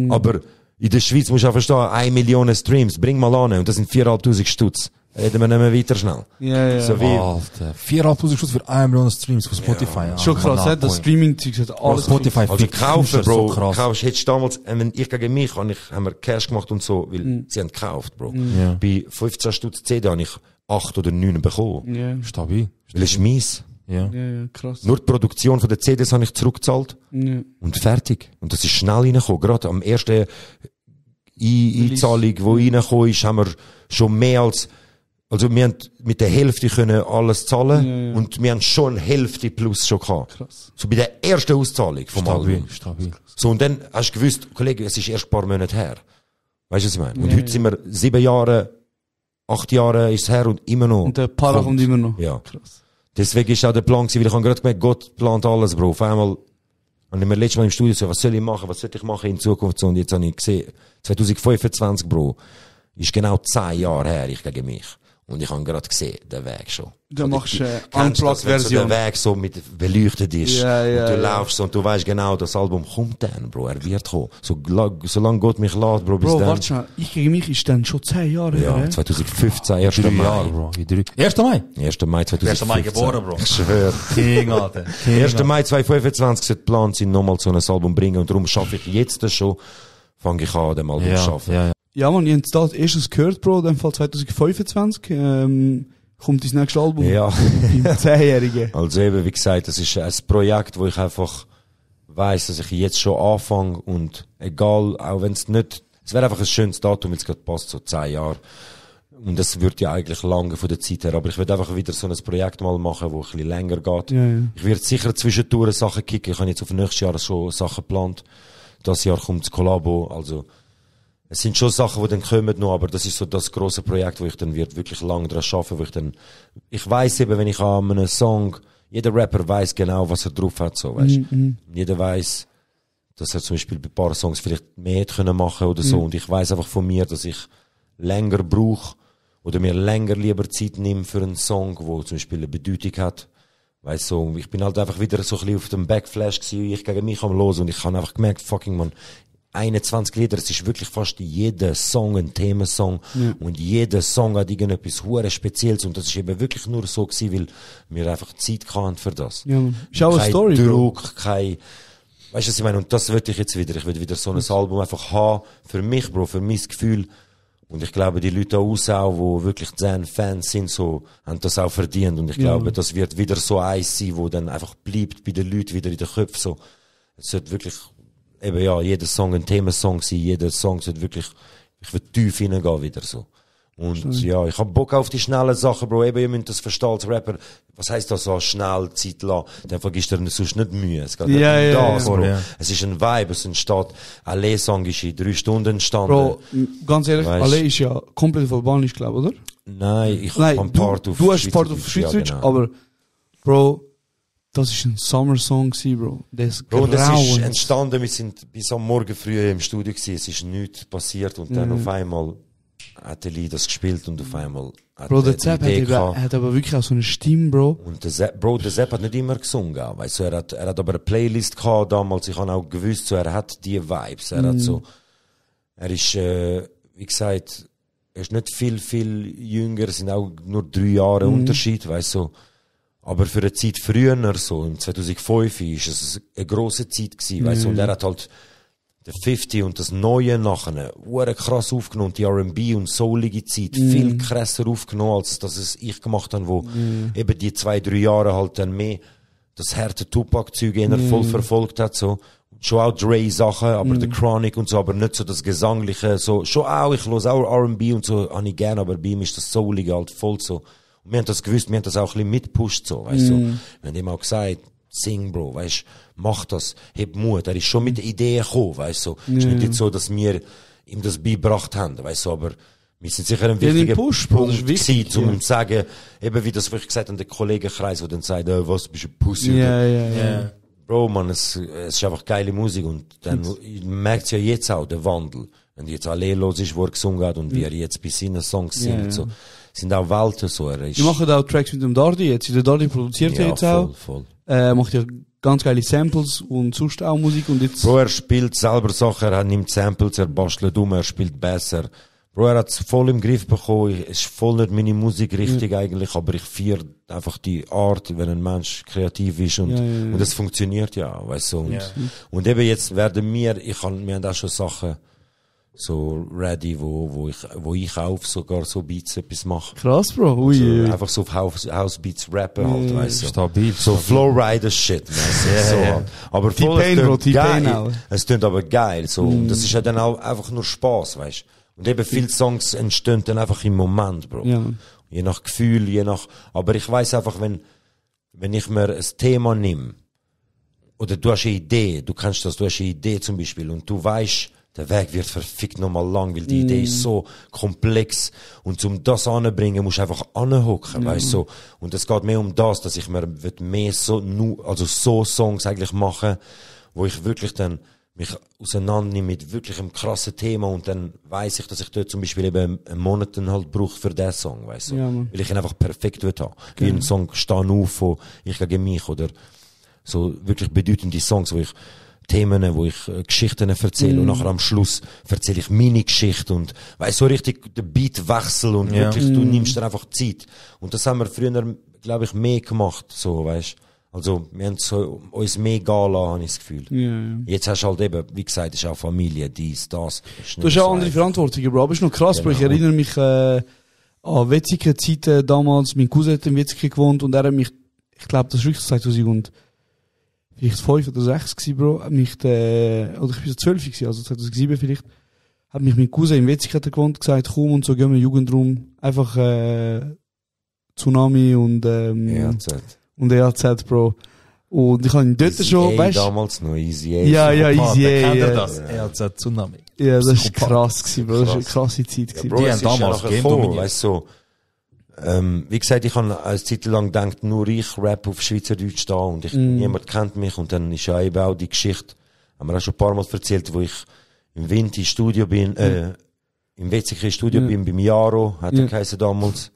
Aber in der Schweiz musst du auch verstehen, 1 Million Streams, bring mal an, und das sind 4'500 Stutz. Reden wir nicht mehr weiter schnell. Ja. So wie, Alter, 4'500 Stutz für 1 Million Streams von Spotify. Ja. Schon krass, das Streaming-Zeug hat alles. Spotify also kaufen, Bro, so kaufst, hättest damals, wenn ich gegen mich, haben wir Cash gemacht und so, weil sie haben gekauft, Bro. Ja. Bei 15 Stutz CD habe ich 8 oder 9 bekommen. Ja. Stabil. Weil es ist mies. Ja. Ja, krass. Nur die Produktion von der CDs habe ich zurückgezahlt. Ja. Und fertig. Und das ist schnell reingekommen. Gerade am ersten Einzahlung, die reingekommen ist, haben wir schon mehr als, also wir haben mit der Hälfte können alles zahlen und wir haben schon Hälfte plus schon gehabt. Krass. So bei der ersten Auszahlung vom Album. Stabil. So, und dann hast du gewusst, Kollege, es ist erst ein paar Monate her. Weißt du, was ich meine? Und heute sind wir 7 Jahre, 8 Jahre ist es her und immer noch. Und der Para kommt immer noch. Ja. Krass. Deswegen ist auch der Plan gewesen, weil ich habe gerade gemerkt, Gott plant alles, Bro. Auf einmal, und ich mir letztes Mal im Studio so, was soll ich machen, was sollte ich machen in Zukunft so, und jetzt habe ich gesehen, 2025, Bro, ist genau 10 Jahre her, ich gegen mich. Und ich habe gerade gesehen, den Weg schon. Du machst Unplugged Unplugged-Version. Der Weg so mit beleuchtet ist. Ja, und du laufst so und du weißt genau, das Album kommt dann, Bro. Er wird kommen. Solange Gott mich lässt, Bro, bis Bro, dann. warte schnell. Ich gegen mich ist dann schon 10 Jahre her. Ja, 2015, 1. 3 Mai. Jahre, Bro. 1. Mai? 1. Mai 2015. 1. Mai geboren, Bro. Ich schwöre. King, Alter. 1. Mai 2025 sollte geplant sein, nochmal so ein Album bringen. Und darum schaffe ich jetzt das schon, fange ich an, dem Album zu schaffen. Ja. Ja, man, ich habe das erstes gehört, Bro, in dem Fall 2025, kommt das nächste Album. Ja. Im 10-Jährigen. Also eben, wie gesagt, das ist ein Projekt, wo ich einfach weiss, dass ich jetzt schon anfange und egal, auch wenn es nicht, es wäre einfach ein schönes Datum, weil es gerade passt, so 10 Jahre. Und das würde ja eigentlich lange von der Zeit her, aber ich würde einfach wieder so ein Projekt mal machen, wo ein bisschen länger geht. Ja. Ich werde sicher zwischendurch Sachen kicken, ich habe jetzt auf nächstes Jahr schon Sachen geplant. Das Jahr kommt das Collabo, also es sind schon Sachen, die dann kommen noch, aber das ist so das grosse Projekt, wo ich dann wirklich lang dran arbeiten, wo ich weiss eben, wenn ich an einem Song, jeder Rapper weiss genau, was er drauf hat, so, weißt. Jeder weiss, dass er zum Beispiel bei ein paar Songs vielleicht mehr hätte können machen oder so, und ich weiss einfach von mir, dass ich länger brauche, oder mir länger lieber Zeit nehme für einen Song, wo zum Beispiel eine Bedeutung hat. Weißt so, ich bin halt einfach wieder so ein bisschen auf dem Backflash gewesen, ich gegen mich am Los, und ich habe einfach gemerkt, fucking man, 21 Lieder, es ist wirklich fast jeder Song ein Themensong, und jeder Song hat irgendetwas hure Spezielles, und das ist eben wirklich nur so gewesen, weil wir einfach Zeit hatten für das. Ja, ist auch eine Kein Story, Druck, kein, weißt du, was ich meine? Und das will ich jetzt wieder. Ich will wieder so ein Album einfach haben, für mich, Bro, für mein Gefühl. Und ich glaube, die Leute auch, die wirklich Fans sind, so, haben das auch verdient. Und ich glaube, das wird wieder so eins sein, wo dann einfach bleibt bei den Leuten wieder in den Köpfen, so. Es sollte wirklich, eben ja, jeder Song ein Themensong sein, jeder Song sollte wirklich, ich will tief hineingehen wieder so. Und ja, ich hab Bock auf die schnellen Sachen, Bro. Eben, ihr müsst das verstehen als Rapper. Was heisst das so, schnell Zeit lassen? Dann vergisst ihr sonst nicht Mühe. Es geht Bro. Ja. Es ist ein Vibe, es entsteht, ein Song ist in 3 Stunden entstanden. Bro, ganz ehrlich, Weißt, alle ist ja komplett auf Albanisch, glaube ich, oder? Nein, ich hab ein Part auf du hast Part auf Schweizerdeutsch, genau. aber, Bro, das ist ein Summer-Song gewesen, Bro. Das ist entstanden, wir sind bis am Morgen früh im Studio gewesen, es ist nichts passiert, und dann auf einmal hat Eli das gespielt, und auf einmal hat Bro, der Zepp hat aber wirklich auch so eine Stimme, Bro. Und der Sepp hat nicht immer gesungen, weißt du, er hat aber eine Playlist gehabt damals, ich habe auch gewusst, so, er hat die Vibes, er hat so, er ist, wie gesagt, er ist nicht viel jünger, es sind auch nur 3 Jahre Unterschied, weißt du. Aber für eine Zeit früher, so, im 2005, ist es eine grosse Zeit gewesen, weißt du. Und er hat halt der 50 und das Neue nachher, krass aufgenommen, die R&B und soulige Zeit, viel krasser aufgenommen, als das es ich gemacht habe, wo eben die 2-3 Jahre halt dann mehr das harte Tupac-Zeug voll verfolgt hat, so. Schon auch Dre-Sachen, aber der Chronic und so, aber nicht so das Gesangliche, so, schon auch, ich höre auch R&B und so, habe ich gerne, aber bei ihm ist das Soulige halt voll so. Und wir haben das gewusst, wir haben das auch ein bisschen mitgepusht, so, weißt du. Wir haben ihm auch gesagt, sing, Bro, weißt mach das, heb Mut. Er ist schon mit Ideen gekommen, weißt du. Ist nicht jetzt so, dass wir ihm das beigebracht haben, weißt du, aber wir sind sicher ein wichtiger Punkt gewesen, um ihm zu sagen, eben wie das, was ich gesagt habe, der Kollegenkreis, der dann sagt, was, bist du Pussy? Ja. Bro, man, es ist einfach geile Musik und dann merkt es ja jetzt auch, der Wandel. Wenn jetzt alle los ist, wo er gesungen hat und wie er jetzt bei seinen Songs singt, so. Sind auch Welten so. Die machen auch Tracks mit dem Dardi jetzt. Der Dardi produziert ja jetzt auch. Voll. Macht ja ganz geile Samples und sonst auch Musik und jetzt. Bro, er spielt selber Sachen, er nimmt Samples, er bastelt er spielt besser. Bro, er hat es voll im Griff bekommen. Es ist voll nicht meine Musik richtig eigentlich, aber ich feiere einfach die Art, wenn ein Mensch kreativ ist und es funktioniert ja, weißt du. Und eben jetzt werden wir haben auch schon Sachen so ready, wo ich auf sogar so Beats etwas mache. Krass, Bro. Ui. So, einfach so auf House Beats rappen halt, weißt du. Stabil. So Flowrider Shit, weißt du. So. Aber voll, es klingt aber geil, so. Und das ist ja dann auch einfach nur Spaß, weißt du. Und eben viele Songs entstehen dann einfach im Moment, Bro. Ja. Je nach Gefühl, aber ich weiss einfach, wenn ich mir ein Thema nehme, oder du hast eine Idee, du hast eine Idee zum Beispiel, und du weißt, der Weg wird verfickt nochmal lang, weil die Idee ist so komplex. Und um das anzubringen, musst du einfach anhocken, weißt du. Und es geht mehr um das, dass ich mir mehr so Songs eigentlich machen, wo ich wirklich dann mich auseinandernehme mit wirklich einem krassen Thema und dann weiss ich, dass ich dort zum Beispiel eben einen Monat halt brauche für diesen Song, weißt du. Ja, weil ich ihn einfach perfekt will haben. Wie ein Song «Stehen auf» von «Ich gegen mich» oder so wirklich bedeutende Songs, wo ich Themen, wo ich Geschichten erzähle und nachher am Schluss erzähle ich meine Geschichte und weißt so richtig den Beatwechsel und wirklich du nimmst dir einfach Zeit. Und das haben wir früher, glaube ich, mehr gemacht, so, weißt. Also, wir haben so, uns mehr gehen lassen, habe ich das Gefühl. Ja. Jetzt hast du halt eben, wie gesagt, ist auch Familie, dies, das. Du hast auch andere Verantwortungen, Bro. Aber ist noch krass, Bro. Ich erinnere mich, an Wetzikon Zeiten damals. Mein Cousin hat in Wetzikon gewohnt und er hat mich, ich glaube, das ist wirklich 2000, vielleicht 5 oder 6 gewesen, Bro, hat mich, oder ich bin so 12 gewesen, also 2007 vielleicht, hat mich mein Cousin in Wetzikon gewohnt, gesagt, komm und so, gehen wir in den Jugendraum, einfach, Tsunami und, und EAZ, Bro. Und ich habe ihn dort schon, weißt du? Damals noch, Easy A. Ja, Easy A. Kennt ihr das? EAZ Tsunami. Ja, das ist krass gewesen, Bro. Das ist eine krasse Zeit gewesen. Ja, Bro, die haben damals Game dominiert. Weißt du, wie gesagt, ich habe eine Zeit lang gedacht, nur ich rap auf Schweizerdeutsch da und niemand kennt mich und dann ist ja eben auch die Geschichte, haben wir auch schon ein paar Mal erzählt, wo ich im Winter Studio bin, im Wetzikon Studio bin, beim Jaro, hat er geheißen damals.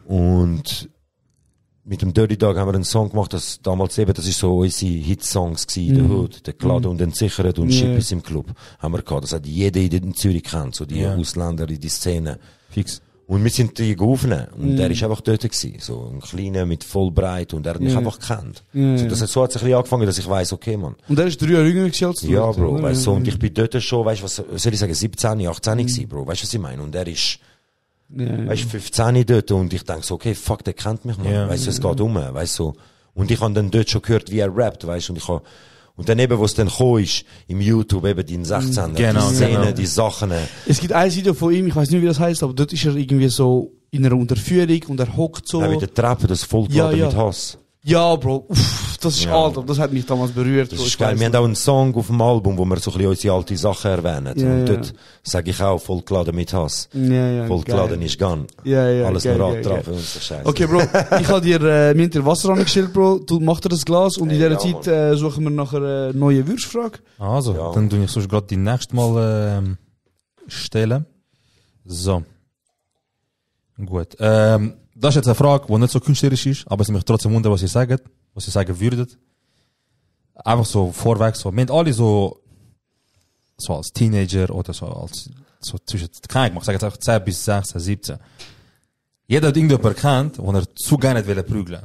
Und mit dem Dirty Dog haben wir einen Song gemacht, das damals eben, das ist so unsere Hitsongs gewesen, der Hood, der Geladen und entsichert und Schippis im Club, haben wir gehabt. Das hat jeder in Zürich kennt, so die Ausländer in die Szene. Fix. Und wir sind die aufgenommen. Und er ist einfach dort gewesen. So ein kleiner mit Vollbreit. Und er hat mich einfach gekannt. So hat es ein bisschen angefangen, dass ich weiss, okay, Mann. Und er ist 3 Jahre jünger als du? Ja, Bro, weißt du, und ich bin dort schon, weißt du, was soll ich sagen, 17, 18 gewesen, Bro. Weißt du, was ich meine? Und er ist, weißt du, 15 dort. Und ich denk so, okay, fuck, der kennt mich, Mann. Weißt du, es geht weißt du. Und ich habe dann dort schon gehört, wie er rappt, weißt du, und dann eben, wo es dann gekommen ist, im YouTube eben die 16er, die Szenen, die Sachen. Es gibt ein Video von ihm, ich weiß nicht, wie das heißt, aber dort ist er irgendwie so in einer Unterführung und er hockt so. Ja, mit der Treppe, das vollgeladen mit Hass. Ja, Bro, das ist Alter, das hat mich damals berührt. Das ist geil. Wir haben auch einen Song auf dem Album, wo wir so ein bisschen unsere alte Sachen erwähnen. Und dort sage ich auch, vollgeladen mit Hass. Vollgeladen ist gone. Alles nur antrafen und so Scheiße. Okay, Bro, ich habe dir, mir dir Wasser angestellt, Bro. Du machst dir das Glas und in dieser Zeit suchen wir nachher eine neue Würzfrage. Also, dann tue ich sonst gerade die nächste Mal stellen. So. Gut. Das ist jetzt eine Frage, die nicht so künstlerisch ist, aber es mich trotzdem wundert, was ihr sagt, was ihr sagen würdet. Einfach so vorweg so. Wir haben alle so so als Teenager oder so so zwischen, keine Ahnung, ich sage jetzt auch 10 bis 16, 17. Jeder hat irgendjemanden erkannt, wo zu gerne nicht prügeln.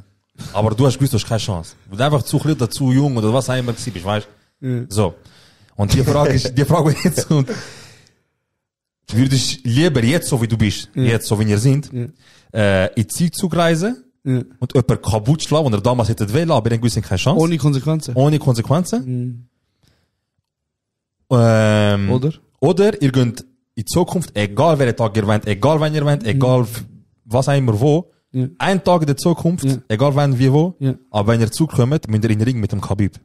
Aber du hast gewusst, du hast keine Chance. Weil du einfach zu klein oder zu jung oder was auch immer gewesen bist, weißt du? So. Und die Frage jetzt, und würdest lieber jetzt, so wie du bist, jetzt, so wie ihr sind, in die Zeit zurückreisen und jemanden kaputt schlagen, den er damals hätte wählen, aber irgendwie keine Chance. Ohne Konsequenzen. Ohne Konsequenzen. Oder ihr geht in die Zukunft, egal welchen Tag ihr wollt, egal wann ihr wollt, egal was auch immer wo, ein Tag in der Zukunft, egal wann, wie, wo, aber wenn ihr zurückkommt, müsst ihr in den Ring mit dem Khabib.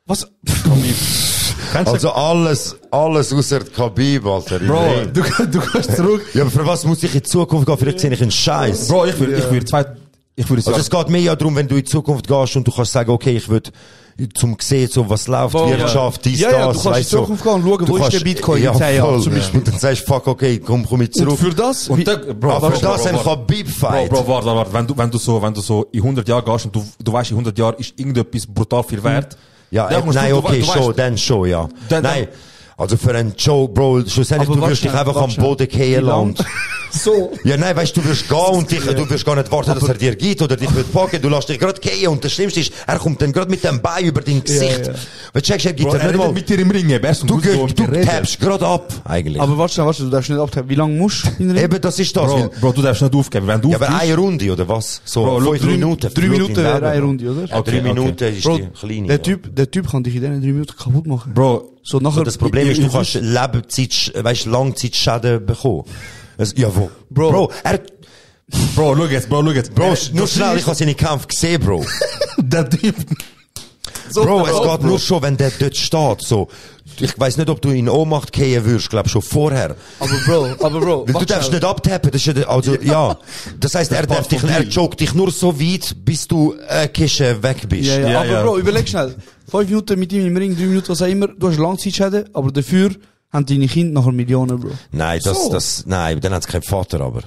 Was? Also alles außer Khabib, Alter. Bro, du kannst zurück. Ja, aber für was muss ich in die Zukunft gehen? Vielleicht sehe ich einen Scheiß. Bro, ich würde Also es geht mehr ja darum, wenn du in die Zukunft gehst und du kannst sagen, okay, ich würde zum sehen, so was läuft, Wirtschaft, dies, das, du kannst in die Zukunft gehen und schauen, wo ist der Bitcoin in 10 Jahren zum Beispiel. Und dann sagst du, fuck, okay, komm ich zurück. Und für das? Und für das ein Khabib-Fight. Bro, warte, wenn du so in 100 Jahren gehst und du weißt, in 100 Jahren ist irgendetwas brutal viel wert. Ja, nein, okay, dann schon, ja. Nein. Also für einen Joke, Bro, schlussendlich, du wirst dich einfach am Boden gehen lassen. So. Ja, nein, weißt du, wirst gehen und du wirst gar nicht warten, dass er dir geht oder dich wird packen. Du lässt dich gerade gehen und das Schlimmste ist, er kommt dann gerade mit dem Bein über dein Gesicht. Ja. Weil checkst, er gibt Bro, dir nicht mal. mit dir im Ring, Du tappst gerade ab, eigentlich. Aber warte, du darfst nicht abtappen. Wie lange musst du in den Ring? Eben, das ist das. Bro, du darfst nicht aufgeben. Wenn du ja, aber eine Runde, oder was? So, Bro, 5 Minuten. 3 Minuten wäre eine Runde, oder? Auch 3 Minuten ist Bro, die kleine. der Typ kann dich in diesen 3 Minuten kaputt machen. Bro, so nachher. Das Problem ist, du kannst Langzeitschäden bekommen. Ja, wo? Bro, schau jetzt. Bro, nur schnell, ich habe seinen Kampf gesehen, Bro. Der Typ. So, Bro, es geht nur schon, wenn der dort steht, so. Ich weiss nicht, ob du in Ohnmacht gehen würdest, glaub schon vorher. Aber Bro. Weil du darfst nicht abtappen, das ist ja, also, ja. Das heisst, er jokt dich nur so weit, bis du, Kische weg bist. Ja. Aber Bro, überleg schnell. 5 Minuten mit ihm im Ring, 3 Minuten, was auch immer. Du hast Langzeitschäden, aber dafür haben deine Kinder nachher Millionen, Bro. Nein, nein, dann hat es keinen Vater, aber.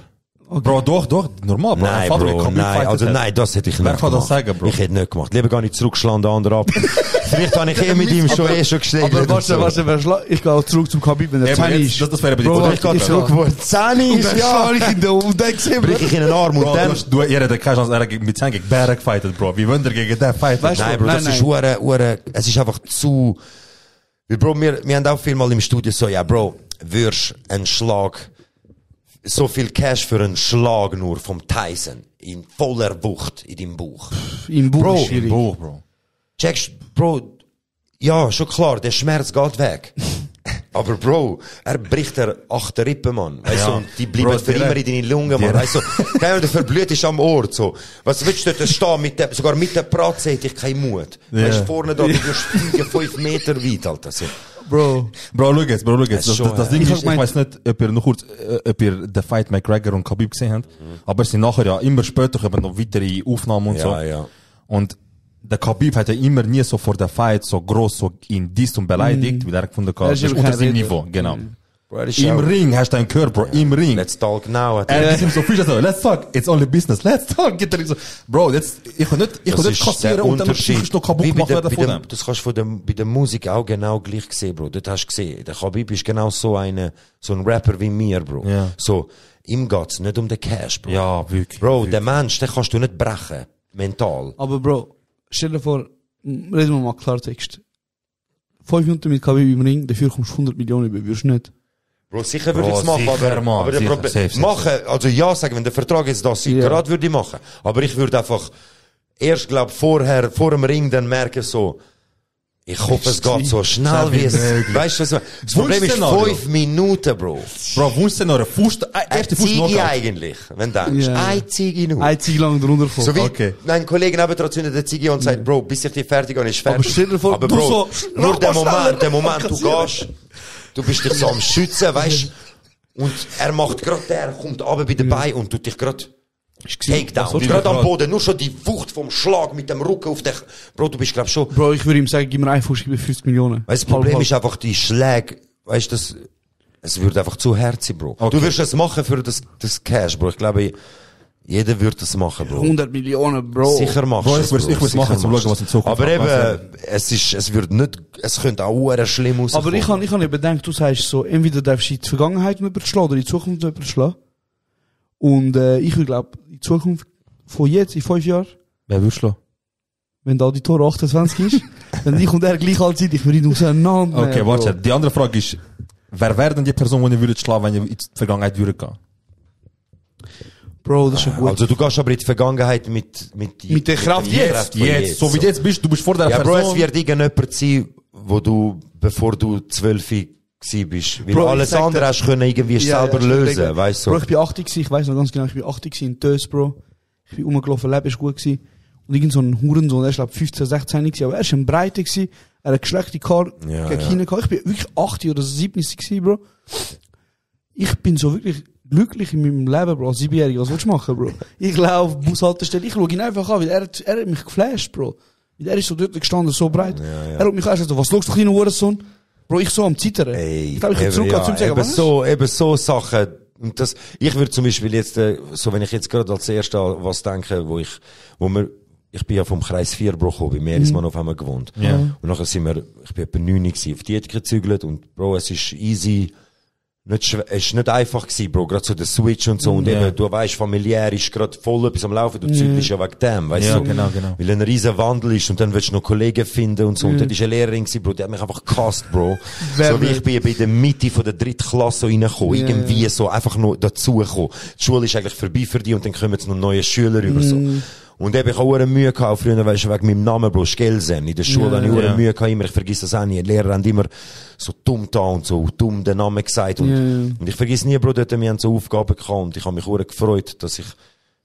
Okay. Bro, doch, normal, Bro. Nein, Bro, nein, das hätte ich nicht gemacht. Das sagen, Bro. Ich hätte nicht gemacht. Lieber gar nicht zurückschlagen, der andere ab. Vielleicht habe ich mit ihm schon geschlagen. Aber warte, ich gehe auch zurück zum Khabib, wenn er 10 ist. Das wäre bei dir. Bro, ich gehe zurück, wo er 10 ist, ja. Ich in den Umdeck gesehen, brich ich in den Arm und dann... Ihr hättet keine Chance, er mit 10 gegen Bären gefightet, Bro. Wie wollt ihr gegen den fighten? Nein, Bro, das ist es ist einfach zu... Weil, Bro, wir haben auch viel mal im Studio so, ja, Bro, würdest einen Schlag... So viel Cash für einen Schlag nur vom Tyson. In voller Wucht in deinem Bauch. Im Bauch, Bro, im Bauch, Bro. Checkst, Bro, ja, schon klar, der Schmerz geht weg. Aber Bro, er bricht 8 Rippen, Mann. Weißt du, und die bleiben Bro, für immer in deine Lungen, Mann. Weißt du, keiner, der verblüht ist am Ort, so. Was willst du dort stehen? Sogar mit der Pratze hätte ich keinen Mut. Weißt du, vorne da, du wirst 5 Meter weit, Alter, so. Bro, schau jetzt. Das Ding ist, ich weiss nicht, ob ihr den Fight McGregor und Khabib gesehen habt, aber es sind nachher ja immer später noch weitere Aufnahmen und so. Ja. Und der Khabib hat ja immer nie so vor der Fight so gross so ihn disst und beleidigt, weil er gefunden hat, das ist unter seinem Niveau, genau. Bro, Im Ring hast du einen Körper, Bro, im Ring. Let's talk now. Er ist ihm so viel so, let's talk, it's only business, let's talk. Geht er so, Bro, jetzt, ich kann nicht kassieren und dann psychisch noch kaputt gemacht werden von dem. Das kannst du bei der Musik auch genau gleich sehen, Bro. Dort hast du gesehen, der Khabib ist genau so ein Rapper wie mir, Bro. Ja. So, ihm geht's nicht um den Cash, Bro. Ja, wirklich. Bro, der Mensch, den kannst du nicht brechen. Mental. Aber Bro, stell dir vor, reden wir mal Klartext. 5 Minuten mit Khabib im Ring, dafür kommst du 100 Millionen über, würdest du nicht? Bro, sicher würde ich es machen, aber der Problem, machen, also ja sagen, wenn der Vertrag jetzt das ist, gerade würde ich machen. Aber ich würde einfach erst, vor dem Ring dann merken so, ich hoffe, es geht so schnell wie es, weißt du, was, das Problem ist 5 Minuten, Bro. Bro, Wunschszenario, erste Ziege eigentlich, wenn du denkst. Ein Ziege nur. Ein Ziege lang drunter kommt. So wie, ein Kollege nebendran zündet den Ziege und sagt, Bro, bis ich die fertig habe, ist fertig. Aber stell dir vor, aber Bro, nur der Moment, du gehst, du bist dich so am Schützen, weißt und er macht er kommt runter bei den Beinen und tut dich gerade Takedown. Gerade am Boden, nur schon die Wucht vom Schlag mit dem Rücken auf dich. Bro, du bist glaub schon... Bro, ich würde ihm sagen, gib mir einen Fuß, gib mir 50 Millionen. Weißt du, das Problem ist einfach die Schläge, weißt du, es würde einfach zu herzig, Bro. Okay. Du wirst es machen für das Cash, Bro. Ich glaube, Jeder würde das machen, Bro. 100 Millionen, Bro. Sicher machst Bro, du ich würde es machen, zum schauen, was in Zukunft Aber passiert. eben, es wird nicht, es könnte auch sehr schlimm aussehen. Aber ich kann nicht bedenken, du sagst so, entweder darfst du in die Vergangenheit überschlagen oder in die Zukunft überschlagen. Und ich glaube, in Zukunft, von jetzt, in 5 Jahren, Wer würdest du? wenn der Auditor 28 ist, dann ich und er gleich alt sind, ich würde ihn auseinander. Okay, Bro. warte. Die andere Frage ist, wer wäre denn die Person, die ihr würdet schlagen, wenn ihr in die Vergangenheit würdet gehen? Bro, das ist ja gut. Also du gehst aber in die Vergangenheit mit der Kraft jetzt. von Jetzt, so wie du jetzt bist, du bist vor der Ja, Bro, Person. es wird irgendjemand sein, wo du, bevor du 12 gsi bist. Weil Bro, ich alles sag andere dir- hast du können irgendwie selber stimmt, lösen, Digga. weißt du? Bro, ich bin 80 gewesen, ich weiss noch ganz genau, ich bin 80 gewesen in Tös, Bro. Ich bin rumgelaufen, Leben ist gut gewesen. Und irgend so ein Hurensohn, der ist glaub 15, 16 gewesen, aber er ist ein Breite gewesen, er hat geschlechte Kar Ja, gegen ja. China gehabt. Ich bin wirklich 80 oder 70 gewesen, Bro. Ich bin so wirklich glücklich in meinem Leben, Bro, als 7-Jähriger. Was willst du machen, Bro? Ich laufe, Bushaltestelle, ich schaue ihn einfach an, weil er hat mich geflasht, Bro. Weil er ist so dort gestanden, so breit. Er hat mich erst so, was schaust du, kleiner Hurensohn? Bro, ich so am Zittern. Ey, Ich glaube, ich kann eben, zurück zu ihm sagen, eben was? eben so Sachen. Und das, ich würde zum Beispiel jetzt, so wenn ich jetzt gerade als Erster an was denke, ich bin ja vom Kreis 4 Bro gekommen, bei Merismanhof haben wir gewohnt. Ja. Und nachher ich bin etwa 9 gewesen, auf die Ethik gezügelt und Bro, es ist easy, es ist nicht einfach gewesen, Bro, gerade so der Switch und so, und Ja. eben, du weißt, familiär ist gerade voll etwas am Laufen, du zügelst ja wegen dem, weißt Ja, du? genau. Weil ein riesen Wandel ist und dann willst du noch Kollegen finden und so. Und dort ist eine Lehrerin gewesen, Bro, die hat mich einfach gehasst, Bro. Wer so wie nicht? ich bin bei der Mitte von der 3. Klasse so reingekommen, irgendwie so einfach noch dazugekommen. Die Schule ist eigentlich vorbei für die und dann kommen jetzt noch neue Schüler rüber, so. Und eben, ich habe auch Mühe gehabt, früher, weißt du, wegen meinem Namen, Bro, Skelsen. In der Schule habe ich auch Mühe gehabt, immer, ich vergesse das auch nie. Die Lehrer haben immer so dumm da und so dumm den Namen gesagt. Und ich vergesse nie, Bro, dort, wir haben so Aufgaben gehabt und ich habe mich auch gefreut, dass ich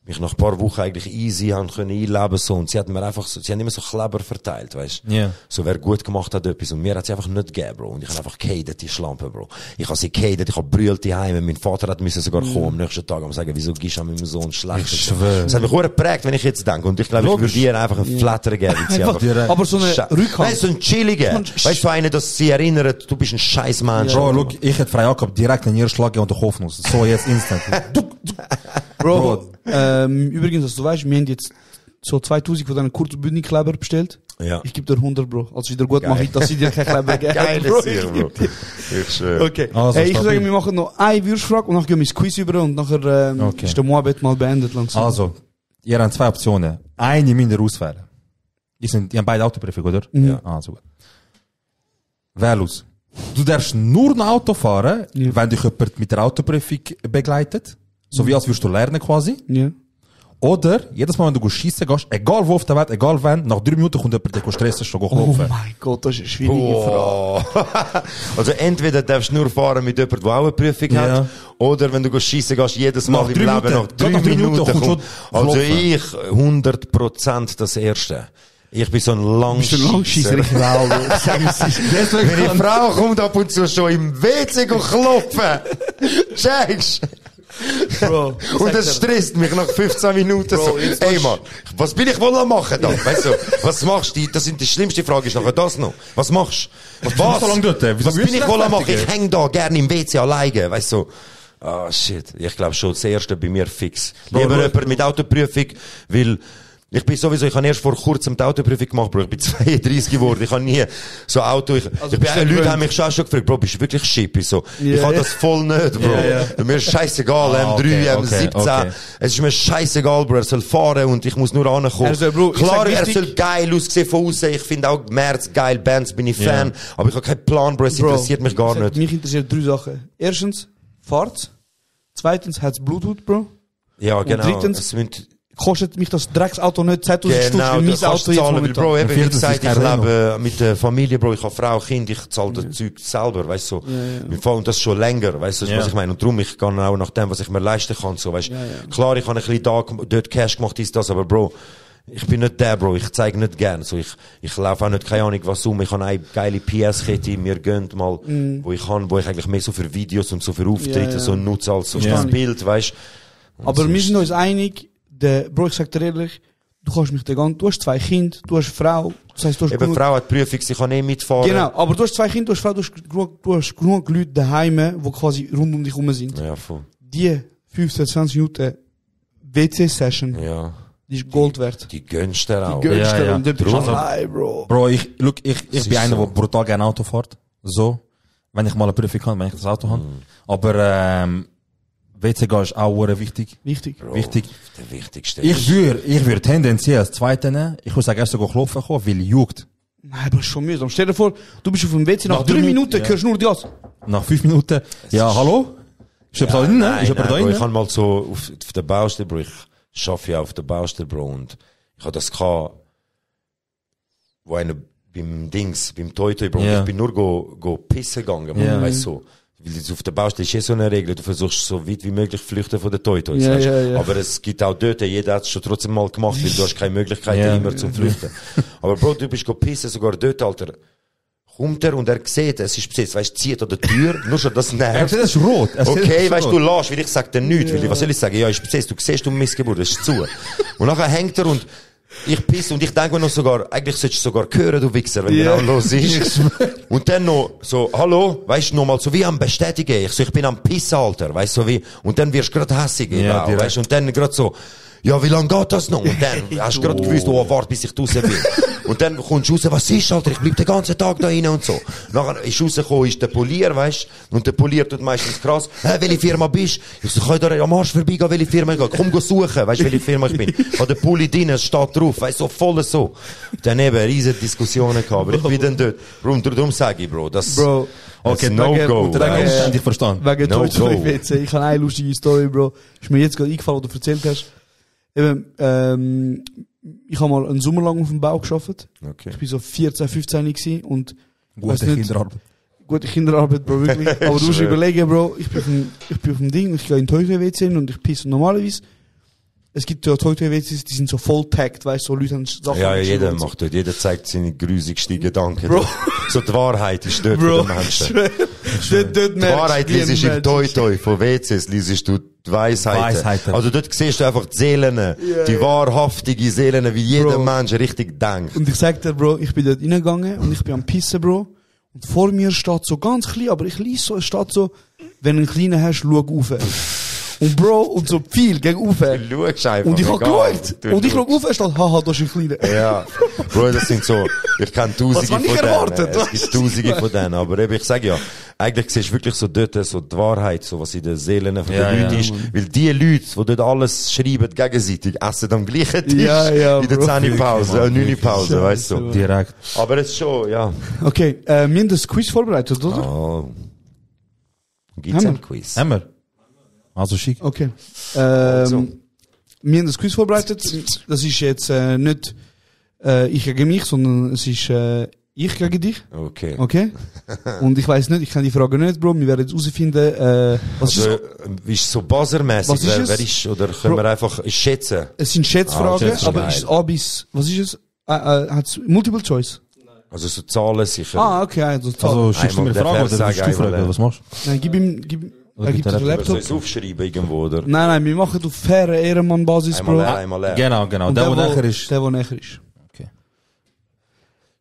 mich nach ein paar Wochen eigentlich easy haben können einleben, so. Und sie hat mir einfach so, sie haben immer so Kleber verteilt, weißt du. Ja. So, wer gut gemacht hat etwas. Und mir hat sie einfach nicht gegeben, Bro. Und ich habe einfach gehatet, die Schlampe, Bro. Ich habe sie gehatet, ich habe brüllt die Heime. Mein Vater hat müssen sogar kommen am nächsten Tag und sagen, wieso gibst du an meinem Sohn schlecht? Ich schwöre. Das hat mich auch geprägt, wenn ich jetzt denke. Und ich glaube, ich würde ihr einfach einen Flatter geben. weil sie Einfach, aber so eine Rückhand. Nein, so ein chilliger. Weißt du, so einen, dass sie erinnert, du bist ein scheiß Mensch. Bro, look, ich hätte frei gehabt, direkt in ihr Schlag und der Hoffnung. So jetzt instant. Bro, übrigens, dass du weißt, wir haben jetzt so 2000 von deinen Kurzbündig-Kleber bestellt. Ja. Ich gebe dir 100, Bro. Als Wiedergut mache ich, dass sie dir kein Kleber geben. Geiles Ziel, Bro. Ich schwöre. Okay. Also, Ich würde stabil. sagen, wir machen noch eine Würstfrage und dann gehen wir ins Quiz über und nachher Okay. ist der Moabit mal beendet langsam. Also, ihr habt 2 Optionen. Eine minder auswählen. Die haben beide Autoprüfung, oder? Ja. Also gut. Wähl aus. Du darfst nur ein Auto fahren, wenn dich jemand mit der Autoprüfung begleitet. So wie als würdest du lernen quasi. Ja. Oder, jedes Mal, wenn du schiessen gehst, egal wo auf der Welt, egal wann, nach 3 Minuten kommt jemand, der stressen, schon Oh klopfen. mein Gott, das ist eine schwierige Frage. Oh. Also entweder darfst du nur fahren mit jemandem, der auch eine Prüfung Ja. hat, oder wenn du schiessen gehst, jedes Mal Nach im 3 Leben Minuten. nach 3 Nach 3 Minuten Minuten kommt kommt. schon Also klopfen. ich 100% das Erste. Ich bin so ein Bist du ein Langscheisser? Ich glaube, ich sage es ist. Wenn die Frau kommt ab und zu schon im WC klopfen. Checkst? Bro, Und das stresst mich nach 15 Minuten Bro, so. jetzt Ey hast- Mann, was bin ich wohl am machen da? Weißt du, was machst du? Das sind die schlimmste Frage ist nachher das noch. Was machst du? bist so lange dort? Wieso Was bin willst du ich wohl am machen? rechtfertigen? Ich häng da gerne im WC alleine, weißt du. Ah, shit. Ich glaube schon, das Erste bei mir fix. Lieber jemand mit Autoprüfung, weil ich habe erst vor kurzem die Autoprüfung gemacht, Bro. Ich bin 32 geworden. Ich habe nie so Auto, bist du Leute gewöhnt? haben mich schon gefragt, Bro, bist du wirklich Schippy? So, ich Ja, habe ja. das voll nicht, Bro. Ja, ja. Mir ist scheißegal, Ah, M3, okay, M17. okay. Es ist mir scheißegal, Bro. Er soll fahren und ich muss nur ankommen. Also, Bro, ich Klar, sag er wichtig- soll geil aussehen von außen. Ich finde auch März geil, Bands bin ich Fan. Aber ich habe keinen Plan, Bro. Es Bro, interessiert mich gar ich sag, nicht. Mich interessiert 3 Sachen. Erstens, Fahrt. Zweitens, hat es Bluetooth, Bro. Ja, genau. drittens- Es münd- Kostet mich das Drecksauto nicht 2000 Stutz, Genau, wie mein das kannst Auto du jetzt zahlen, weil, momentan. Bro, eben, wie viertens gesagt, ist ich kein Renault. lebe mit der Familie, Bro, ich habe Frau, Kind, ich zahle das Zeug selber, weißt du, so. Und das schon länger, weißt du, Ja. was ich meine. Und darum, ich kann auch nach dem, was ich mir leisten kann, so, weißt du. Klar, ich habe ein bisschen dort Cash gemacht, ist das, aber Bro, ich bin nicht der, Bro, ich zeige nicht gern, so, ich laufe auch nicht, keine Ahnung, was ich habe eine geile PS-Kette, mir gönnt mal, wo ich eigentlich mehr so für Videos und so für Auftritte, so nutze als so das Bild, weißt du. Aber wir sind uns einig, Bro, ich sag dir ehrlich, du kannst mich du hast 2 Kinder, du hast Frau, das heisst, du hast Eben, genug, Frau hat Prüfung, sie kann eh mitfahren. genau, aber du hast 2 Kinder, du hast Frau, du hast genug Leute daheim, die quasi rund um dich herum sind. Ja, voll. Die 15, 20 Minuten WC-Session. Ja. Die ist Gold wert. Die gönnst du auch. Die gönnst Ja, du ja. und dort bist du Also- allein, Bro. Bro, ich ist bin einer, so. der brutal gerne Auto fährt. So. Wenn ich mal eine Prüfung habe, wenn ich das Auto habe. Aber, WC gehen ist auch sehr wichtig. Wichtig. Wichtig. Der wichtigste. Ich würde tendenziell als Zweite nehmen. Ich würde sagen, erst sogar klopfen kommen, weil juckt. Nein, Bro, ist schon mühsam. Stell dir vor, du bist auf dem WC, nach Nach 3 3 Minuten ja. hörst du nur das. Nach 5 Minuten. Ja, hallo? Ist jemand da drin? Nein, Ist jemand da Bro, ich drin? habe mal so auf der Baustelle, Bro, ich arbeite ja auf der Baustelle, Bro, und ich habe das gehabt, wo einer beim Toy, Bro, Ja. ich bin nur go pissen gegangen, Bro, Ja. weißt du. Weil jetzt auf der Baustelle ist so eine Regel, du versuchst so weit wie möglich flüchten von den Toys, Ja, weißt? ja, ja. Aber es gibt auch dort, jeder hat es schon trotzdem mal gemacht, weil du hast keine Möglichkeit Ja. immer zum Flüchten. Aber Bro, du bist go pissen, sogar dort, Alter. Kommt er und er sieht, es ist besetzt, weißt, zieht an der Tür, nur schon das Er nervt. sieht, das ist rot. Er sieht, das Okay, ist weißt rot. du, lass, weil ich sag dir nichts, weil was soll ich sagen? Ja, ist besetzt, du siehst, du Missgeburt, das ist zu. Und nachher hängt er und ich pisse und ich denke mir noch sogar, eigentlich solltest du sogar hören, du Wichser, wenn Ja. genau los ist. Und dann noch so, hallo, weißt du, nochmal so wie am Bestätigen, ich so, ich bin am Pissen, Alter, weißt du, so wie, und dann wirst du grad hässig, Ja, direkt. weißt du, und dann grad so, ja, wie lang geht das noch? Und dann hast du grad gewusst, oh, warte, bis ich draussen bin. Und dann kommst du raus, was ist, Alter, ich bleib den ganzen Tag da rein und so. Nachher ist rausgekommen, ist der Polier, weißt du, und der Polier tut meistens krass, welche Firma bist du? Ich so, kann ich da am Arsch vorbeigehen, welche Firma ich gehe? Komm, go suchen, weißt du, welche Firma ich bin? Hat der Pulli drin, es steht drauf, weißt du, so voll so. Dann eben riesen Diskussionen gehabt, aber ich bin dann dort. Darum sage ich, Bro, das, Bro. Okay, das No-Go. Unter den Wegen- Umständen, ich verstanden. Wegen No Toy go. WC. Ich habe eine lustige Story, Bro. Ist mir jetzt gerade eingefallen, was du erzählt hast. Eben, ich habe mal einen Sommer lang auf dem Bau gearbeitet. Okay. Ich bin so 14, 15 gewesen und weiss Gute nicht- Kinderarbeit. gute Kinderarbeit, Bro, wirklich. Aber du musst Schwör. überlegen, Bro, ich bin auf dem Ding, ich gehe in Toy-WC und ich pisse normalerweise. Es gibt ja Toy-WCs, die sind so voll tagged, weißt du, so Leute haben Sachen. Ja, geschrieben jeder und so. macht dort, jeder zeigt seine grusigsten Gedanken. Bro. So die Wahrheit ist dort Bro, von den Menschen. dort Die Wahrheit merkst du, wie liest ein im Toi-Toi, von WCs liest du die Weisheiten. Weisheiten. Also dort siehst du einfach die Seelen, die wahrhaftige Seelen, wie jeder Bro. Mensch richtig denkt. Und ich sag dir, Bro, ich bin dort reingegangen und ich bin am Pissen, Bro. Und vor mir steht so ganz klein, aber ich lese so, es steht so, wenn du einen kleinen hast, schau rauf. Und Bro, und so viel gegen rauf. Du schaust einfach. Und ich hab egal. geschaut. Du Und ich schau schaust. rauf, es steht, haha, da ist ein kleiner. Ja. Bro, das sind so, ich kenne Tausende Was hab ich von erwartet? denen. Es gibt Tausende von denen. Aber eben, ich sag ja, eigentlich siehst du wirklich so dort, so die Wahrheit, so was in den Seelen von Ja, den Leuten ja. ist. Weil die Leute, die dort alles schreiben, gegenseitig, essen am gleichen Tisch. Ja, ja, in der Bro. 10-Pause, Wirklich, 9-Pause, weißt du. Direkt. Aber es ist schon, ja. Okay, wir haben das Quiz vorbereitet, oder? Oh. Gibt's Haben ein Quiz? Haben wir? Also schick. Okay. Also. Wir haben das Quiz vorbereitet. Das ist jetzt nicht ich gegen mich, sondern es ist ich gegen dich. Okay. Okay? Und ich weiss nicht, ich kenne die Frage nicht, Bro. Wir werden jetzt herausfinden, was Also, ist ist so buzzermäßig, Was ist es? wer ist, oder können wir einfach schätzen? es sind Schätzfragen, Schätzfragen. aber ist es A bis, was ist es? Hat's Multiple Choice? Also so Zahlen sicher. Ah, okay, also Zahl. Also schickst du mir Einmal eine Frage der oder willst du Vers sagen, fragen? Was machst du? Nein, gib ihm, Oder er gibt bitte den Oder soll Laptop. ich es aufschreiben irgendwo, oder? Nein, wir machen auf faire Ehrenmann-Basis, Einmal Bro. leer, einmal leer. Genau, genau. Und Der, der nachher ist. Der näher ist.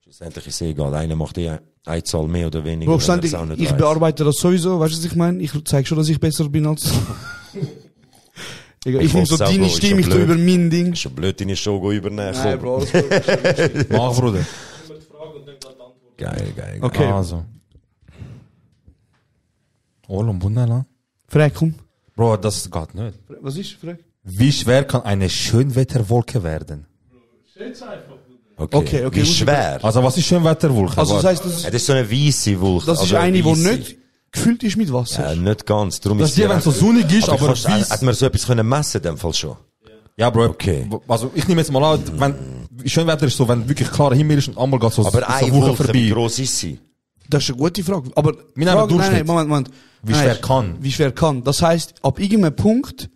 Schlussendlich ist es egal. Einer macht eine Zahl mehr oder weniger. Bro, wenn ständig, er's auch nicht ich weiss. bearbeite das sowieso, weißt du, was ich meine? Ich zeig schon, dass ich besser bin als... Egal, ich nehme so hoffe es auch, deine Bro, ist Stimme, ich schon tu über blöd. mein Ding. Ist schon blöd, deine Show übernehmen. Nein, Komm. Bro, alles gut. Mach, Bruder. Geil, geil. Okay. Also. Olum, Bundela. Frag, komm. Bro, das geht nicht. Was ist? Frag. Wie schwer kann eine Schönwetterwolke werden? Okay, okay, Wie muss ich- schwer? Also, was ist Schönwetterwolke? Also das heisst, Ja, das ist so eine weisse Wolke. das ist also eine, die weisse. nicht gefüllt ist mit Wasser. Ja, nicht ganz. Darum Das ist die, die wenn es so sonnig ist, aber kannst, weiss. hat man so etwas können messen, in dem Fall schon? Ja, Bro. Okay. Also, ich nehme jetzt mal an, wenn, Schönwetter ist so, wenn wirklich klarer Himmel ist und einmal geht so, Aber so eine Woche Wolke, wie vorbei. groß ist sie? Das ist eine gute Frage. Aber Wir nehmen Frage, Durchschnitt. Moment. Wie Nein, schwer kann? Wie schwer kann. Das heisst, ab irgendeinem Punkt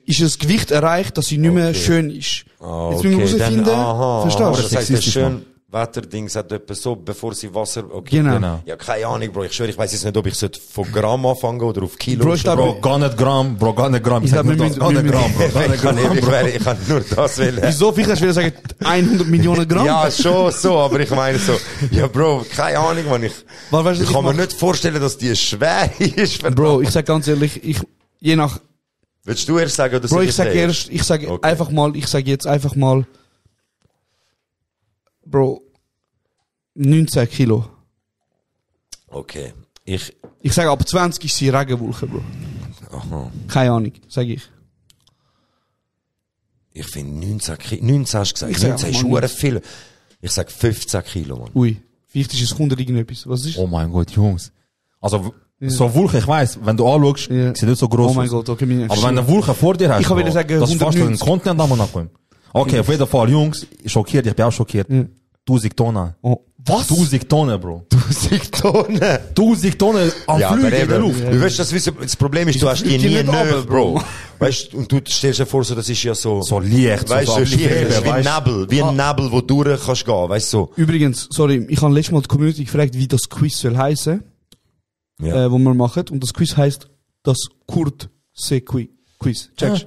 ist das Gewicht erreicht, dass sie nicht mehr schön ist. Ah, Jetzt müssen wir herausfinden, verstehst verstehst du? du? Das heisst, der Sexistisch, Schönwetterdings hat etwa so, bevor sie Wasser, okay. Genau. Ja, keine Ahnung, Bro. Ich schwöre, ich weiss jetzt nicht, ob ich sollte von Gramm anfangen oder auf Kilo. Bro, ich glaube- Bro, gar nicht Gramm, Bro, gar nicht Gramm. Ich Ich sag glaub, nur wir das, müssen- gar nicht wir Gramm, Bro, gar ich nicht kann, Gramm, nicht, Bro. ich kann nur das wählen. Wieso? Vielleicht hast du wieder sagen, 100 Millionen Gramm? Ja, schon so, aber ich meine so, ja, Bro, keine Ahnung, man, Weißt du, was ich ich kann mir mach? nicht vorstellen, dass die schwer ist. verdammt. Bro, ich sag ganz ehrlich, je nach Willst du erst sagen, oder Bro, soll ich sag sagen? erst, ich sag Okay. einfach mal, ich sag jetzt einfach mal, Bro, 19 Kilo. Okay. Ich sage, ab 20 ist sie Regenwolke, Bro. Aha. Keine Ahnung, sag ich. Ich finde 19 Kilo. 19 hast du gesagt. Ich sag 19 ist einfach mal verdammt viel. Ich sag 15 Kilo, Mann. Ui, vielleicht ist es 100 irgendetwas. Was ist? Oh mein Gott, Jungs. Also, so Wulche, ich weiss, wenn du anschaust, Ja. sieht nicht so groß Oh mein aus. Gott, okay, meine Aber wenn du Wulche vor dir hast, Ich kann wieder Bro, sagen, das ist fast 190. ein Kontinent am Monaco. Okay, auf jeden Fall, Jungs, schockiert, ich bin auch schockiert. Ja. 1000 Tonnen. Oh, was? 1000 Tonnen, Bro. 1000 Tonnen. 1000 Tonnen am Ja, Flügel aber in der eben, Luft. du weißt, das Problem ist, du hast die fliegt die nie nicht runter, nahe, Bro. Bro. Weißt, und du stellst dir vor, so, das ist ja so, So leicht, weißt so du, abschweben, wie ein weißt? Nebel, wie ein Nebel, wo du durch kannst gehen, weißt du, so. Übrigens, sorry, ich habe letztes Mal die Community gefragt, wie das Quiz soll heißen, Ja. wo wir machen. Und das Quiz heisst das Kurt-Se-Quiz. Checkst?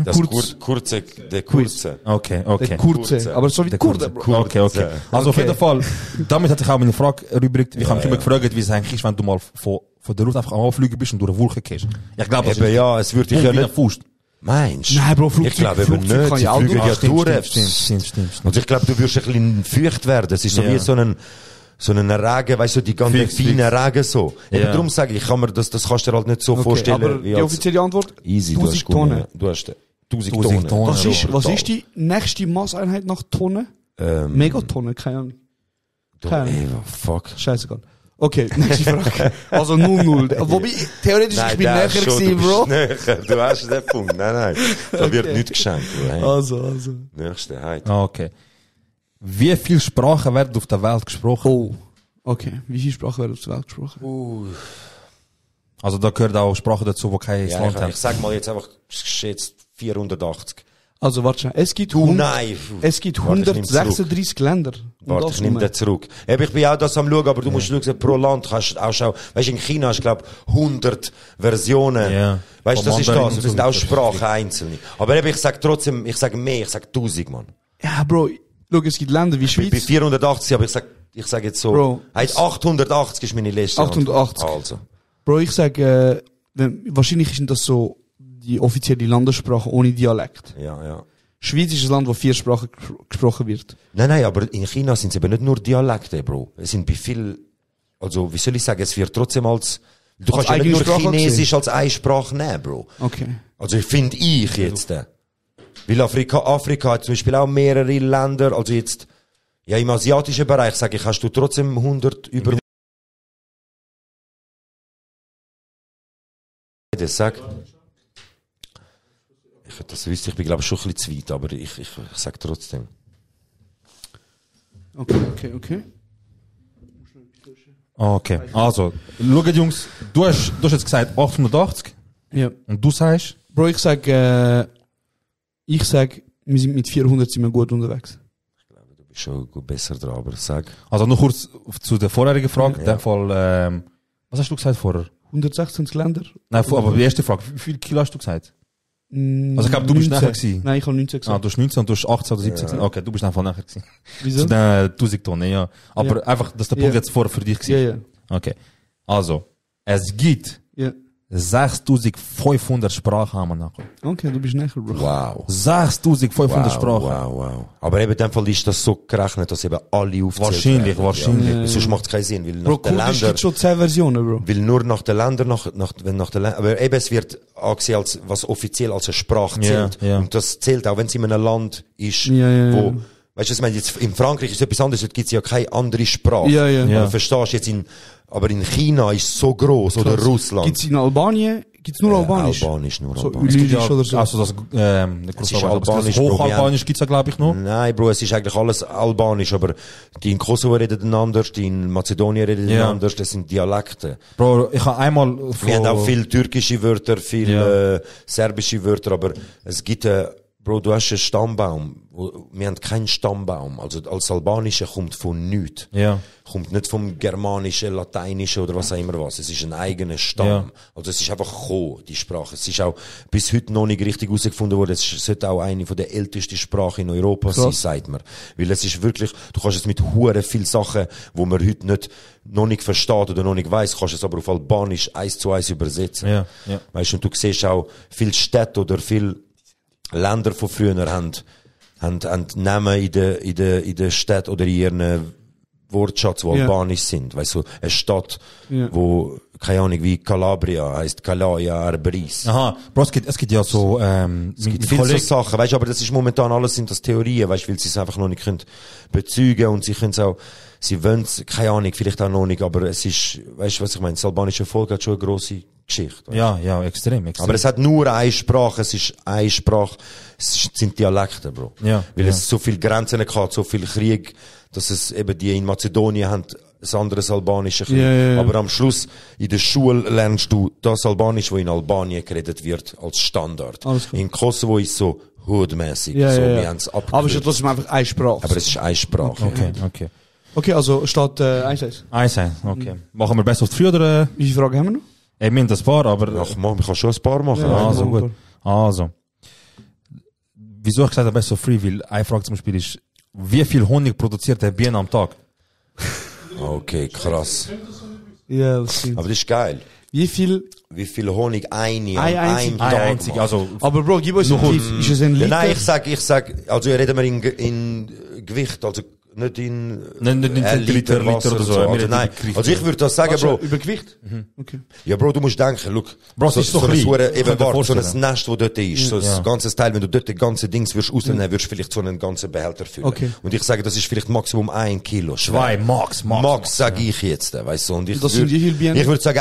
Das Kurz- kurze, der kurze. Okay, Der okay. Kurze. Kurze. Aber so wie Der Kurde, Kurze. Bro. Okay, okay. Also auf Okay. jeden Fall, damit hat sich auch meine Frage erübrigt. Ich habe mich immer gefragt, wie es eigentlich ist, wenn du mal von der Luft einfach anfliegen bist und durch eine Wolke gehst. Ich glaube, das Eben, ist ja, es würde dich ja wie ein nicht, Fuß. meinst du? Nein, Bro, Ich glaube eben Flugzeug nicht, kann sie ja auch fliegen durch. ja durch. Stimmt. Und ich glaube, du wirst ein bisschen feucht werden. Es ist so Ja. wie so ein Regen, weißt du, die ganzen Fix, feinen Regen so. Eben Ja. darum sage ich, kann mir das kannst du dir halt nicht so Okay, vorstellen, aber wie die als offizielle Antwort? easy, du 1000 hast gewonnen. Tonnen. Du hast 1000 1000 Tonnen. Tonnen. Was Brutal. ist die nächste Maßeinheit nach Tonne? Megatonne, keine Ahnung. Keine Ahnung. Ey, fuck. Scheißegal. Okay, nächste Frage. Also 0-0. Wobei, theoretisch, ich bin näher gewesen, Bro. Du hast den Punkt. Nein. Da wird nichts geschenkt, Bro. Hey. Also. Nächste, hey. Okay. Wie viele Sprachen werden auf der Welt gesprochen? Oh. Okay. Wie viele Sprachen werden auf der Welt gesprochen? Also da gehört auch Sprachen dazu, die kein Ja, Land ich haben. sag mal jetzt einfach geschätzt 480. Also, warte schon. Es gibt Nein. es gibt Warte, ich nehm's 136 Länder. Und Warte, das ich nehme nur. den zurück. Eben, ich bin auch das am schauen, aber du musst schauen, pro Land kannst du auch schauen. Weißt du, in China hast du, glaub 100 Versionen. Ja. Weißt du, das Vom ist Mandarin das. Und das sind und auch so. Sprachen einzelne. Aber eben, ich sag trotzdem, ich sag mehr, ich sag 1000, Mann. Ja, Bro. Schau, es gibt Länder wie Ich bin bei Schweiz. 480, aber ich sag jetzt so. Bro. Heißt 880 ist meine letzte 880. Antwort. Also. Bro, ich sage, wahrscheinlich ist das so die offizielle Landessprache ohne Dialekt. Ja. Schweiz ist ein Land, wo 4 Sprachen gesprochen wird. Nein, aber in China sind es eben nicht nur Dialekte, Bro. Es sind bei viel, also, wie soll ich sagen, es wird trotzdem als, du Als kannst ja nicht eigene nur Sprache Chinesisch als eine Sprache nehmen, Bro. Okay. Also, finde ich jetzt, weil Afrika hat zum Beispiel auch mehrere Länder, also jetzt, ja, im asiatischen Bereich, sage ich, hast du trotzdem 100 über, das sag, das wüsste ich, bin glaube ich schon ein bisschen zu weit, aber ich sag trotzdem. Okay. Okay, also, schaut Jungs, du hast jetzt gesagt 880 Ja. und du sagst, Bro, ich sag, wir sind mit 400 sind wir gut unterwegs. Du bist schon gut besser dran, aber sag. also nur kurz zu der vorherigen Frage, in dem Fall, was hast du gesagt vorher? 116 Länder? Nein, aber die erste Frage, wie viel Kilo hast du gesagt? Also ich glaube, du bist 19. nachher gewesen. Nein, ich habe 19 gesagt. Du hast 19 und du hast 18 oder 17 gesagt. Okay, du bist einfach nachher gewesen. Wieso? Zu den 1000 Tonnen, ja. Aber Ja. einfach, dass der Punkt Ja. jetzt vorher für dich Ja, war. ja. Okay. Also, es gibt Ja. 6500 Sprachen am Monaco. Okay, du bist näher, Bro. Wow. 6500 Sprachen. Wow. Aber eben in dem Fall ist das so gerechnet, dass eben alle aufzählen. Wahrscheinlich. Ja. Sonst macht es keinen Sinn, weil Bro, nach den Kurdisch Ländern, gibt schon 10 Versionen, Bro. weil nur nach den Ländern, aber eben es wird angesehen als, was offiziell als eine Sprache Ja, zählt. ja. Und das zählt auch, wenn es in einem Land ist, Ja. wo, weißt du, ich meine, jetzt in Frankreich ist es etwas anderes, dort gibt es ja keine andere Sprache. Ja. Ja. Aber verstehst du jetzt aber in China ist es so gross, oder Russland. Gibt's in Albanien? Gibt's nur Albanisch? Albanisch, nur So Albanisch. Lyrisch oder so? Also das, ist Albanisch, Bro, Hochalbanisch gibt's ja, glaube ich, noch. Nein, Bro, es ist eigentlich alles Albanisch, aber die in Kosovo reden anders, die in Mazedonien reden Ja. anders, das sind Dialekte. Bro, ich habe einmal Wir haben auch viel türkische Wörter, viel Ja. serbische Wörter, aber es gibt Bro, du hast einen Stammbaum. Wir haben keinen Stammbaum. Also als Albanische kommt von nichts. Ja. Kommt nicht vom Germanischen, Lateinischen oder was auch immer was. Es ist ein eigener Stamm. Ja. Also es ist einfach gekommen, die Sprache. Es ist auch bis heute noch nicht richtig herausgefunden worden. Es sollte auch eine von der ältesten Sprachen in Europa sein, sagt man. Weil es ist wirklich, du kannst es mit hure viel Sachen, wo man heute noch nicht versteht oder noch nicht weiss, kannst es aber auf Albanisch 1:1 übersetzen. Ja, ja. Weißt du, und du siehst auch viele Städte oder viele Länder von früher haben Namen in der Stadt oder in ihren Wortschatz, wo albanisch sind. Weißt du, eine Stadt, wo, keine Ahnung, wie Calabria heisst Calaya Arbris. Aha, Bro, es gibt ja so, es gibt viele so Sachen, weißt du, aber das ist momentan alles sind das Theorien, weißt du, weil sie es einfach noch nicht können bezeugen und sie können es auch, sie wollen es, keine Ahnung, vielleicht auch noch nicht, aber es ist, weißt du, was ich meine, das albanische Volk hat schon eine grosse Geschichte. Weißt? Ja, extrem. Aber es hat nur eine Sprache, es ist eine Sprache, es sind Dialekte, Bro. Ja. Weil es so viele Grenzen hat, so viel Krieg, dass es eben die in Mazedonien haben, ein anderes Albanische. Ja. Aber am Schluss, in der Schule lernst du das Albanisch, wo in Albanien geredet wird, als Standard. In Kosovo ist so hoodmäßig. Ja, so, ja. wir haben es abgewürzt. Aber es ist trotzdem einfach eine Sprache. Aber es ist eine Sprache. Okay. Okay, also statt 1-1. 1-1, okay. Machen wir besser auf 3 oder? Wie viele Fragen haben wir noch? Wir haben ein paar, aber... Ach man, man kann schon ein paar machen. Ja. Also gut. Also. Wieso ich gesagt habe, besser free? Weil eine Frage zum Beispiel ist, wie viel Honig produziert der Bienen am Tag? Okay, krass. Ja, das stimmt. Aber das ist geil. Wie viel? Wie viel Honig eine Ein an einem einzig. Tag Einzig, macht. also... Aber Bro, gib uns einen Tipp. Ist es ein Ja, Liter? nein, ich sag, also reden wir in Gewicht, also nicht in Nicht in Zentiliter, Liter Wasser oder so. Also, Wir nein, reden über also ich würde das sagen, Bro. Über Gewicht? Okay. Ja, Bro, du musst denken, look, Bro, es ist so klein. eben Könnt ihr warte, so ein vorstellen. Nest, wo dort ist, so Ja. ein ganzes Teil, wenn du dort die ganze Dings würdest rausnehmen, würdest du vielleicht so einen ganzen Behälter füllen. Okay. Und ich sage, das ist vielleicht Maximum 1 Kilo schwer. 2, Max. Sage ich jetzt, weißt du, und ich Das sind wie viele Bienen? Ich würde sagen,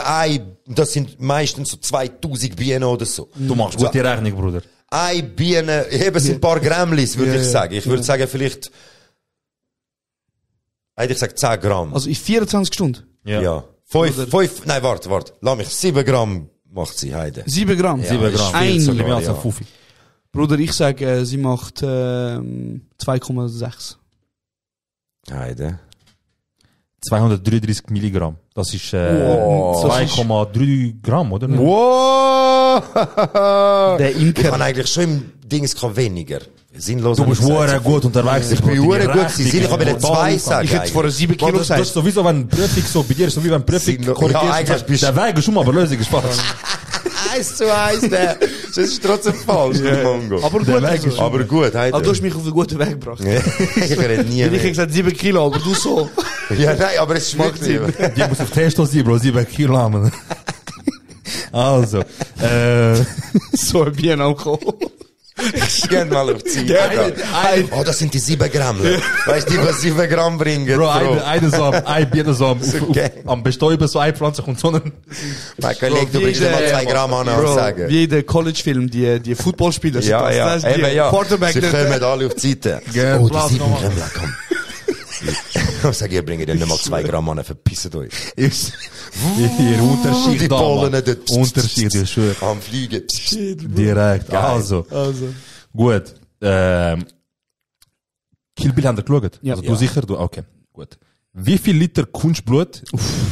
das sind meistens so 2000 Bienen oder so. Du machst gute Rechnung, Bruder. Eine Biene, eben sind ein paar Grammlis, würde ich sagen. Ich würde sagen, vielleicht, ich sag 10 Gramm. Also in 24 Stunden? Ja. 5, nein, warte, lass mich, 7 Gramm macht sie, Heide. 7 Gramm? 7 Gramm. Eine. Viel zu mehr als Ja. ein Fuffi. Bruder, ich sage, sie macht 2,6. Heide. 233 Milligramm. Das ist Wow. 2,3 Gramm, oder? Wow! Der Ich Imker. kann eigentlich schon im Dings weniger. Sinnlos. Du bist hure gut unterwegs. Ich bin hure gut gewesen. Ich wollte 2 sagen. Ich hätte vorher 7 Kilo Das ist gesagt. sowieso, wenn Prüfung so bei dir ist, so wie wenn Prüfung Sinnlos. korrigierst. Ja, eigentlich bist der Weg ist schon mal, aber Lösung ist falsch. 1:1, der. Das ist trotzdem falsch, der Mongo. Aber gut, also. Aber gut, Heide. Aber du hast mich auf den guten Weg gebracht. Ich rede nie Weil ich hätte mehr. gesagt 7 Kilo, aber du so. Ja, nein, aber es schmeckt Sinn. Die muss auf Testo sein, Bro. 7 Kilo haben. Also, So ein Bier auch gekommen. Ich geh mal auf die Zeit. Oh, das sind die 7 Gramm. Weißt du, die, was 7 Gramm bringen? Bro, ein Bier so okay. am Bestäuben, so eine Pflanze kommt so ein... Mein Kollege, du bringst immer 2 Gramm an, Bro, sagen. wie in den College-Film, die Footballspieler. Ja, das, ja, das ist die eben, ja. Quarterback. Sie kommen alle auf die Seite. Gell, Oh, die Platz 7 nochmal. Gramm, komm. Ich sag, ihr bringt nicht mal 2 Gramm an, verpisst euch. Ihr Unterschied Die da, Pollen Mann. dort. Unterschied, ich schwöre. Am Fliegen. Direkt. Geil. Also, Also. gut. Kill Bill haben wir geschaut? Ja. Also, du sicher? Du, okay. Gut. Wie viel Liter Kunstblut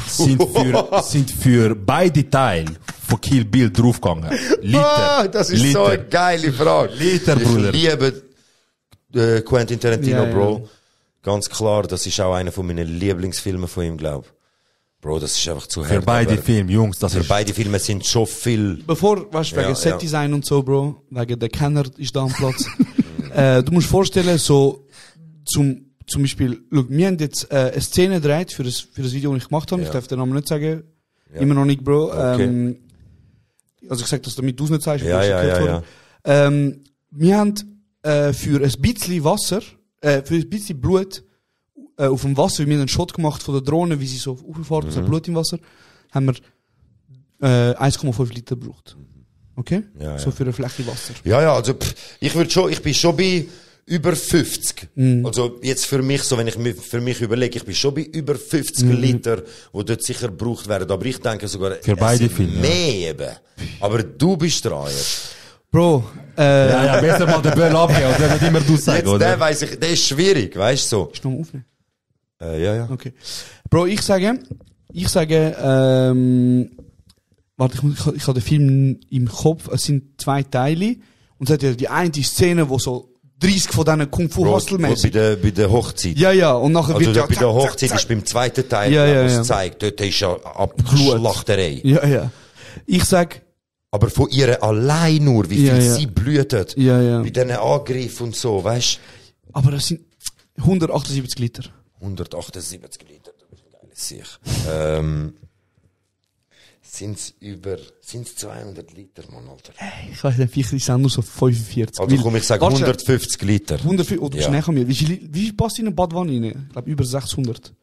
sind für beide Teile von Kill Bill draufgegangen? Liter. Das ist Liter. so eine geile Frage. Liter, Bruder. Ich liebe Quentin Tarantino, Ja, Bro. ja. Ganz klar, das ist auch einer von meinen Lieblingsfilmen von ihm, glaub. Bro, das ist einfach zu Für hart. beide aber Filme, Jungs, das Für ist... beide Filme sind schon viel. Bevor, weißt du, wegen Ja, Setdesign und so, Bro, wegen der Kenner ist da am Platz. Du musst vorstellen, so, zum Beispiel, look, wir haben jetzt, eine Szene gedreht für das Video, das ich gemacht habe. Ja. Ich darf den Namen nicht sagen. Ja. Immer noch nicht, Bro. Okay. Also ich sag das, damit du es nicht sagst. Ja, weil ich ja, gehört ja, habe. ja. Wir haben, für ein bisschen Wasser, für ein bisschen Blut, auf dem Wasser, wir haben einen Shot gemacht von der Drohne, wie sie so aufgefahren ist, Blut im Wasser, haben wir 1,5 Liter gebraucht. Okay? Ja, So ja. für eine Fläche Wasser. Ja, ja, also, ich bin schon bei über 50. Also, jetzt für mich, so, wenn ich für mich überlege, ich bin schon bei über 50 Liter, wo dort sicher gebraucht werden. Aber ich denke sogar, Für es beide sind Filme, ja. mehr eben. Aber du bist dran jetzt. Bro, Ja, besser mal den Böll abgeben, und der wird immer du sagen, Jetzt, oder? der weiss ich, der ist schwierig, weißt du, so. Ist noch mal aufnehmen? Ja. Okay. Bro, ich sage, warte, ich habe den Film im Kopf, es sind 2 Teile, und es hat ja die eine Szene, wo so 30 von diesen Kung Fu Bro, Hustle-mäßig. bei der Hochzeit. Ja, und nachher Also wird ja... bei der Hochzeit ist beim zweiten Teil, Ja, was ja. zeigt, dort ist ja Abschlachterei. Ja. Ich sag, Aber von ihr allein nur, wie viel Ja. sie blühtet. Ja. Bei diesen Angriffen und so, weißt aber das sind 178 Liter. 178 Liter, du bist ein geiles Sieg. Sind's 200 Liter, Mann, Alter. Ich weiß nicht, vielleicht sind nur so 45. Also komm, ich sag Warte, 150 Liter. 150, oder Ja. näher an mir. Wie viel passt in eine Badwanne rein? Ich glaube, über 600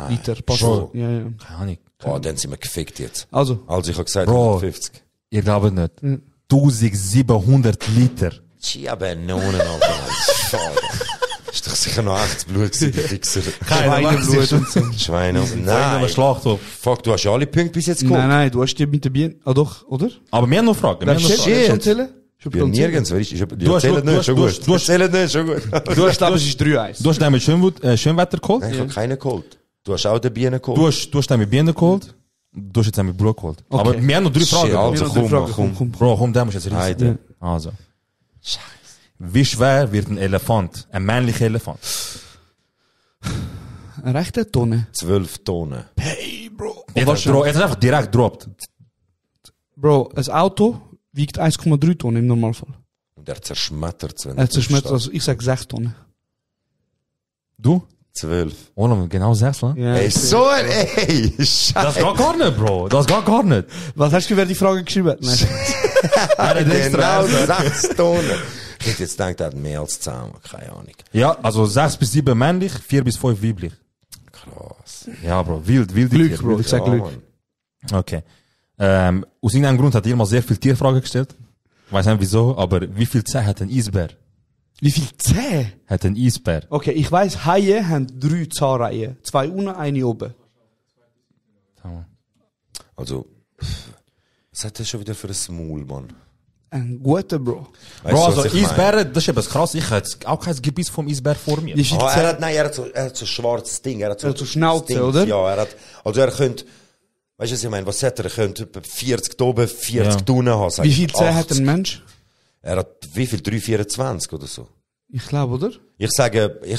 Liter passt. schon. Ja. Keine Ahnung. Oh, dann sind wir gefickt jetzt. Also, Also ich hab gesagt Bro. 150. Ihr glaubt nicht. 1700 Liter. Chia-Benonen, Alter. Schade. Ist doch sicher noch echtes Blut gewesen, die Fixer. Schweineblut und so. Schweine. Aber Nein. Schlachthof. Fuck, du hast ja alle Punkte bis jetzt geholt. Nein, du hast die mit der Bienen. Ah doch, oder? Aber wir haben noch Fragen. Wir haben noch Darfst Fragen. du schon zählen? Ja, nirgends, weißt du? Du Du hast- erzählt du nicht, hast- schon du gut. hast- du hast- Erzählt nicht, schon gut. Ich glaube, es ist 3-1. Du hast den mit Schönwetter geholt. Nein, ich hab keinen geholt. Du hast auch den Bienen geholt. Du hast den mit Bienen geholt. Du hast jetzt den mit Brot geholt. Okay. Aber wir haben noch 3 Shit, Fragen. also Wir haben noch drei komm. Fragen. Bro, komm, den musst du jetzt Heide. riesen. Also. Wie schwer wird ein Elefant? Ein männlicher Elefant? Eine rechte Tonne. 12 Tonnen. Hey, Bro. Jetzt hast du einfach direkt gedroppt. Bro, ein Auto wiegt 1,3 Tonnen im Normalfall. Und er zerschmettert es, wenn Er zerschmettert, also ich sag 6 Tonnen. Du? 12. Ohne, genau 6, oder? Ja, Ey, so ein, ey, Scheiße. Das geht gar nicht, Bro. Das geht gar nicht. Was hast du, wer die Frage geschrieben hat? Nein. Er hat extra- Genau 6 Tonnen. Ich hätte jetzt gedacht, er hat mehr als 10, keine Ahnung. Ja, also 6 bis 7 männlich, 4 bis 5 weiblich. Krass. Ja, Bro, wild Glück, Tiere, Bro, wilde ich sag Ja, Glück. Mann. Okay. Aus irgendeinem Grund hat jemand sehr viele Tierfragen gestellt. Weiß nicht wieso, aber wie viel Zähne hat ein Eisbär? Wie viel Zähne? Hat ein Eisbär? Okay, ich weiss, Haie haben 3 Zahnreihen. 2 unten, eine oben. Also, was hat er schon wieder für ein Maul, Mann? Ein guter, Bro. Weißt Bro, du, also was ich meine? Eisbären, das ist etwas krass. Ich hätte auch kein Gebiss vom Eisbär vor mir. Wie viel Ah, Zähne? er hat so ein schwarzes Ding. Er hat hat so Schnauze, Dings, oder? Ja, also er könnte, weißt du, was ich meine? Was hat er? Er könnte etwa 40 oben, 40 Ja. Tonnen haben. sag Wie ich. viel Zähne hat 80. ein Mensch? Er hat, wie viel? 324 oder so. Ich glaube, oder? Ich sage, ja,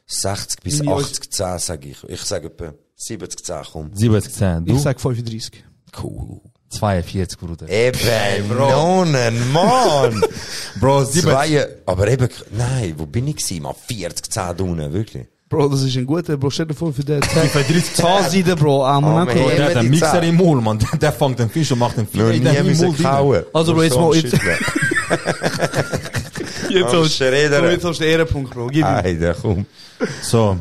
60 bis Ja, 80 Zähne, sage ich. Ich sage etwa 70 Zähne, komm. 70 Zähne. Du? Ich sag 35. Cool. 42, Bruder. Eben, Nonen, Mann! Bro, 70. Aber eben, nein, wo bin ich gewesen? Mal 40 Zähne unten, wirklich. Bro, das ist ein guter, Bro. Stell dir vor, für den Zahnseide, Bro. Ah, man, Oh, Bro, man. der hat die einen Mixer Zähne. im Maul, man. Der fängt den Fisch und macht den Fisch. Noch in nie den müssen Maul drin. kauen. Also, Bro, Nur jetzt so mal- am jetzt- Schütteln. Jetzt Am hast Schreddern. du den Ehrenpunkt, Bro. Gib ihm. Alter, komm. So.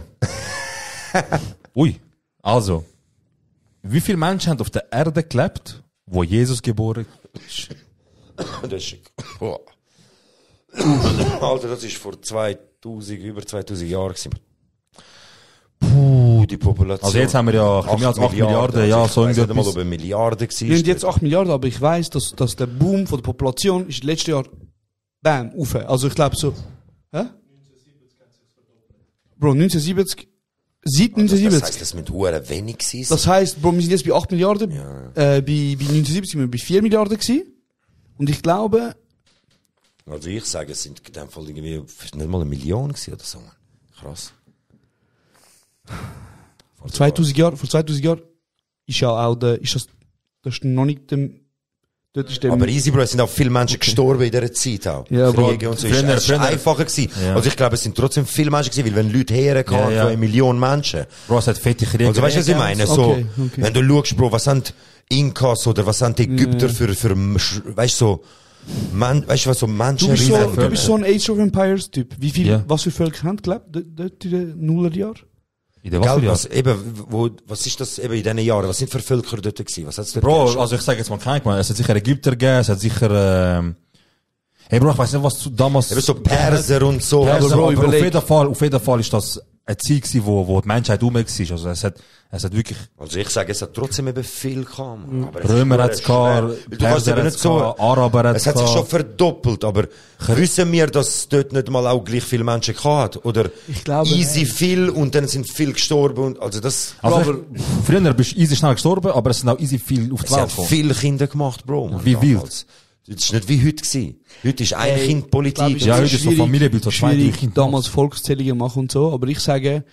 Ui. Also. Wie viele Menschen haben auf der Erde gelebt, wo Jesus geboren ist? Das ist, boah. Alter, das ist vor über 2000 Jahren gewesen. Puh, die Population. Also jetzt haben wir ja ein bisschen mehr als 8 Milliarden, ja, so Ich weiß nicht mal, irgendetwas. ob eine Milliarde war. Wir haben jetzt 8 Milliarden, aber ich weiss, dass der Boom von der Population ist letztes Jahr, bam, auf. Also ich glaube so, hä? Bro, 1970, seit Das 1970. heisst, das mit Huren wenig gewesen. Das heisst, Bro, wir sind jetzt bei 8 Milliarden, Ja. bei 1970 sind wir bei 4 Milliarden gewesen. Und ich glaube, Also ich sage, es sind in dem Fall irgendwie nicht mal 1 Million gewesen oder so. Mann. Krass. vor 2000 Jahren ist ja auch das ist noch nicht dem, dort ist der, Aber easy, Bro, es sind auch viele Menschen gestorben in dieser Zeit auch. Ja, Bro. Kriege und so. Früher- Es ist früher- einfacher gewesen. Ja. Also ich glaube, es sind trotzdem viele Menschen gewesen, weil wenn Leute herkamen, Ja, ja. von 1 Million Menschen. Bro, es hat fette Kriege. Also weißt du, was ich meine? So, Okay, okay. wenn du schaust, Bro, was sind Inkas oder was sind die Ägypter für weißt du, so, weißt du, was so Menschen du bist so ein Age of Empires Typ. Wie viel, Ja. was für Völker haben gelebt, dort in den Nullerjahren? In der was Gell, was? was ist das eben in diesen Jahren? Was sind für Völker dort gewesen? Was hat's dort Bro, gegeben? also ich sage jetzt mal kein Mann. Es hat sicher Ägypter gegeben, es hat sicher, hey Bro, ich weiß nicht, was du damals... Eben so Perser und so. Perser, Bro, aber überleg. auf jeden Fall ist das eine Zeit gewesen, wo die Menschheit rum war. Also es hat wirklich, Also ich sage, es hat trotzdem eben viel gehabt. Aber es Römer ist hat's gehabt, schwer. Du kannst Perser eben hat's nicht so, gehabt, Araber hat's es hat sich gehabt. schon verdoppelt, aber wissen wir, dass es dort nicht mal auch gleich viele Menschen gehabt hat? Oder Ich glaube, easy viel und dann sind viele gestorben und, also das, Also früher bist du easy schnell gestorben, aber es sind auch easy viel auf die sie haben Welt gekommen. viele Kinder gemacht, Bro. Mann, Wie wild. damals. Das ist nicht wie heute gewesen. Heute ist ein Kind Politik. Ja, heute ist so Familienbild, so 2, 3 schwierig Kinder. damals Volkszählungen machen und so, aber ich sage,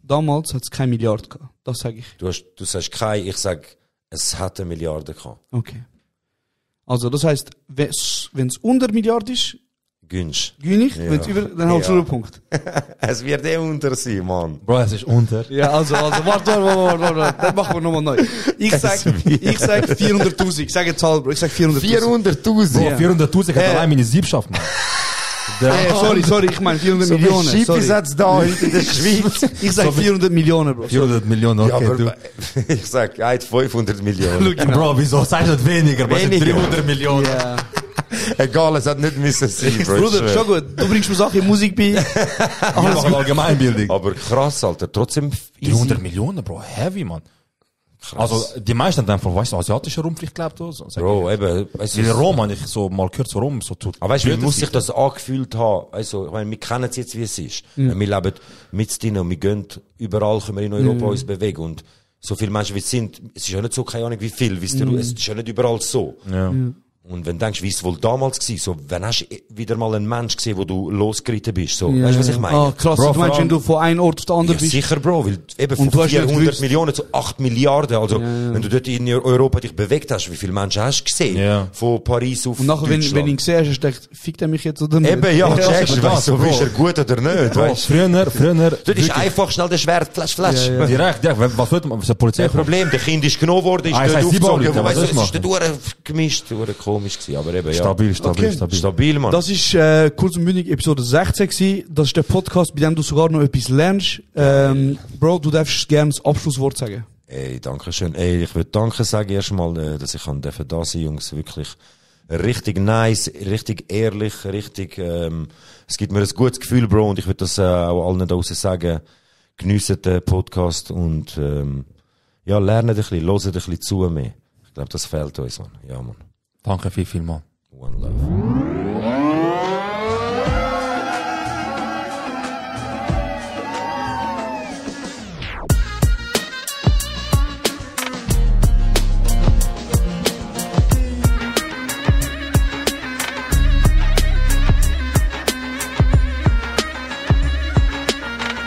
damals hat es keine Milliarde gehabt. Das sage ich. Du sagst kein, ich sag, es hat 1 Milliarde gehabt. Okay. Also, das heisst, wenn es unter Milliarde ist, Günsch. gewinne ich, Ja. wenn es über, dann halt Ja. schon einen Punkt. Es wird unter sein, Mann. Bro, es ist unter. Ja, also, warte, dann machen wir nochmal neu. Ich sag 400.000. Ich sage eine Zahl, Bro. Ich sag 400.000. 400.000. Bro, 400.000 hat allein meine Siebschaft, man. Sorry, ich meine 400 So Millionen. viele Sorry. Schiffes da heute in der Schweiz. Ich sag 400 Millionen, Bro. 400 Millionen, Ja, okay, aber du. ich sag, er hat 500 Millionen. Bro, wieso sagst du nicht weniger? Was sind Weniger. 300 Millionen? Ja. Egal, es hat nicht müssen sein, Bro. Bruder, schon gut. Du bringst mir Sachen Musik bei. Wir machen Allgemeinbildung. Aber krass, Alter, trotzdem easy. 300 Millionen, Bro, heavy, man. Krass. Also, die meisten haben einfach, weißt du, asiatischer Raum vielleicht gelebt oder so. Bro, eben, weißt In du, Rom habe ich so mal gehört, so Rom, so tut. aber weißt du, wie muss sich das angefühlt haben? Also, ich meine, wir kennen es jetzt, wie es ist. Wir leben mit drin und wir gehen überall, können wir in Europa uns bewegen und so viele Menschen wie es sind, es ist ja nicht so, keine Ahnung wie viel, wisst ihr, es ist ja nicht überall so. Ja. Und wenn du denkst, wie es wohl damals war, so, wenn hast du wieder mal einen Mensch gesehen, wo du losgeritten bist, so, weißt du, was ich meine? Ah, krass. Bro, Du meinst, vor wenn du von einem Ort auf den Ja, anderen bist. sicher, Bro, weil eben von Und du hast nicht 400 gewusst. Millionen zu 8 Milliarden, also, wenn du dort in Europa dich bewegt hast, wie viele Menschen hast du gesehen? Ja. Von Paris auf Und nachher, wenn Deutschland. du ihn gesehen hast, hast du gedacht, fickt er mich jetzt oder nicht? Eben, ja, checkst, aber weißt du, das, ist er Bro. gut oder nicht, Bro, weißt du? früher, Dort ist einfach schnell der Schwert, flash. Ja. direkt, was wird man, was der Polizei Kein Problem, der Kind ist genommen worden, ist Ah, dort das heisst, sie aufgezogen, bauen weißt du, Leute, es was ist dort gemischt, komisch gewesen, aber eben, ja. Stabil. Stabil, Mann. Das ist kurz und bündig Episode 16 gewesen. Das ist der Podcast, bei dem du sogar noch etwas lernst. Bro, du darfst gerne das Abschlusswort sagen. Ey, danke schön. Ey, ich würde danke sagen erstmal, dass ich da sein, Jungs, wirklich richtig nice, richtig ehrlich, richtig, es gibt mir ein gutes Gefühl, Bro, und ich würde das auch allen da draussen sagen, geniessen den Podcast und ja, lernen ein bisschen, hören ein bisschen zu mehr. Ich glaube, das fehlt uns, Mann. Ja, Mann. Danke viel, Mann. One love.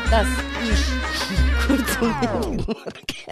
Das ist kurz und bündig.